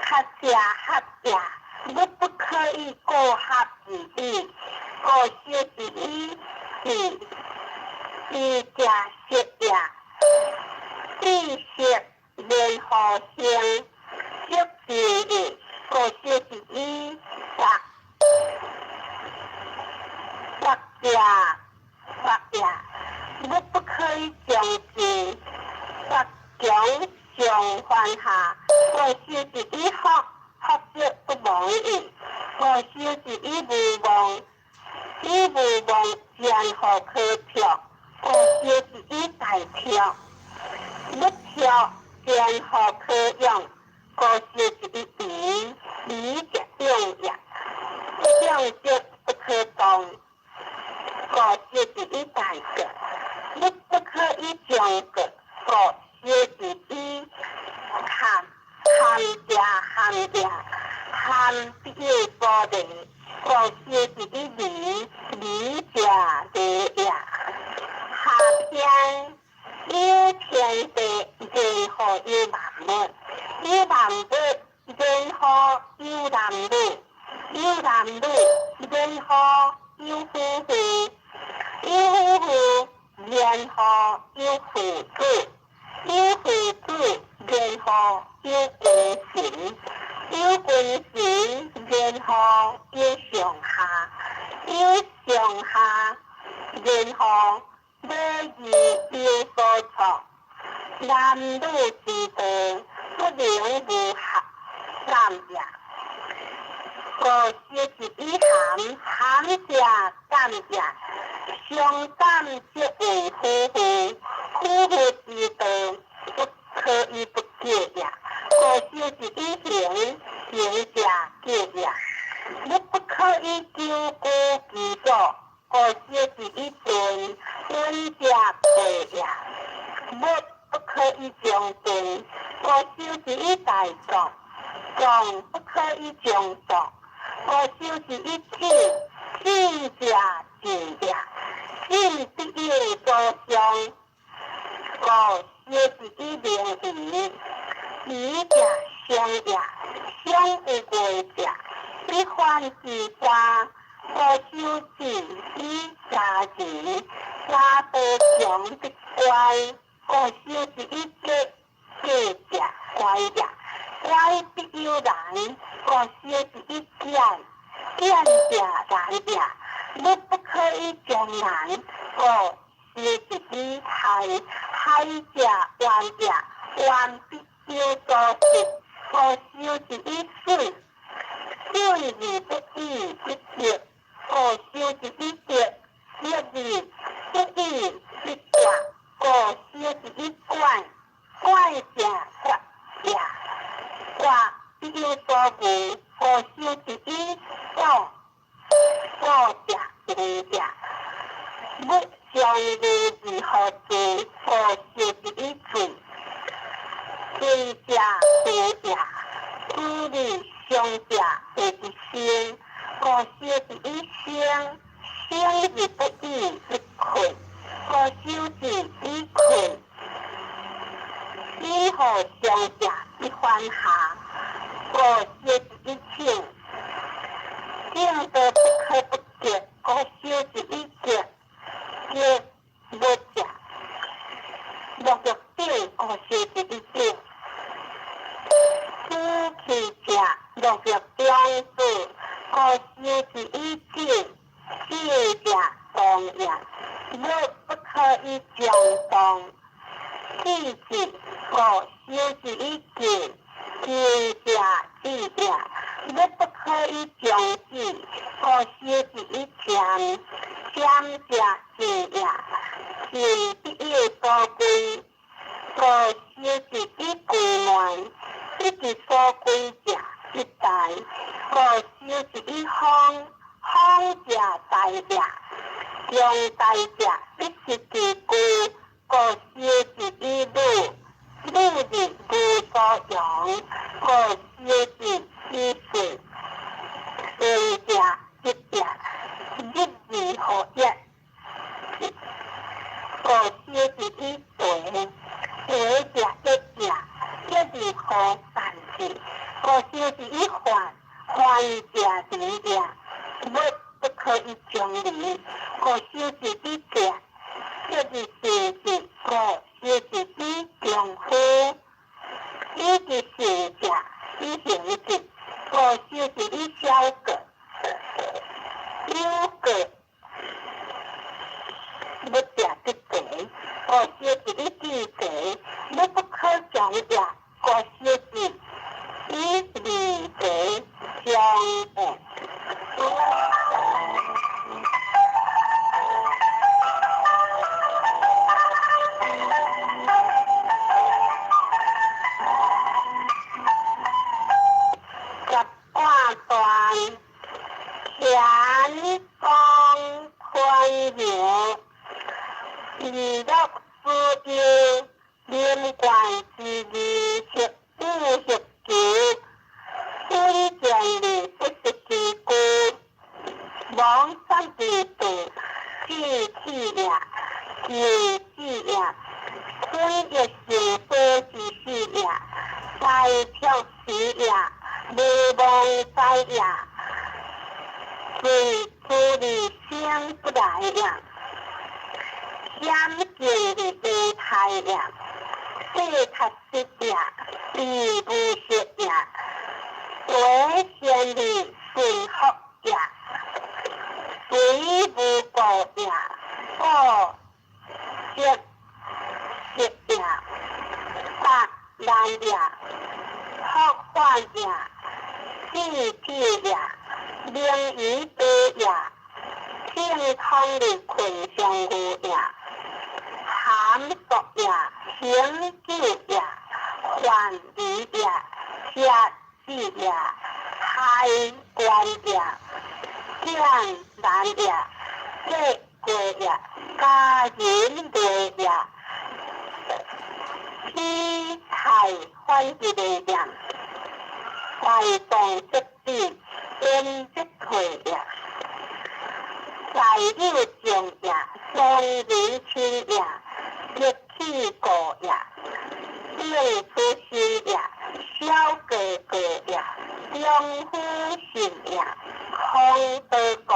合者合也，你不可以过合而已。五小一四，二者色也，四色然后生，色字义，五小一八，八者八也，你不可以將字八強上犯下，五小一福，福者不忘矣。五小一無忘，以無忘然後可跳，五小一大跳，不跳然後可用，五小一離，離者用也，用者不可動，五小一大個，你不可以將個，五小一含含者含也，含必有所離，五小一離，離者離也。下篇有天地，然後有萬物，有萬物，然後有男女，有男女，然後有夫婦，有夫婦，然後有父子，有父子，然後有君臣，有君臣，然後有上下，有上下，然後禮義有所創，男女之道不能無合三也。五小一含，含者感也，相感則為夫婦，夫婦之道不可以不潔也。五小一行，行者潔也，你不可以久居其所。五小一頓，頓者貴也，物不可以將頓。五小一大壯，壯不可以將壯。五小一體，體者靜也，靜必有所傷。五小一明夷，夷者相也，相有過者，一犯之家。五小一家人，家道強必乖。五小一結，結者乖也，乖必有難。五小一簡，簡者難也，你不可以將難。五小一害，害者冤也，冤必有所失。五小一損，損而不已不得。五小一得，得而不已不斷。五小一管，管者決也，決必有所無。五小一過，過者無也，物將無而何住？五小一罪，罪者罪也，處理相者為一生。五小一生，生而不已不困。五小一困，以後相者一犯下。五小一請，請得不可不潔。五小一潔，潔無者，無著頂。五小一頂，此去者無著中子。五小一靜，靜者動也，物不可以將動。四字五小一靜，靜者止也，物不可以將止。五小一占，占者靜也，靜必有所歸。五小修是以歸願，一直所歸者一大。五修是以方，方者大也，中大者一時之故。五修是以女，女日無所容。五修是以順，順者一者，日二合一。五修是以隨，隨者一者，一日何善事。五修是以幻，幻者離也，物不可以將離。五修是以結，結日是是五修是以丈夫，以是行者，以行者。五修是以小過，小過物者得地。五修是以智地，物不可將也。五修是以離地相應。十卦斷，乾乾坤爻，二六四九，連貫是25、19，水前日不是之故，王三之度，志氣也，求志也，坤一受多之事也，在跳死也，無妄哉也，水出而生不來也，險境而無態也，世確實也，地無色也，為善而順福也，水無故也，故色色也，百難也，福患也，智智也，明於地也，正通的困相故也，含索也，行久也，幻理也，邪智也，海關也，見難也，結果也，家人類也，體態反一個也，大動即止，言即退也，在有正也，雙人親也，熱氣過也，應出心也，小過過也，中夫信也，空德國，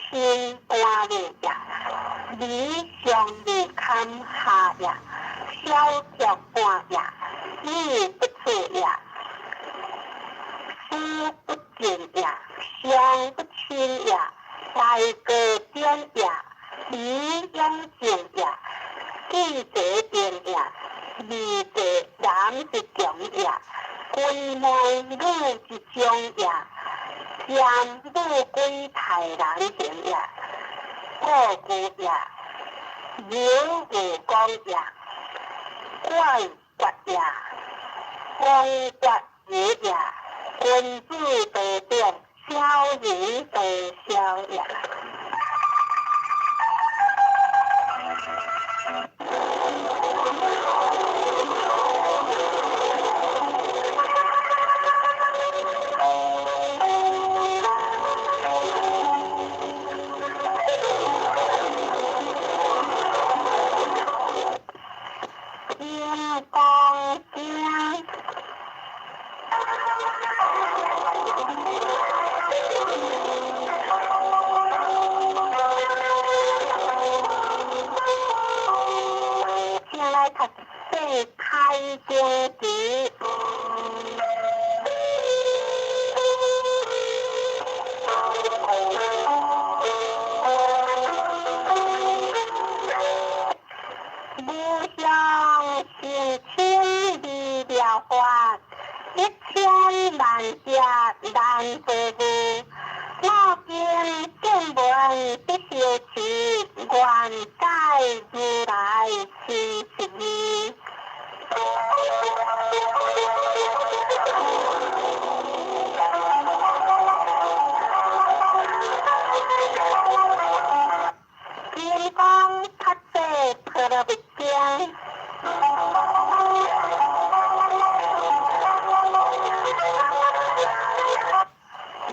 心肝日也，理上日堪下也，小條半也，意不出也，思不盡也，相不親也，大過點也，理養正也，記者變也，二者男之強也，君妹女之長也，占女歸太難行也，故故也，牛無光也，怪決也，光決日也，君子道長，小人道小也。金剛經。先來讀《開經偈》。無上甚深微妙法，一千萬劫難遭遇。我今見聞得受持，願解如來真實義。金剛菩薩婆羅蜜經。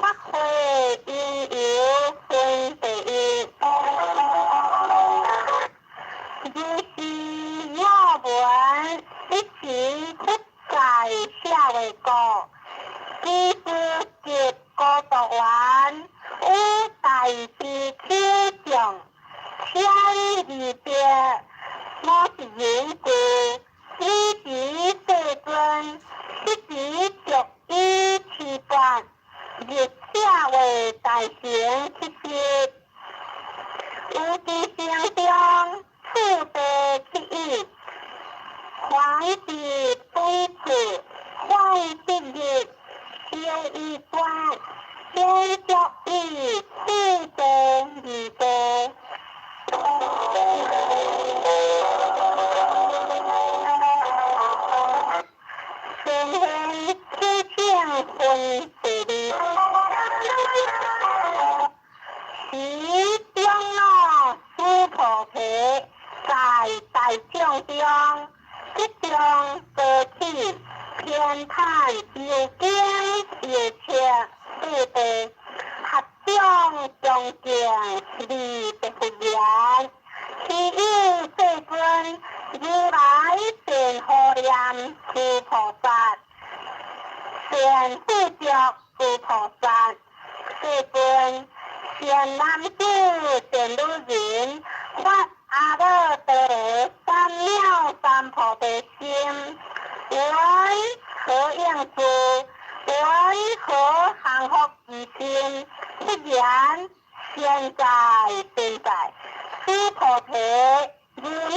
法會因緣分第一，如是我聞，彼時佛在舍衛國，旍旍給孤獨園，與大比丘眾，千二百五十人俱，爾時世尊，悉時著衣持缽，入舍衛大城乞食。有佇城中，次第乞已，還至本處，返昔日修衣冠，先著衣次第二地。先現此聖分第二，時長老須菩提在大眾中，吉祥高起，偏袒右肩右側四地，合掌恭敬禮白佛言：希有世尊，如來善護念諸菩薩，善護著諸菩薩。世尊，善男子善女人，發阿耨多羅三藐三菩提心，雲何應住？雲何降伏其心？佛言：善哉善哉，須菩提，如你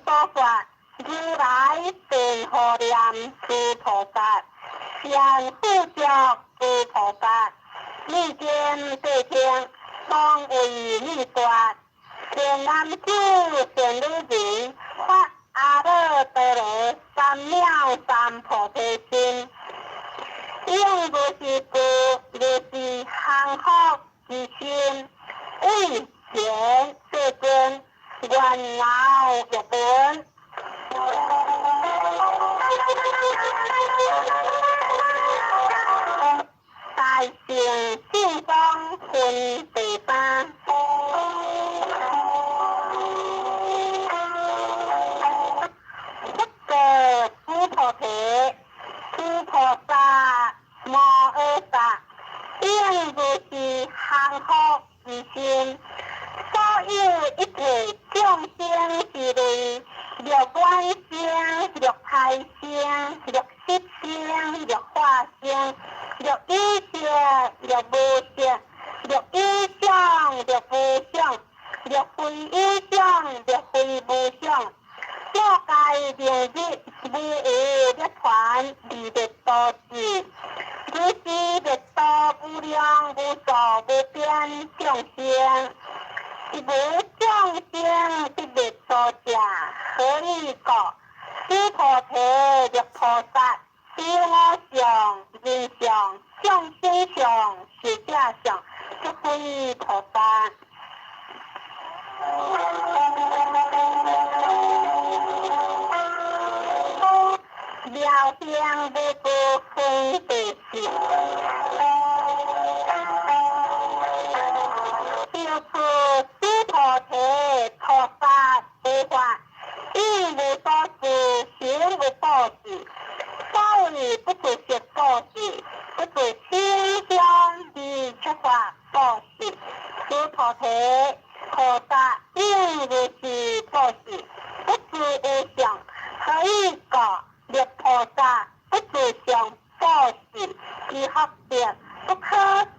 所說，如來善護念諸菩薩，善護著諸菩薩。你今諦聽，當為你說。善男子善女人，發阿耨多羅三藐三菩提心，應如是住，如是降伏其心。為前世尊，願樂欲聞。大乘正宗分第三。佛告須菩提：諸菩薩摩訶薩，應如是降伏其心。所有一切眾生之類，若願生，若胎生，若色生，若法生，若有色，若無色，若有想，若無想，若非有想，若非無想，若皆明日無有涅槃而滅度時，如是滅度無量無數無邊眾生，是無眾生不滅度者，何以故？須菩提，若菩薩有我相、人相、眾生相、壽者相，則非菩薩。妙行無住分第四。就此須菩提，菩薩不法，應無所住，行無布施。所謂不住色布施，不住聲香味觸法布施。須菩提，菩薩應如是布施，不住有相。何以故？若菩薩不住相布施，其福德不可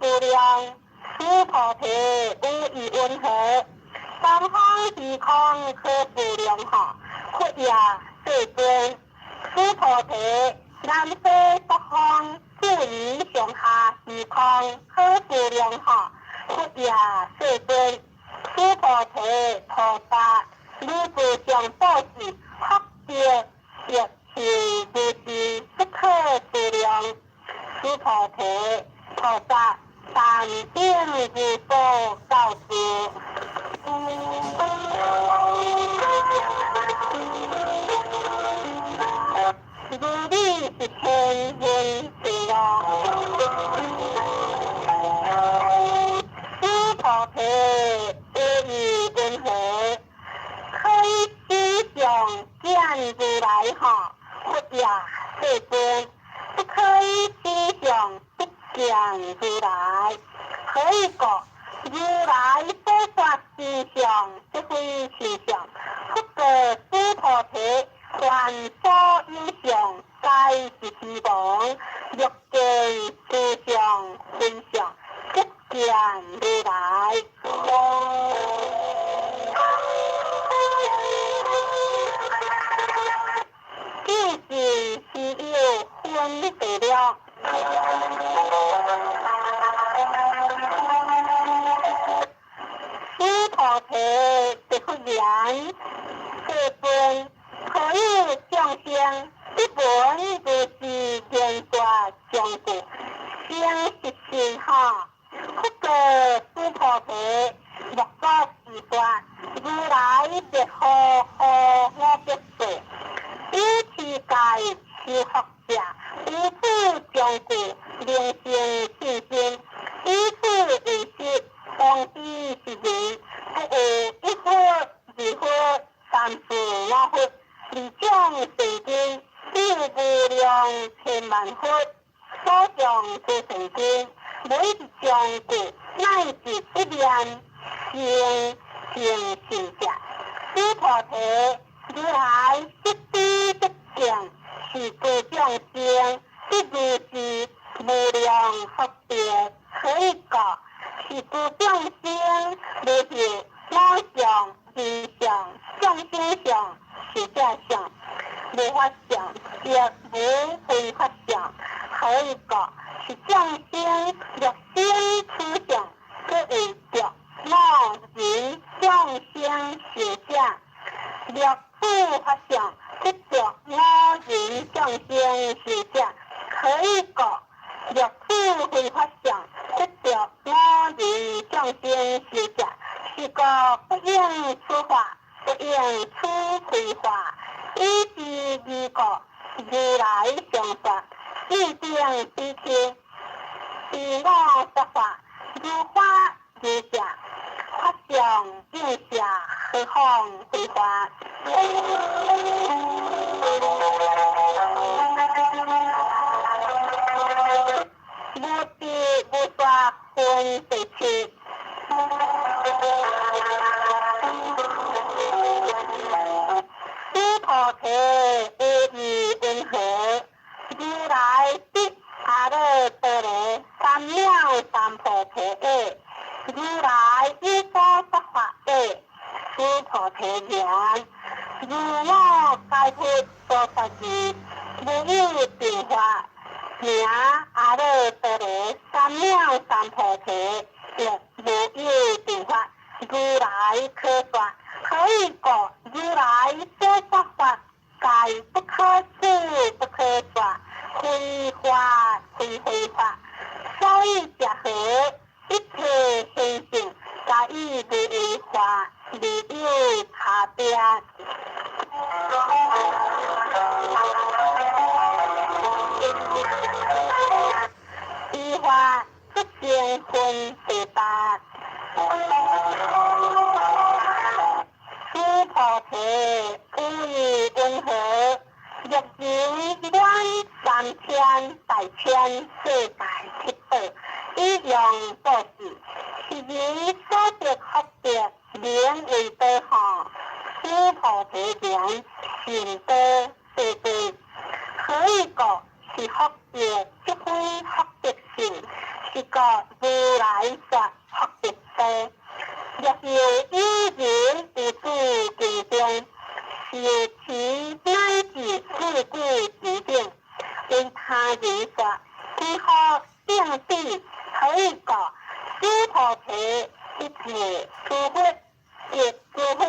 思量。須菩提，汝意雲何？東方虛空可思量吼，佛也世尊。須菩提，南西北方四夷上下虛空可思量吼，佛也世尊。須菩提，菩薩如住相布施，福德色是如是不可思量。須菩提，菩薩但應如所教示。如理是天云地量。須菩提，會意云何？可以知相見如來吼，佛也世尊，不可以知相不見如來。何以故？如來所說實相，即非實相。佛告須菩提：凡所有相，皆是虛妄。若見此相非相，即見如來。究竟是有分別了。須菩提，是佛言：世尊，何有眾生不聞如是言說上句，生是信吼？佛告須菩提：莫作是說，如來滅後何五百世，有持戒修福者，於此上句能生信心，以此為實，方知是人，不有一佛、二佛、三四五佛，二種世間，有無量千萬佛，所上諸聖經，每一上句乃至一念生成信者。須菩提，如來悉知悉見，是諸眾生，得如是無量福德。何以故？是諸眾生無有我相、人相、眾生相、壽者相、無法相，亦無非法相。何以故？是眾生若生此相，則為著我人眾生壽者；若處法相，則著我人眾生壽者。何以故？若處非法相，則著我人眾生壽者。是故不應此法，不應此非法。以是義故，如來常說：四定比丘，依我說法，如法如相，法相應下，何況非法？無知無說分第七。須菩提，會意云何？如來得阿耨多羅三藐三菩提耶？如來以所說法耶？須菩提言：如我解佛所說義，無有變化，名阿耨多羅三藐三菩提，亦無有變化。如來可說。何以故？如來所說法，皆不可思不可說，非法非非法。所以者何？一切現象，皆以無為法，而有差別。依法出生分第八。須菩提，有意云何？若人滿三千大千世界七寶，以用布施，是人所得福德，名為多吼？須菩提言：甚多，世尊。何以故？是福德，即非福德性。是故如來說福德多。若有有人於此經中，受持乃至句句之頂，為他人說，彼福勝彼。何以故？須菩提，一切諸佛亦諸佛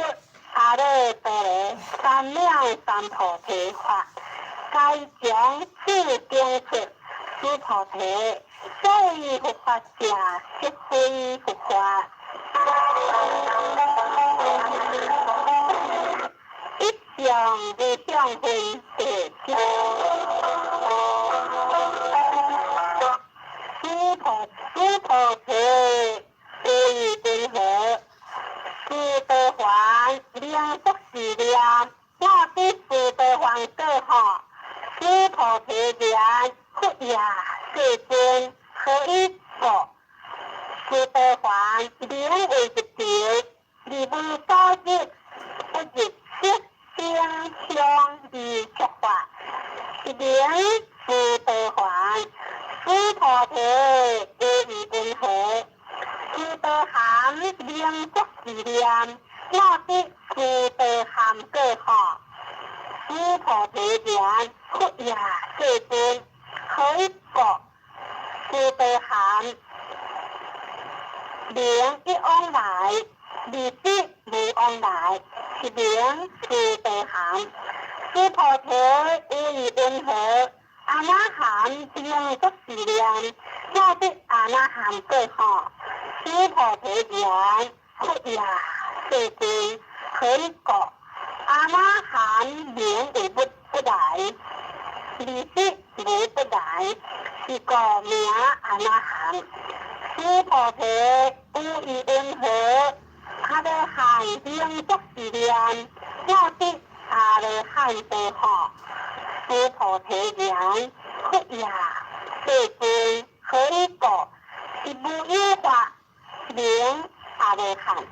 阿耨多羅三藐三菩提法，該將此經出，須菩提，所謂佛法者，即非佛法。一相無相分第七。須菩須菩提，有義云何？須陀洹名作是念，我得須陀洹果吼。須菩提言：佛也，世尊，何以故？須陀洹名為入定，而無所入，不入色聲香味觸法，是名須陀洹。須菩提，有義云何？須陀含名作是念，我得須陀含果吼。須菩提言：佛也，世尊，何以故？須陀含名一往來，二識無往來，是名須陀含。須菩提，有義云何？阿那含名作是念，我得阿那含果吼。須菩提言：佛也，世尊，何以故？阿那含名為不不來，二識無不來，是故名阿那含。須菩提，有義云何？阿羅漢名作是念，我得阿羅漢果吼。須菩提言：佛也，世尊，何以故？是無有法名阿羅漢。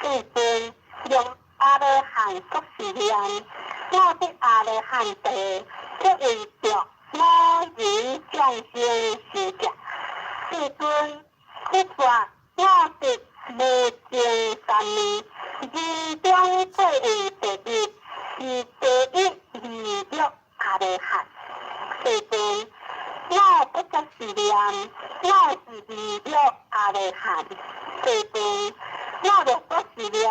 世尊，若阿羅漢作是念，我得阿羅漢地，不為著五蘊眾生修習。世尊，佛說我得無盡三昧，人中最為第一，是第一二欲阿羅漢。世尊，我不作是念，我是二欲阿羅漢。世尊，我若作是念，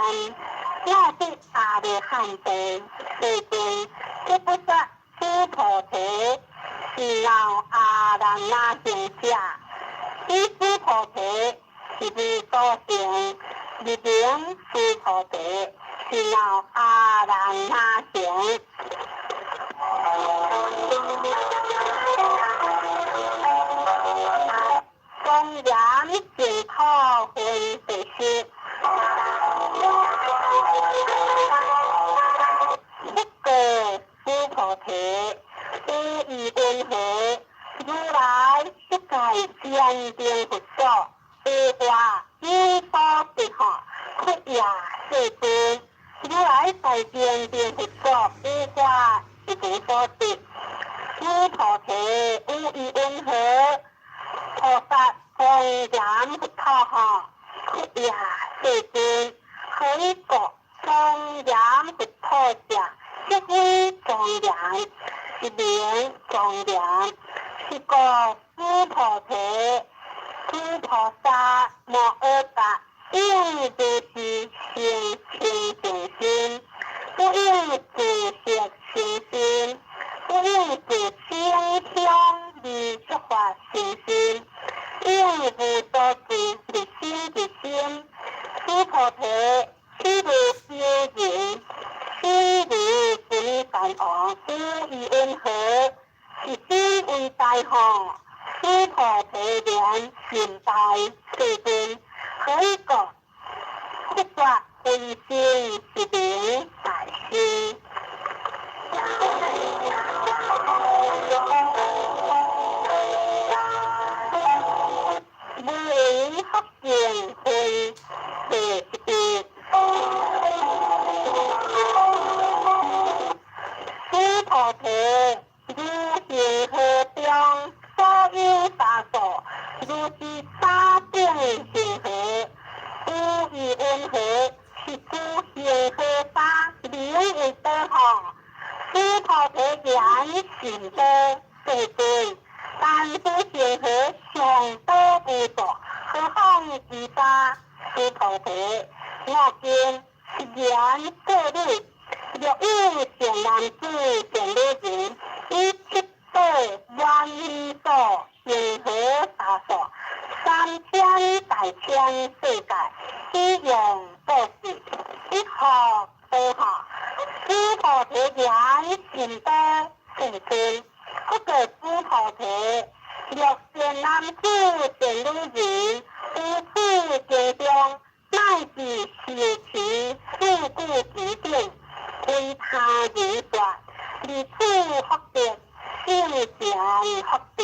我得阿羅漢地。世尊，這不說須菩提是鬧阿難那行者，彼須菩提是無所行，而名須菩提是鬧阿難那行。莊嚴淨土分第十。佛告須菩提：有義云何？如來釋迦禪定佛所，有話有所得吼。佛也，世尊，如來在禪定佛所，有話一無所得。須菩提，有義云何？菩薩莊嚴佛土吼。佛也，世尊，何以故？莊嚴佛土者，即非莊嚴，是名莊嚴。是故須菩提，諸菩薩摩訶薩應如是生清淨心，不應住色生心，不應住聲香味觸法生心，應無所住而生其心。須菩提，彼如非人，彼如不梵王，有義云何？是彼為大吼。須菩提言：甚大，世尊，何以故？佛說非心是名大心。無為福善分第一。須菩提，如恒河中所有沙數，如是沙等恒河，有義云何？是諸恒河沙名為多吼。須菩提言：甚多，世尊。但此恒河上多無數，何況其沙？須菩提，我今是言過汝，若有善男子、善女人，以七寶滿所恒河沙數，三千大千世界，以用布施，一福多哈，須菩提言善多世尊，佛告須菩提，若善男子善女人，於此經中，乃至修持四句偈等，為他人說，如此福德，勝前福德。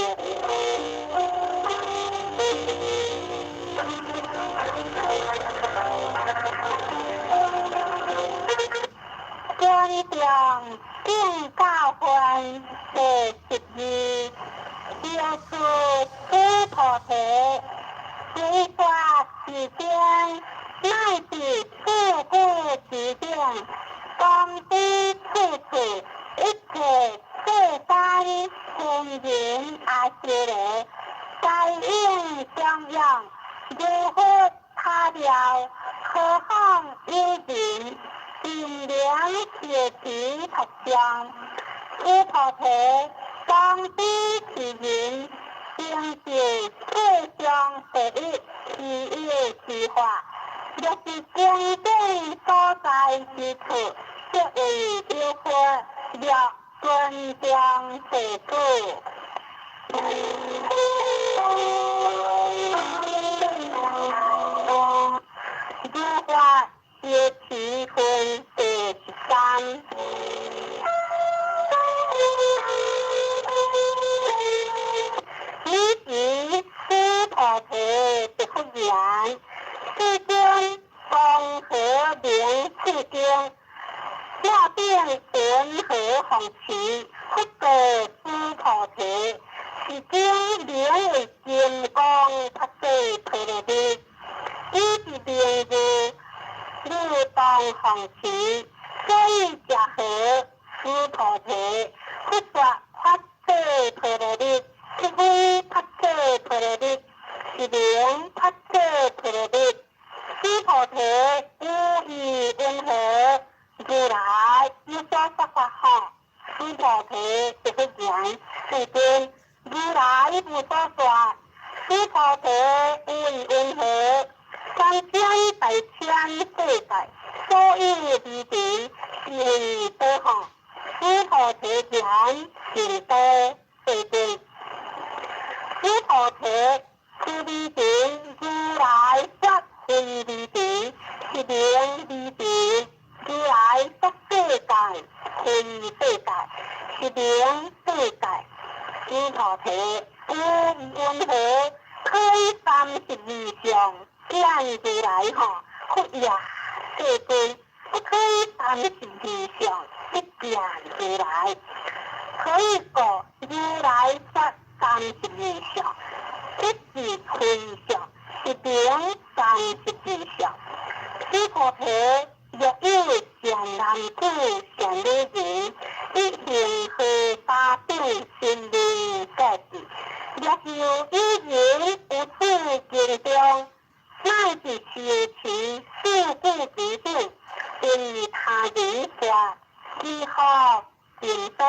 觀眾正教分第12，藥師須菩提，隨說是經，乃至四句偈等，當知此處一切世間天人阿闍黎，皆應供養，如佛塔廟，何況有人，頂禮受持讀誦。須菩提，當知是人，成就世上第一希有之法。若是經典所在之處，則為有佛，樂觀眾世主。如法修持分第13。彼時須菩提答佛言：世尊，光何名此經？我等云何奉持？佛告須菩提：是經名為金剛剎帝陀羅尼，以是名字，汝當奉持。所以者何？須菩提，佛說剎帝陀羅尼，即非剎帝陀羅尼，是名剎帝陀羅尼。須菩提，汝意云何？如來有所說法吼。須菩提答佛言：世尊，如來無所說。須菩提，汝意云何？三千大千世界，所有微塵，是為多吼。須菩提言：善多，世尊。須菩提，此微塵，如來說非微塵，是名微塵。如來說世界，非世界，是名世界。須菩提，汝意云何？可以32相見如來吼？佛曰：世尊，不可以32相不見如來。何以故？如來說32相，即是非相，是名32相。須菩提，若有善男子、善女人，以恆河沙等身命布施，若有有人於此經中，乃至修持四句偈等，為他人說，是福甚多。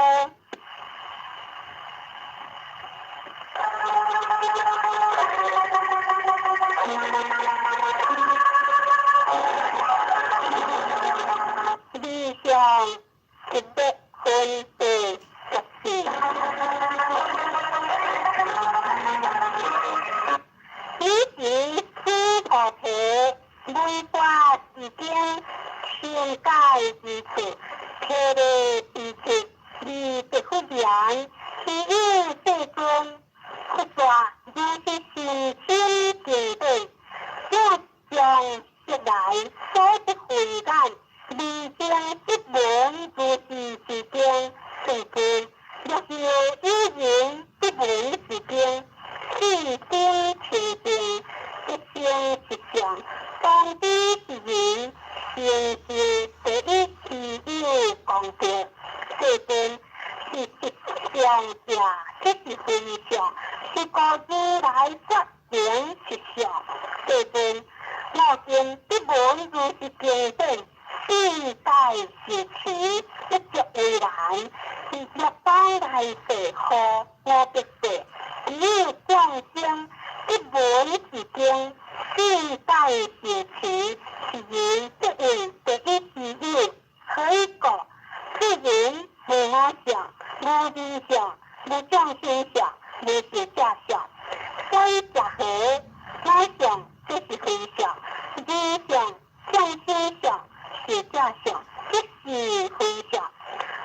理想一百分第14。彼時須菩提，聞說是經，心解之處，體禮之處，而答佛言：希有世尊，佛說如是甚深經典，我將昔來所得慧眼，未曾得聞如是之經。世尊，若有有人得聞是經，信心清淨，得生實相，當知是人，成就第一希有功德。世尊，是實相者，即是非相，是故如來說名實相。世尊，我今得聞如是經典，信解受持，不足為難。六方來世號五百世，有眾生得聞是經，信拜受持，是人即為第一之有。何以故？此人無我相，無人相，無眾生相，無壽者相。所以者何？我相這是非相，人相、眾生相、壽者相，這是非相。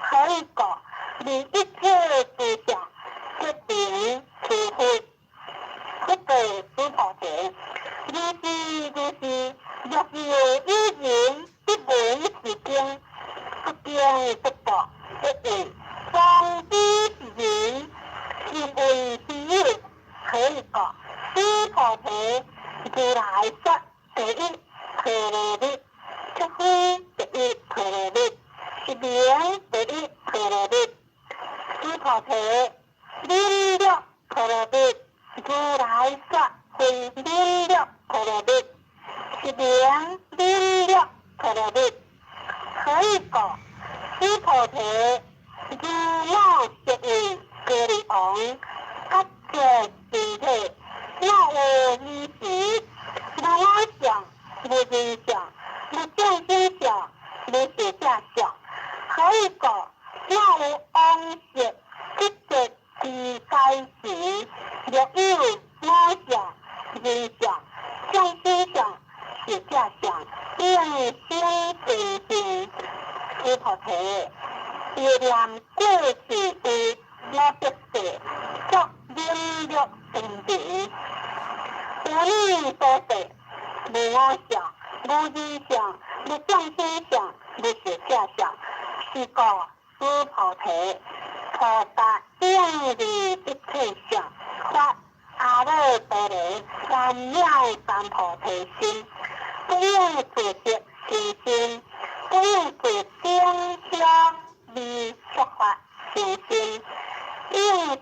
何以故？離一切諸相，即名諸佛，佛告須菩提：如是如是，若是有人得聞是經，不驚不怖，不畏，方知是人，是為非有。何以故？須菩提，如來說第一陀羅蜜，這非第一陀羅蜜，是名第一陀羅蜜。須菩提，忍辱陀羅蜜，如來說非忍辱陀羅蜜，是名忍辱陀羅蜜。何以故？須菩提，如我昔日歌利王，割席身體，若有爾時，無我相，無人相，無眾生相，無壽者相。何以故？若有往昔得席之該時，若有我相、人相、眾生相、壽者相，應生慈心。須菩提，憶念過去有五百世，作忍辱分別。有爾所世，無我相，無人相，無眾生相，無壽者相。是故，須菩提，菩薩應離一切相，發阿耨多羅三藐三菩提心，不應自色生心，不應自聲香味觸法生心，應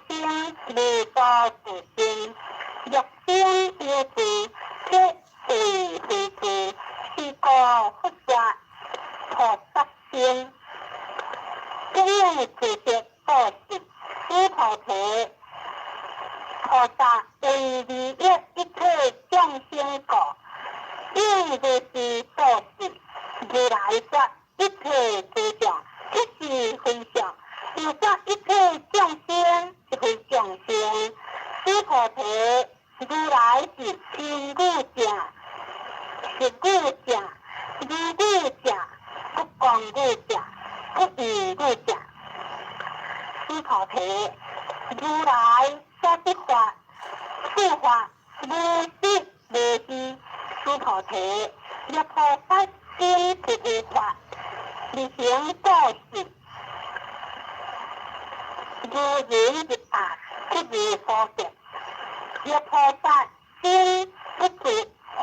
生無所住心。若生有住，則為非住。是故佛說菩薩心，不應自色布施。須菩提，菩薩為利益一切眾生故，應如是布施。如來說一切諸相，即是非相；又說一切眾生，即非眾生。須菩提，如來是身語者、實語者、如語者、不共語者、不異語者。須菩提，如來說這法，此法無實無虛。須菩提，若菩薩心不有法，而行布施，如人入暗，不如所見。若菩薩心不住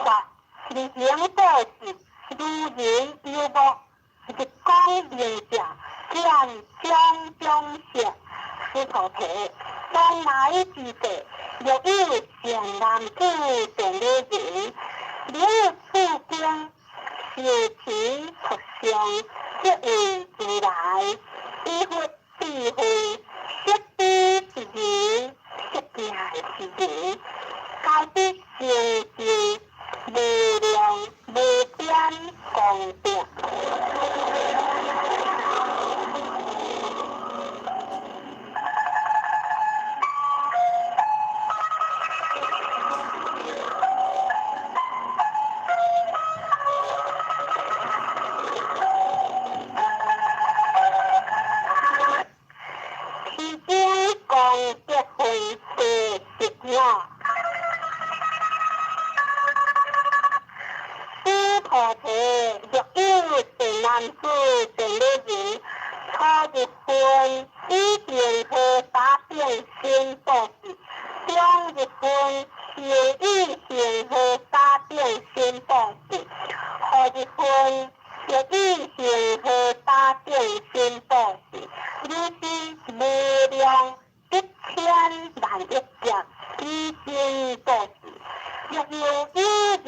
法，而行布施，如人遊目，日光明照，見種種色。須菩提，當來之世，若有善男子、善女人，了此經，受持讀誦，即為如來，以佛智慧，悉知是人，悉見是人，皆得成就無量無邊功德。持經功德會第十五。須菩提，若有善男子、善女人，初入分，以恆河沙等身布施；中入分，又以恆河沙等身布施；後入分，又以恆河沙等身布施。如是無量一千萬億劫以身布施。若有有人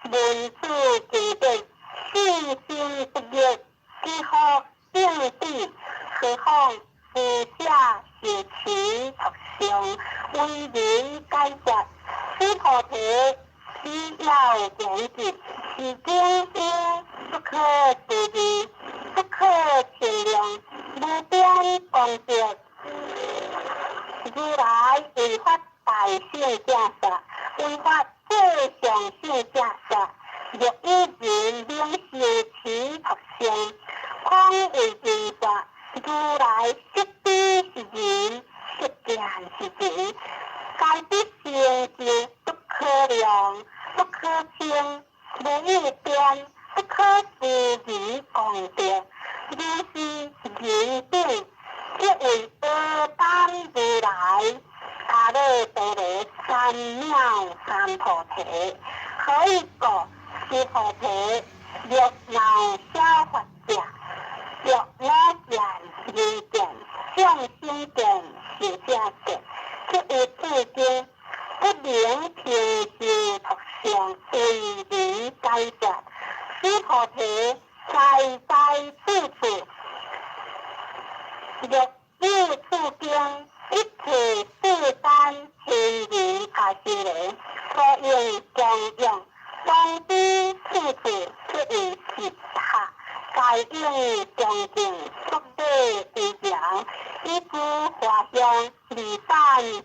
聞此經典，信心不滅，知福定彼，何況夫者受持读诵，为人解说。须菩提，此要典籍，是经有不可思议，不可称量，无边功德。如來為發大聖正說，為發最上聖正說。若有人能受持讀誦，況為人說，如來悉知是人，悉見是人，皆必成就不可量、不可稱、無有邊、不可思議功德。如是人等，即為阿怛如來阿耨多羅三藐三菩提。何以故？須菩提，若鬧小法者，若我見、人見、眾生見、壽者見，即有此經，不能聽受讀誦，為人解說。須菩提，在在處處，若有此經，一切世間天人阿修羅，所應供養，當知此處即為佛塔，皆應恭敬肅禮威儀，以諸華香禮讚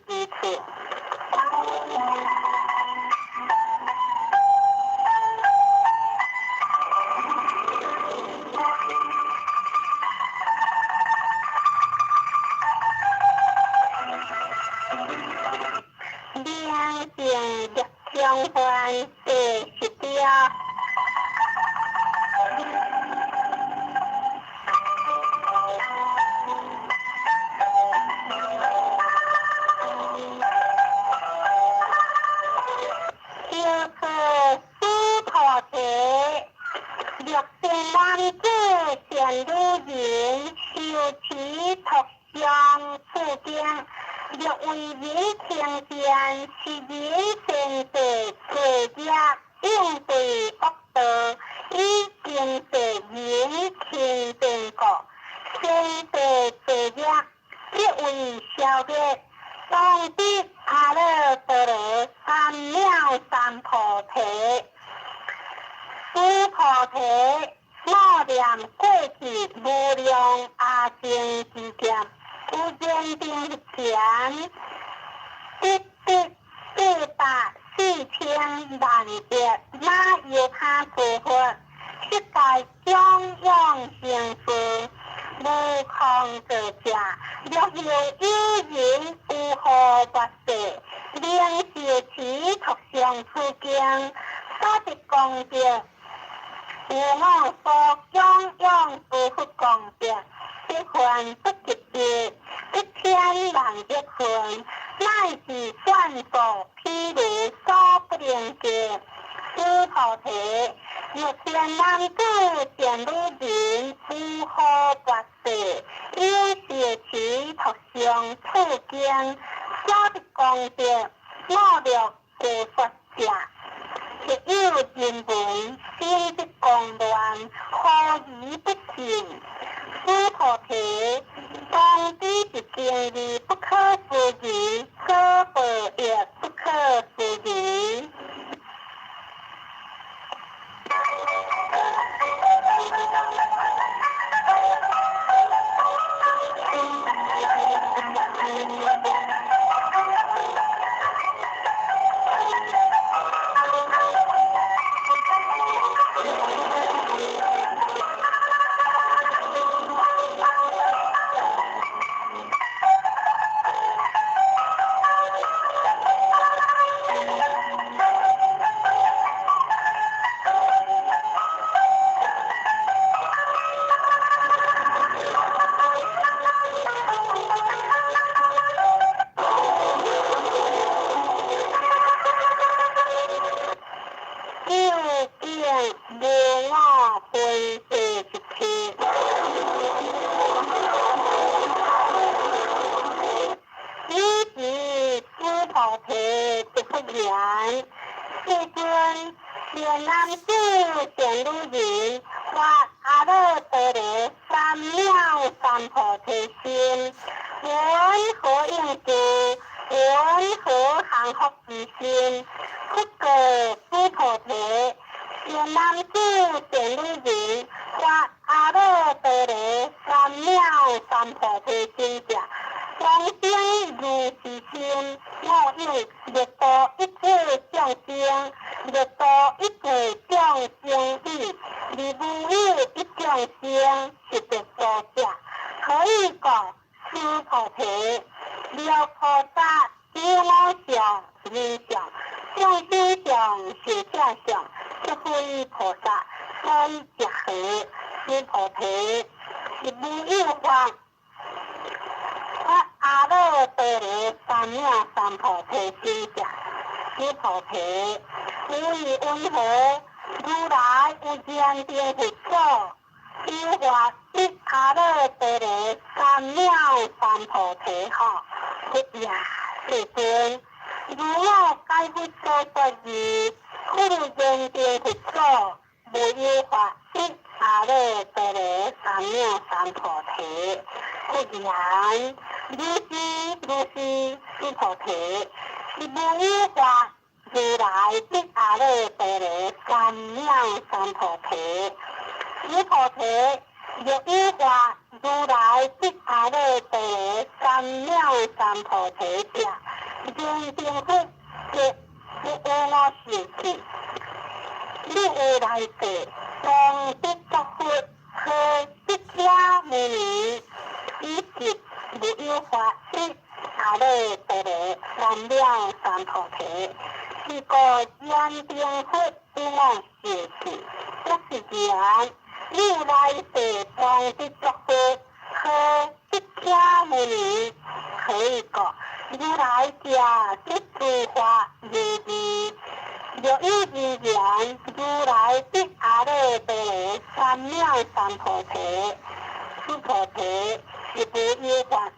之處。明鏡力相還第十條。小可須菩提，若善男子善女人，受持讀誦此經，若為人聽見，是人善作作業，應對惡道，以經世人清淨故，善作作業，即為消滅。當得阿耨多羅三藐三菩提。須菩提，默念過去無量阿僧祇劫，有燃燈佛前，得得八百四千萬億那由他諸佛，悉皆供養成事，無空過者。若又有人有何跋涉，能受持讀誦此經，所得功德，如我所供養諸佛功德，百分不及一，一千萬億分，乃是算數譬如所不能計。須菩提，若善男子善女人，有何跋涉，有受持讀誦此經，所得功德，莫若具說者。若有人聞，心不狂亂，何以不信？須菩提，當知是經義不可思議，所報亦不可思議。究竟無我分第十七。爾時須菩提答佛言：世尊，善男子善女人，發阿耨多羅三藐三菩提心，雲何應住？雲何降伏之心？佛告須菩提：善男子，善女人，發阿耨多羅三藐三菩提心者，當生如是心，我應欲度一切眾生，欲度一切眾生已，而無有一眾生是得度者。何以故？須菩提，若菩薩無我相、人相、眾生相、壽者相，則非菩薩，所以者何？須菩提，是無有法。發阿耨多羅三藐三菩提心者，須菩提，有意云何？如來有燃燈佛祖，有法得阿耨多羅三藐三菩提吼，佛也，世尊，如我解佛所說義，佛有燃燈佛祖，無有法得阿耨多羅三藐三菩提。佛言：如是如是，須菩提，是無有法如來得阿耨多羅三藐三菩提。須菩提，若有法如來得阿耨多羅三藐三菩提者，燃燈佛則不有我受記。你有來世當得作佛，號釋迦牟尼，彼時無有法得阿耨多羅三藐三菩提。是故燃燈佛有我受記，則是言，你有來世當得作佛，號釋迦牟尼。何以故？如來者，說諸法如義。若有人言，如來得阿耨多羅三藐三菩提，須菩提，是無有法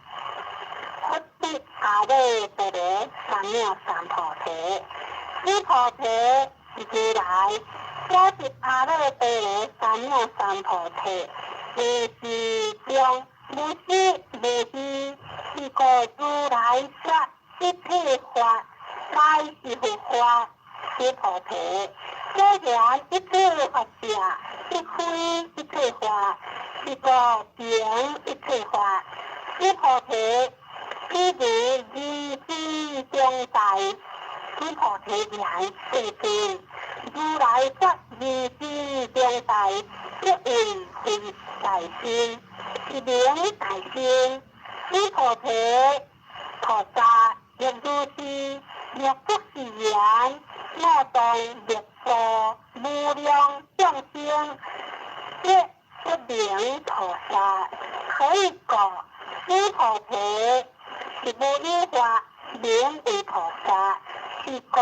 佛得阿耨多羅三藐三菩提。須菩提，如來所得阿耨多羅三藐三菩提，如是中無實無虛，是故如來說一切法，皆是佛法。須菩提，所言一切法者，即非一切法，是故名一切法。須菩提，譬如人心中大，須菩提言：世尊，如來說人心中大，則為非大心，是名大心。須菩提，菩薩若如是，若不是言，我當欲度無量眾生，則不名菩薩。何以故？須菩提，是無有法名為菩薩。是故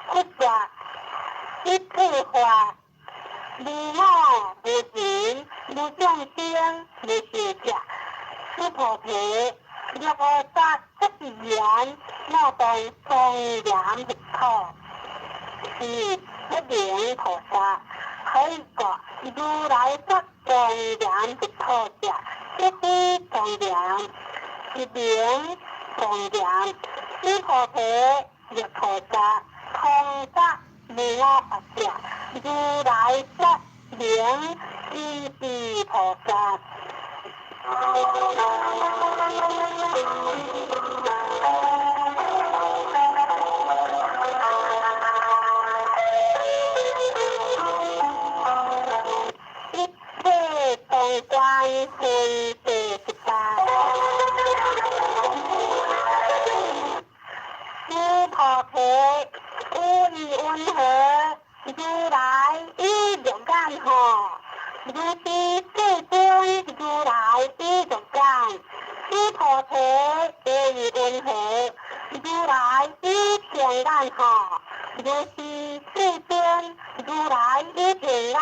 佛說一切法，無我無人無眾生無壽者。須菩提，若菩薩不是言，我當莊嚴佛土，是不名菩薩。何以故？如來說莊嚴佛土者，則非莊嚴，是名莊嚴。須菩提，若菩薩通達無我法者，如來說名如是菩薩。一切中觀分第十八。須菩提，有意云何？如來有六眼吼？如是世尊，如來有六眼。須菩提，有意云何？如來有天眼吼？如是世尊，如來有天眼。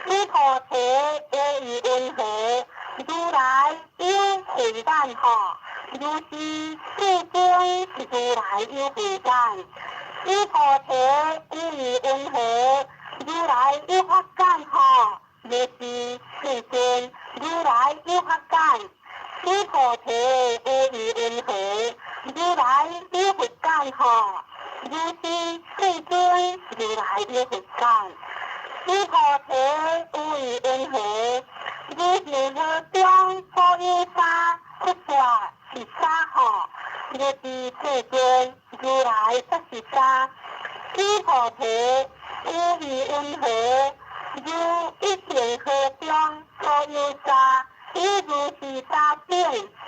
須菩提，有意云何？如來有慧眼吼？如是世尊，如來有慧眼。須菩提，有意云何？如來有法眼吼？如是世尊，如來有學解。須菩提有疑云何？如來有佛解吼。如是世尊，如來有佛解。須菩提有疑云何？如恒河中所有沙，佛說是沙吼。如是世尊，如來說是沙。須菩提有疑云何？如一恒河中所有沙，以如是沙等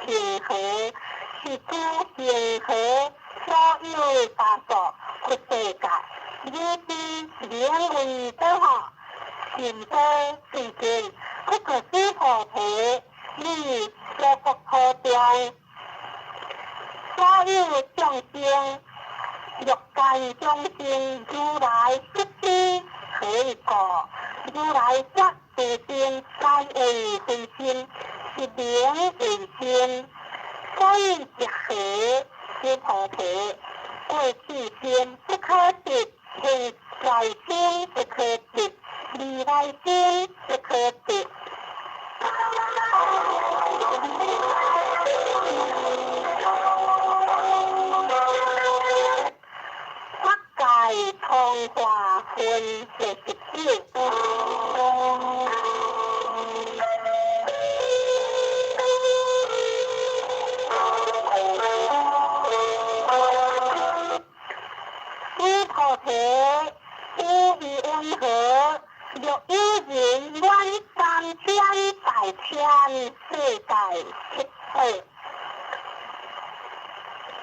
恒河，是諸恒河所有沙數佛世界，如是名為多吼，甚多世尊。不過須菩提，你娑國土中所有眾生，欲界眾生，如來悉知何以故？如來說自心皆為非心，是名為心。所以者何，須菩提，過去心不可得，現在心不可得，未來心不可得。法界通化分49。須菩提，有疑云何？若有人滿三千大千世界七寶，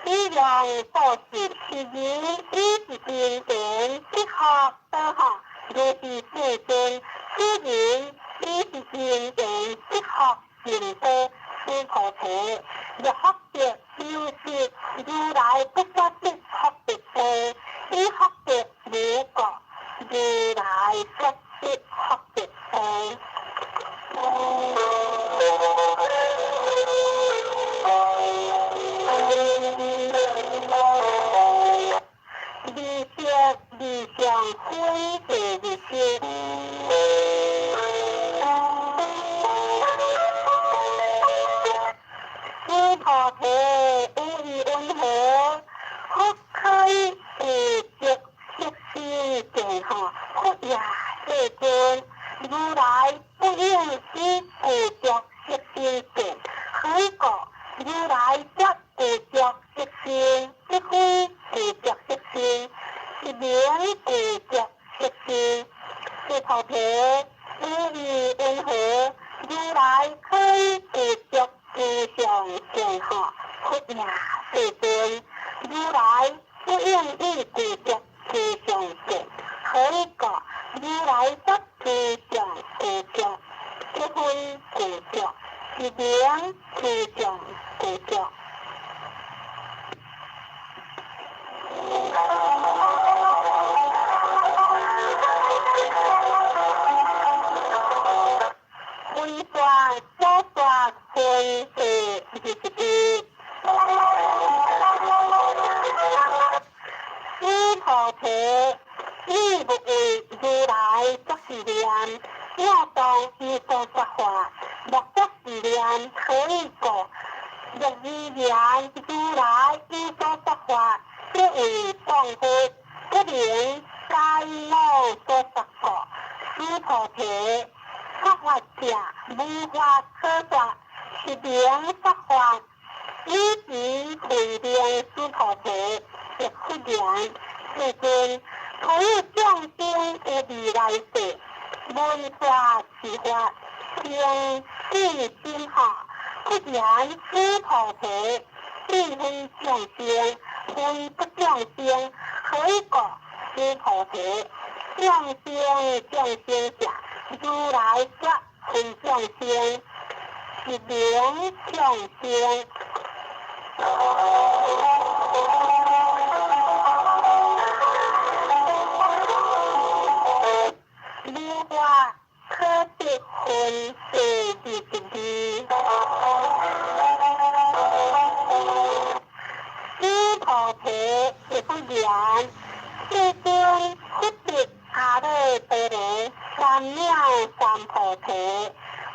彼用布施是人以是因緣得福多吼，如是世尊，此人以是因緣得福甚多。須菩提，若福德有時，如來不說得福德多，以福德無過，如來說得福德多。二色二相分第二十。須菩提，有疑云何？佛開具足色身見吼，佛也世尊，如來不應以具足色身見，何以故？如來說具足色身，即非具足色身，是名具足色身。須菩提，有疑云何？如來開具足無上見吼，佛也世尊，如來不應以具足無上見，何以故？如來說無上具足，即非具足，是名無上具足。非說所說分第21。須菩提，你欲為如來作是念，我當有所說法，莫作是念，何以故？若汝言如來有所說法，即為謗佛，不能解我所說故。須菩提，說法者，無法可說，是名說法。以彼慧命須菩提，亦復然。世尊，所有眾生有未來世，聞法是法，生信心吼。不然，須菩提，彼非眾生，非不眾生，何以故？須菩提，眾生眾生者，如來說非眾生，是名眾生。無法可得分第22。須菩提，亦復然。世尊，佛得阿耨多羅三藐三菩提，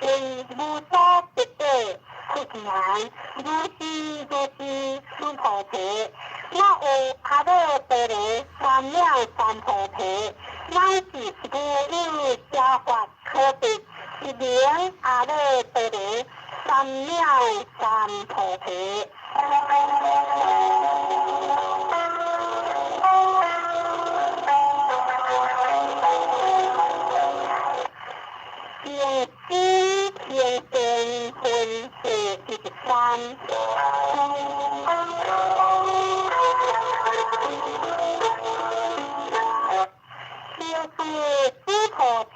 為無所得者，佛言：如是如是，須菩提，我有阿耨多羅三藐三菩提，乃至無有邪法可得，是名阿耨多羅三藐三菩提。行思行善分第23。修持須菩提，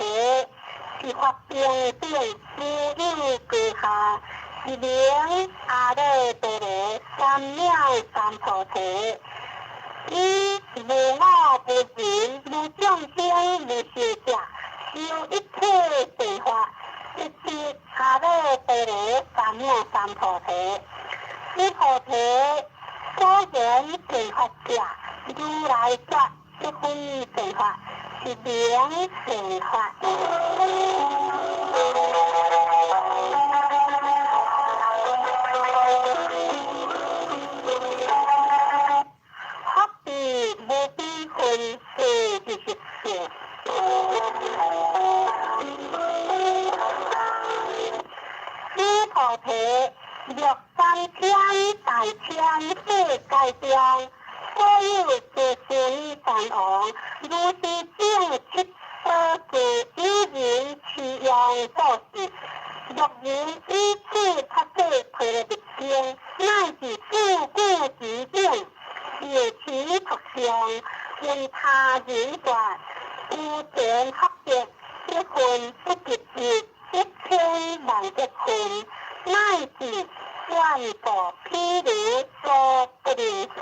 是法平等無有高下，是名阿耨多羅三藐三菩提。以無我無人無眾生無壽者，修一切善法，即得阿耨多羅三藐三菩提。須菩提，所言善法者，如來說即非善法，是名善法。福智無比分第24。須菩提，欲三千大千世界中，所有諸須彌山王，如是等七寶具，有人持用布施，若人以此菩提毗羅蜜經，乃至四句偈等，受持讀誦，聞他人說，有前福德，得分不及一一千萬億分，乃至願度毗盧所不能及。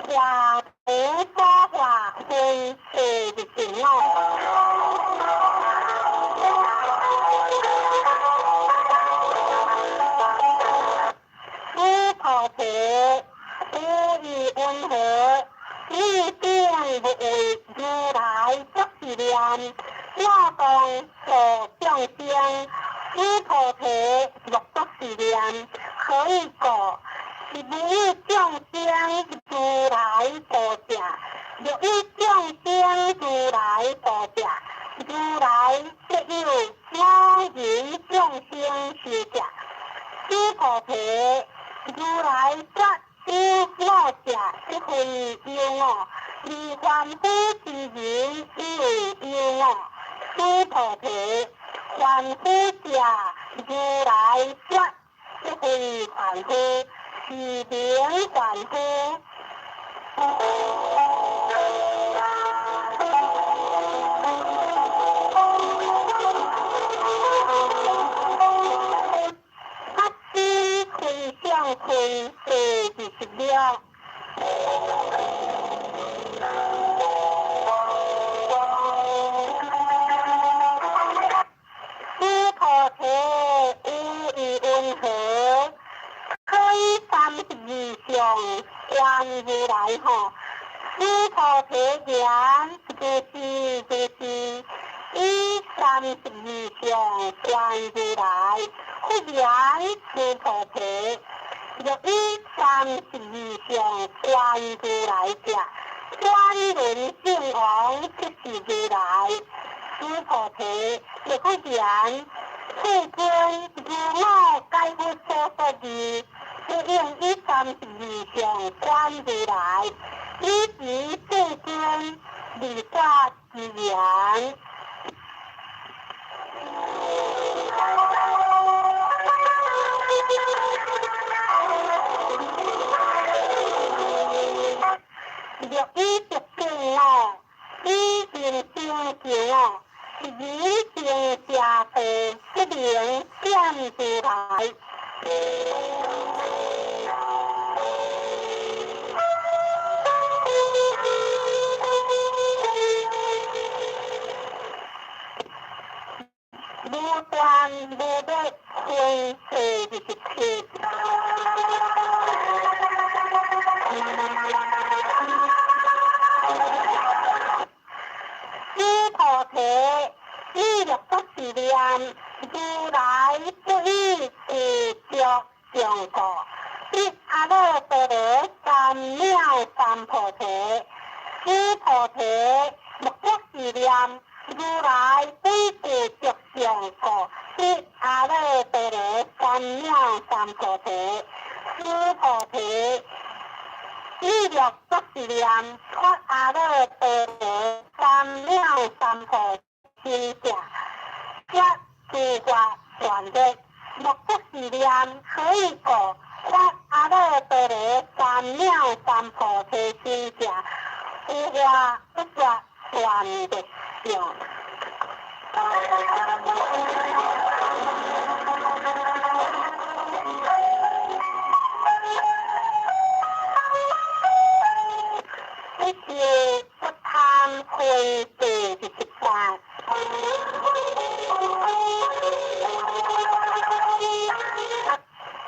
化無所化分第25。須菩提，有意云何？你定不為如來作是念：我當度眾生。須菩提，莫作是念。何以故？是無有眾生如來度者。若有眾生如來度者，如來則有我人眾生壽者。須菩提，如來說有我者，即非有我；而凡夫之人以為有我。須菩提，凡夫者，如來說即非凡夫，是名凡夫。法師回向分第26。須菩提，有意云何？可以32相觀如來吼。須菩提言：如是如是，以32相觀如來。佛言：須菩提，若以三十二相觀如來者，轉輪聖王即是如來。須菩提，若佛言：世尊，如我解佛所說義，不應以三十二相觀如來。彼時世尊離覺之言。若以畢竟我，以人生見我，是人生邪道，不能點如來。無斷無滅。分第27。须菩提，意乐不是念，如來不以具足相故，得阿耨多羅三藐三菩提。須菩提，莫若是念，如來不以具足相故，得阿耨多羅三藐三菩提。須菩提，意樂不是念，發阿耨多羅三藐三菩提者，說諸法善滅，莫不是念，何以故？發阿耨多羅三藐三菩提心者，有法不說善滅相。一是不貪分第28。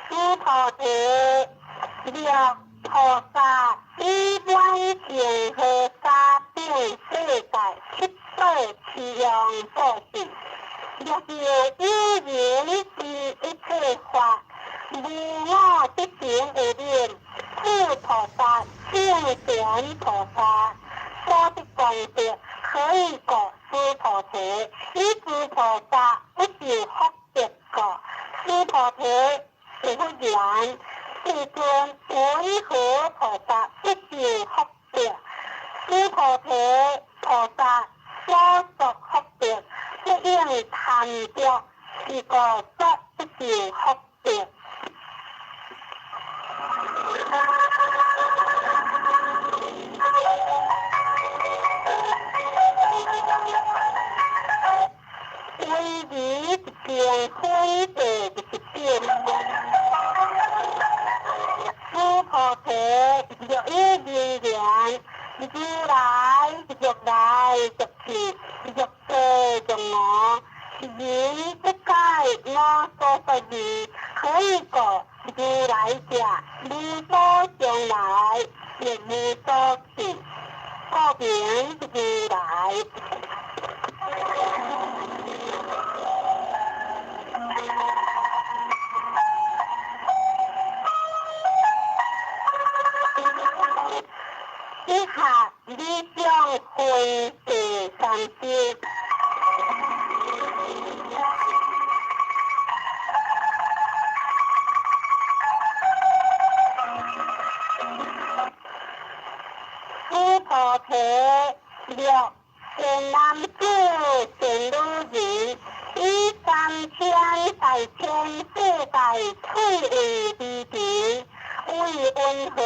須菩提，若菩薩以滿恒河沙等世界七寶齊用布施，若是有人知一切法，無我得成有忍，此菩薩勝前菩薩所得功德，何以故？須菩提，以諸菩薩不受福德故。須菩提，是佛言，世尊，云何菩薩不受福德？須菩提，菩薩所作福德，不應貪著，是故說不受福德。威儀一經分第29。須菩提，若有人言，如來欲來欲去，欲坐欲卧，人不解我所說義，何以故？如來者，無所將來，亦無所去，故名如來。以下理想分第30。須菩提，若善男子、善女人，以三千大千世界翠微微塵，為雲何，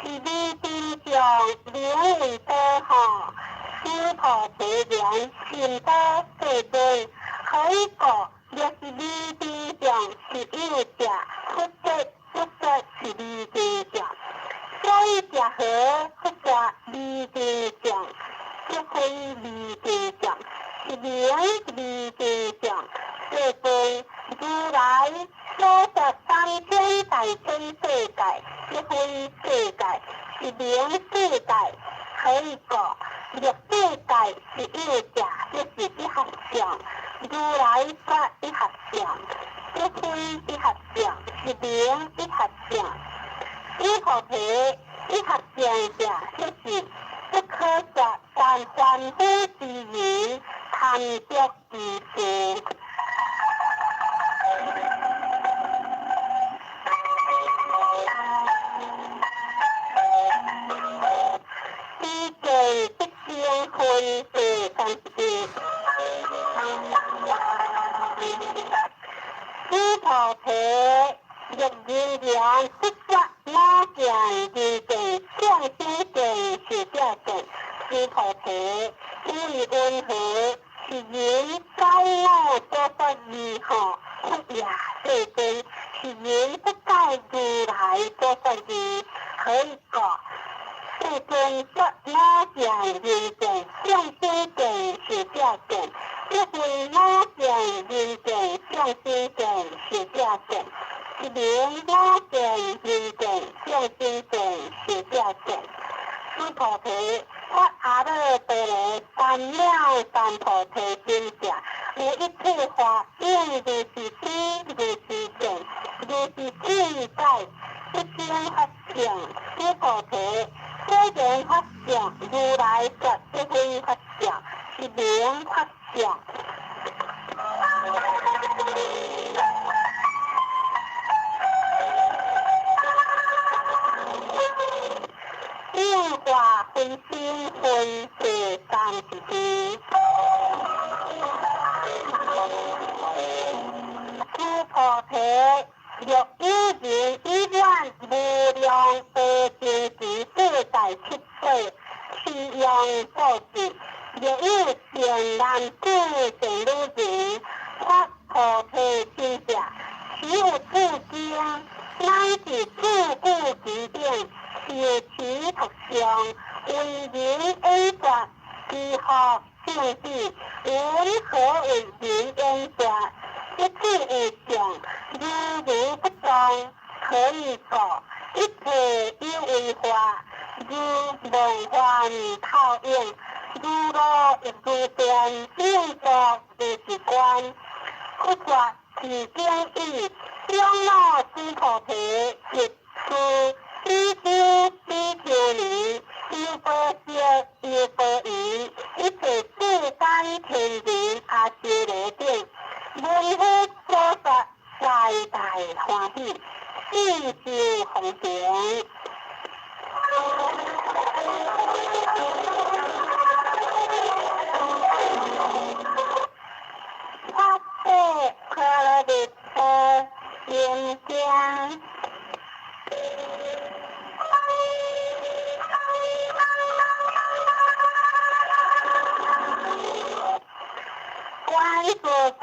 是彼頂上名為寶吼。須菩提言：善寶世尊，何以故？若是彼頂上是有者，佛說佛說是彼頂上。所以者何？佛說彼頂上，即非彼頂上，是名彼頂上。世尊，如來所說三千大千世界，即非世界，是名世界。何以故？若世界是有者，即是一合相。如來說一合相，即非一合相，是名一合相。須菩提，一合相者，即是不可說但凡夫之人貪著之事。彼見得勝分第31。須菩提，若人言佛說我見、人見、眾生見、壽者見。須菩提，為云何？是人解我所說義吼？佛也，世尊，是人不解如來所說義，何以故？世尊說我見、人見、眾生見、壽者見，一一分我見、人見、眾生見、壽者見，是名我見、人見、眾生見、壽者見。須菩提，發阿耨多羅三藐三菩提心者，無一切法應如是知，如是見，如是見解，一生法相。須菩提，雖然法相，如來說不非法相，是名法相。應化分身分世三十二。須菩提，若有人以滿無量阿僧祇世在七世，持用布施；若有善男子善女人發菩提心者，其有此經，乃至自古其頂，受持讀誦，為人演說，其福勝彼，云何為人演說？一切有相，如如不動，何以故？一切有為法，如夢幻泡影，如露亦如電，應作如是觀。佛說是經已，長老須菩提悉出比丘、比丘尼，優婆塞、優婆夷，一切世間天人阿闍黎等，聞佛所說，大大歡喜，信受奉行。發誓婆羅蜜多心經。觀自在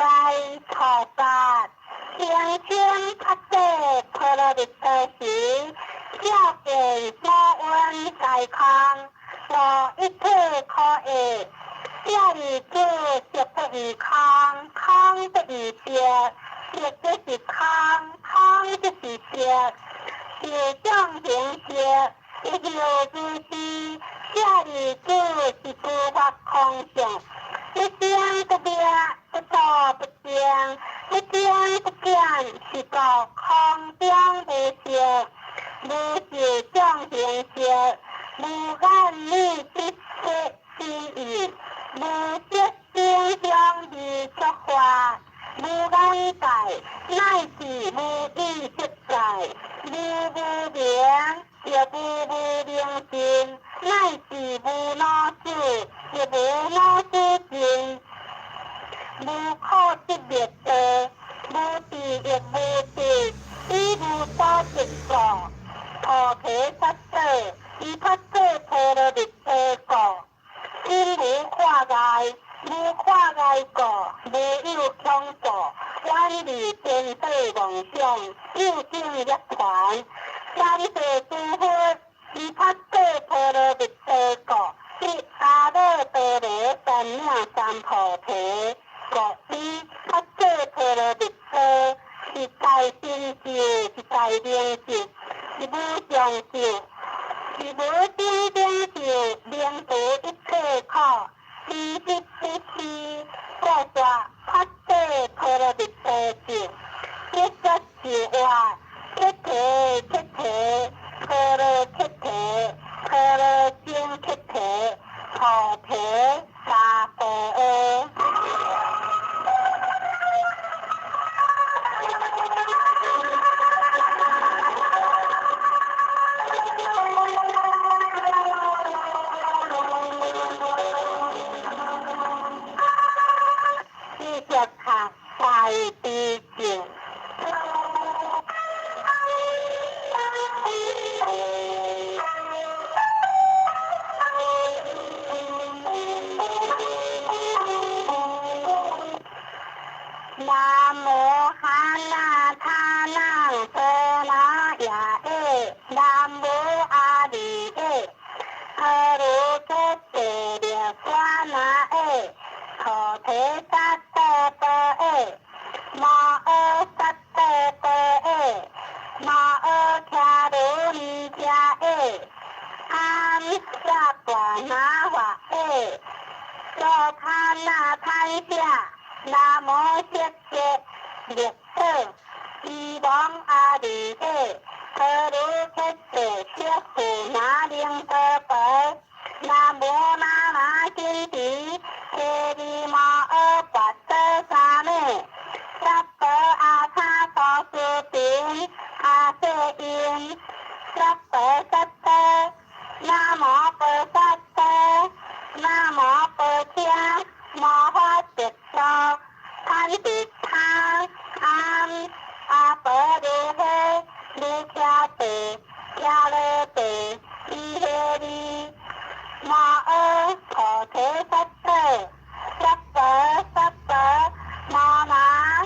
菩薩聲稱發誓婆羅蜜多時，照見五蘊皆空，無一切可愛。舍利子，色不異空，空不異色，色即是空，空即是色，受想行識，亦復如是。舍利子，是諸法空相，不生不滅，不住不生，不增不減，是故空中無色，無受想行識，無眼耳鼻舌身意，無色聲香味觸法，無眼界，乃至無意識界，無無明，亦無無明盡，乃至無老死，亦無老死盡，無苦集滅道，無智亦無得，以無所得故，菩提薩埵，以發誓婆羅蜜多故，心無掛礙，無掛礙故，無有恐怖，遠離顛倒妄想，究竟涅槃。三世諸佛，以發誓婆羅蜜多故，得阿耨多羅三藐三菩提故，以發誓婆羅蜜多是大神咒，是大明咒，是無上咒，是無頂頂咒，免除一切苦。彼彼彼彼，故說發誓婆羅蜜多咒，一說是話，揭諦揭諦，婆羅揭諦，婆羅僧揭諦，菩提薩婆訶。繼續讀大悲咒。南無漢那他那哆那耶耶，南無阿彌耶，阿羅揭諦列娑那耶，菩提薩那法耶，娑檀那檀舍，南无色界灭土，希望阿弥陀，何如克地色富那灵多婆，南无那那金提，提利摩阿跋多沙美，萨婆阿叉多斯频，阿舍因，萨婆萨多，南无菩萨多，南无婆伽摩诃悉多，堪比他安阿婆如诃，卢伽地，伽罗地，伊诃利，摩诃菩提萨埵，萨婆萨婆，摩那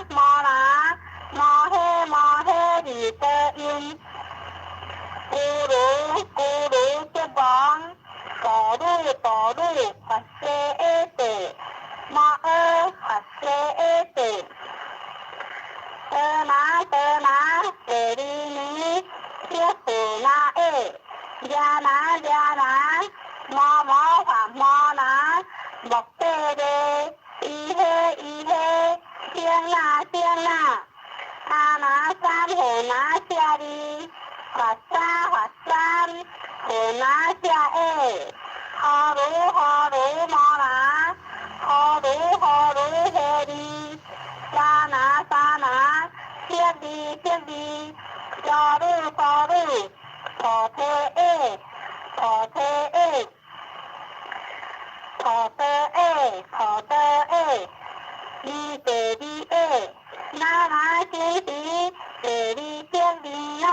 摩那，摩诃摩诃利多因，咕噜咕噜则亡，哆噜哆噜法师阿地，摩诃法师阿地，哆那哆那舍利尼，色富那耶，耶那耶那，摩摩法摩那，莫帝利，伊诃伊诃，声那声那，阿那三护那舍利，法沙法三护那舍耶，呵噜呵噜摩那，呵噜呵噜诃利，沙那沙那，舍利舍利，娑噜娑噜，菩提耶，菩提耶，菩提耶，菩提耶，弥帝利耶，那那西提，帝利舍利那，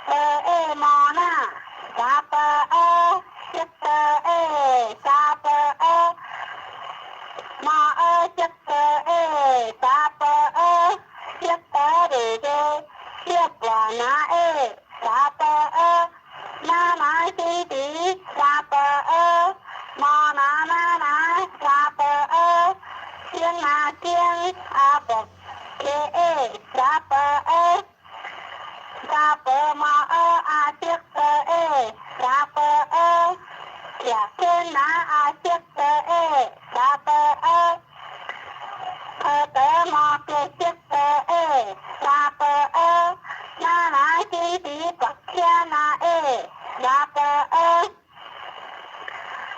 阿耶摩那，萨婆阿，悉多耶，萨婆阿，摩阿悉多耶，萨婆阿，悉多利耶，悉婆那耶，萨婆阿，那那西提，萨婆阿，摩那那那，萨婆阿，声那声，阿婆伽耶，萨婆阿，萨婆摩阿阿悉多耶，萨婆阿，耶天那阿悉多耶，萨婆阿，阿德摩伽悉多耶，萨婆阿，那那西提跋伽那耶，萨婆阿，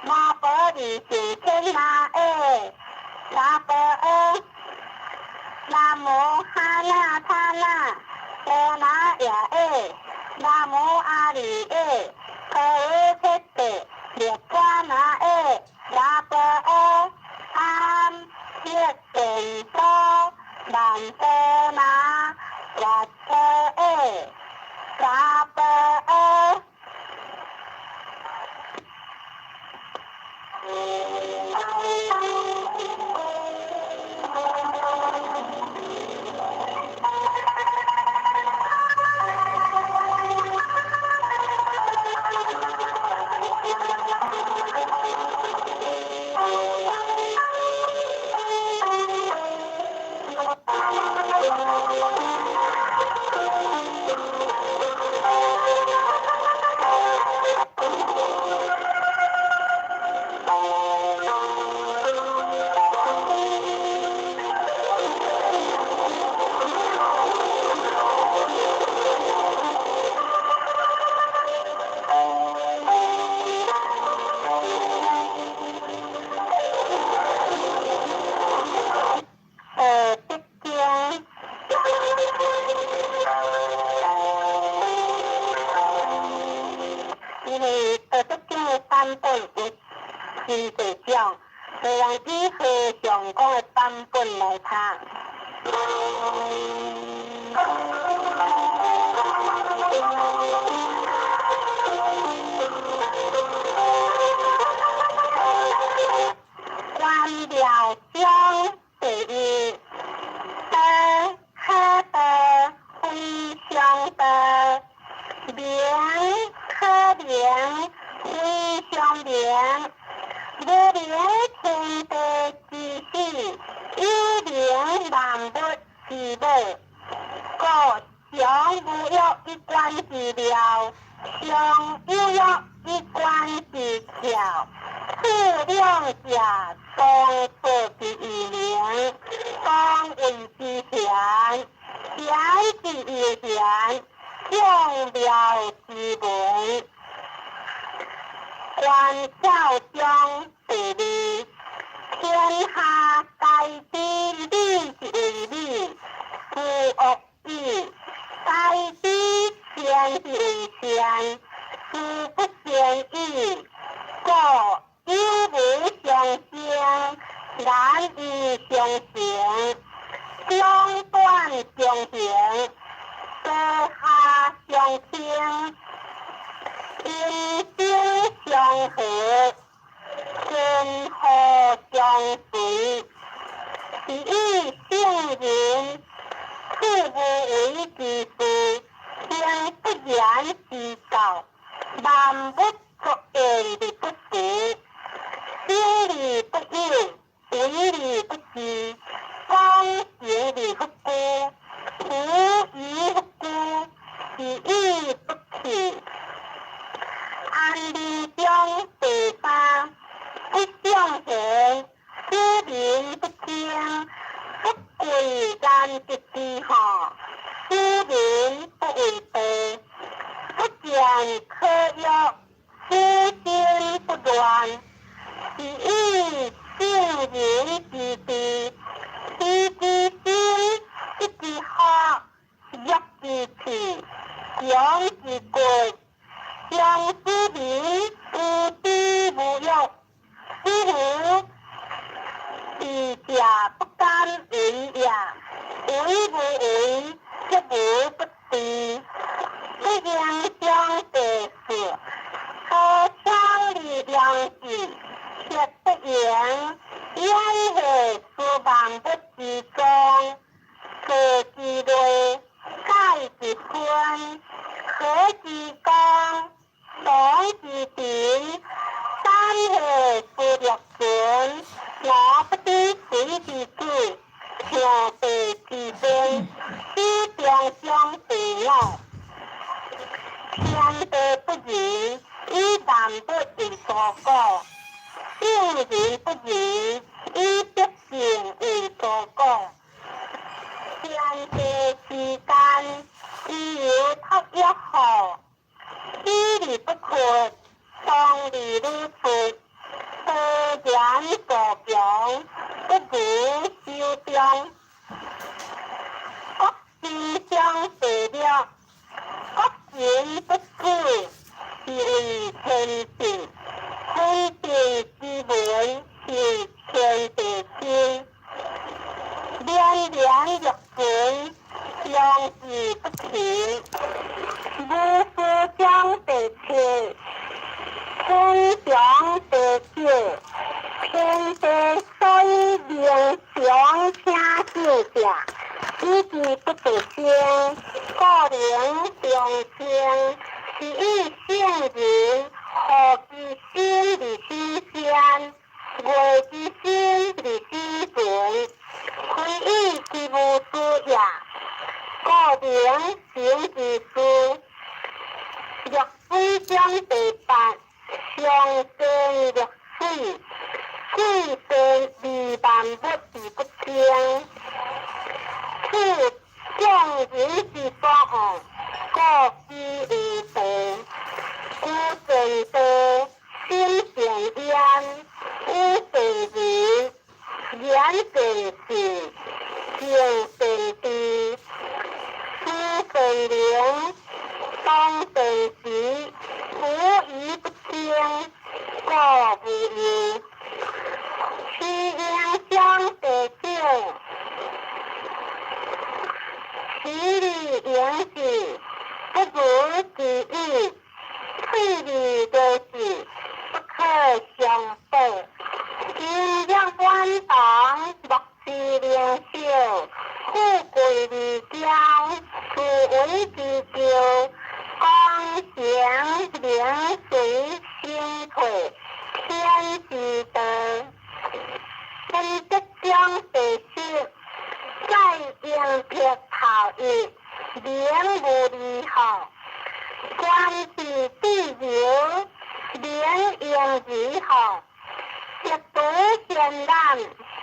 摩婆利是天那耶，萨婆阿，南无哈那他那，多那耶耶，南无阿弥耶，婆诃克地，涅槃那耶，萨婆阿，安悉殿多，曼多那，跋多耶，萨婆阿。德经。因為道德經的版本有真濟種，就用以和尚講的版本來讀。觀了章第一，道可道，非常道；名可名，非常名。無明天地之始，有明萬物之母。故常無欲以觀其妙，常有欲以觀其巧。此兩者，當錯之以明，當謂之玄，玄之又玄，眾妙之門。觀照中第二，天下皆知理是為理，無惡語；皆知善是為善，事不善已。故有無相生，難以相成，長短相形，高下相傾，音聲相和，前後相隨，是以聖人處無為之事，行不言之道，萬物出現而不時，生而不有，為而不恃，廣行而不居，無以不居，是以不去。安利中第三，不尚賢，使民不爭，不貴難得之好，使民不畏弊，不見可欲，使心不亂，是以聖人之治，體之心，得之福，弱之氣，強之骨。常使民無知無欲，使乎智者不敢為也。為無為，則無不治。不應將第四，何強而良知，卻不言，演化出萬物之宗，造之類，改之分，和之光，動之情，三下出六塵，五不知水之主，象地之邊，始中將第五。天地不仁，以萬物為刍狗；聖人不仁，以百姓為刍狗。天地之間，自有托育好，死而不屈，生而如出，多言助強，不如守中。國之將第六，國人不子，是為天地。天地之文，是天地心。連連若存，相之不勤。無事將第七，天長地久，天地所以能長聽久者，以其不得生，故能長青。是以聖人號其心而始善，悅其心而始純，非以其無事也，故能成其事。若水將第八，上善若水，水善利萬物而不爭。此聖人之所惡，故幾為道。古善道，心善焉，語善仁，言善信，行善知，思善靈，動善時，無以不清，故無憂。其應將第九，其利盈之，不如其已；退而得之，不可相報。心若滿堂，莫之能小；富貴而驕，斯為之驕。功成名遂身退，天之道。分則將第十，載應撇頭一。名無離吼。觀事自由，名應疑吼。色除染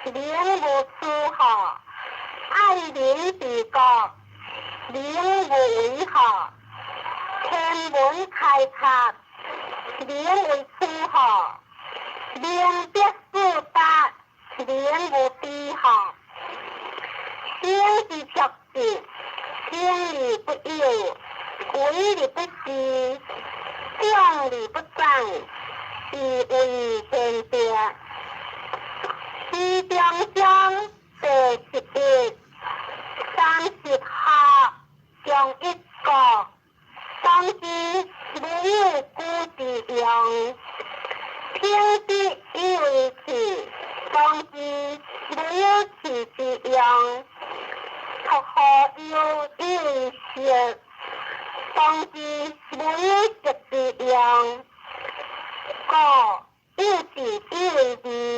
名無取吼。愛人治國，名無為吼。天文開拓，名為取吼。明白四達，名無知吼。生之卓智，生而不有，為而不恃，長而不長，是謂天德。時中章第十一，30學中一國，當知無有久之用。聽之以為器，當知無有器之用。託何憂以為色，當知無有色之用。故有智以為義。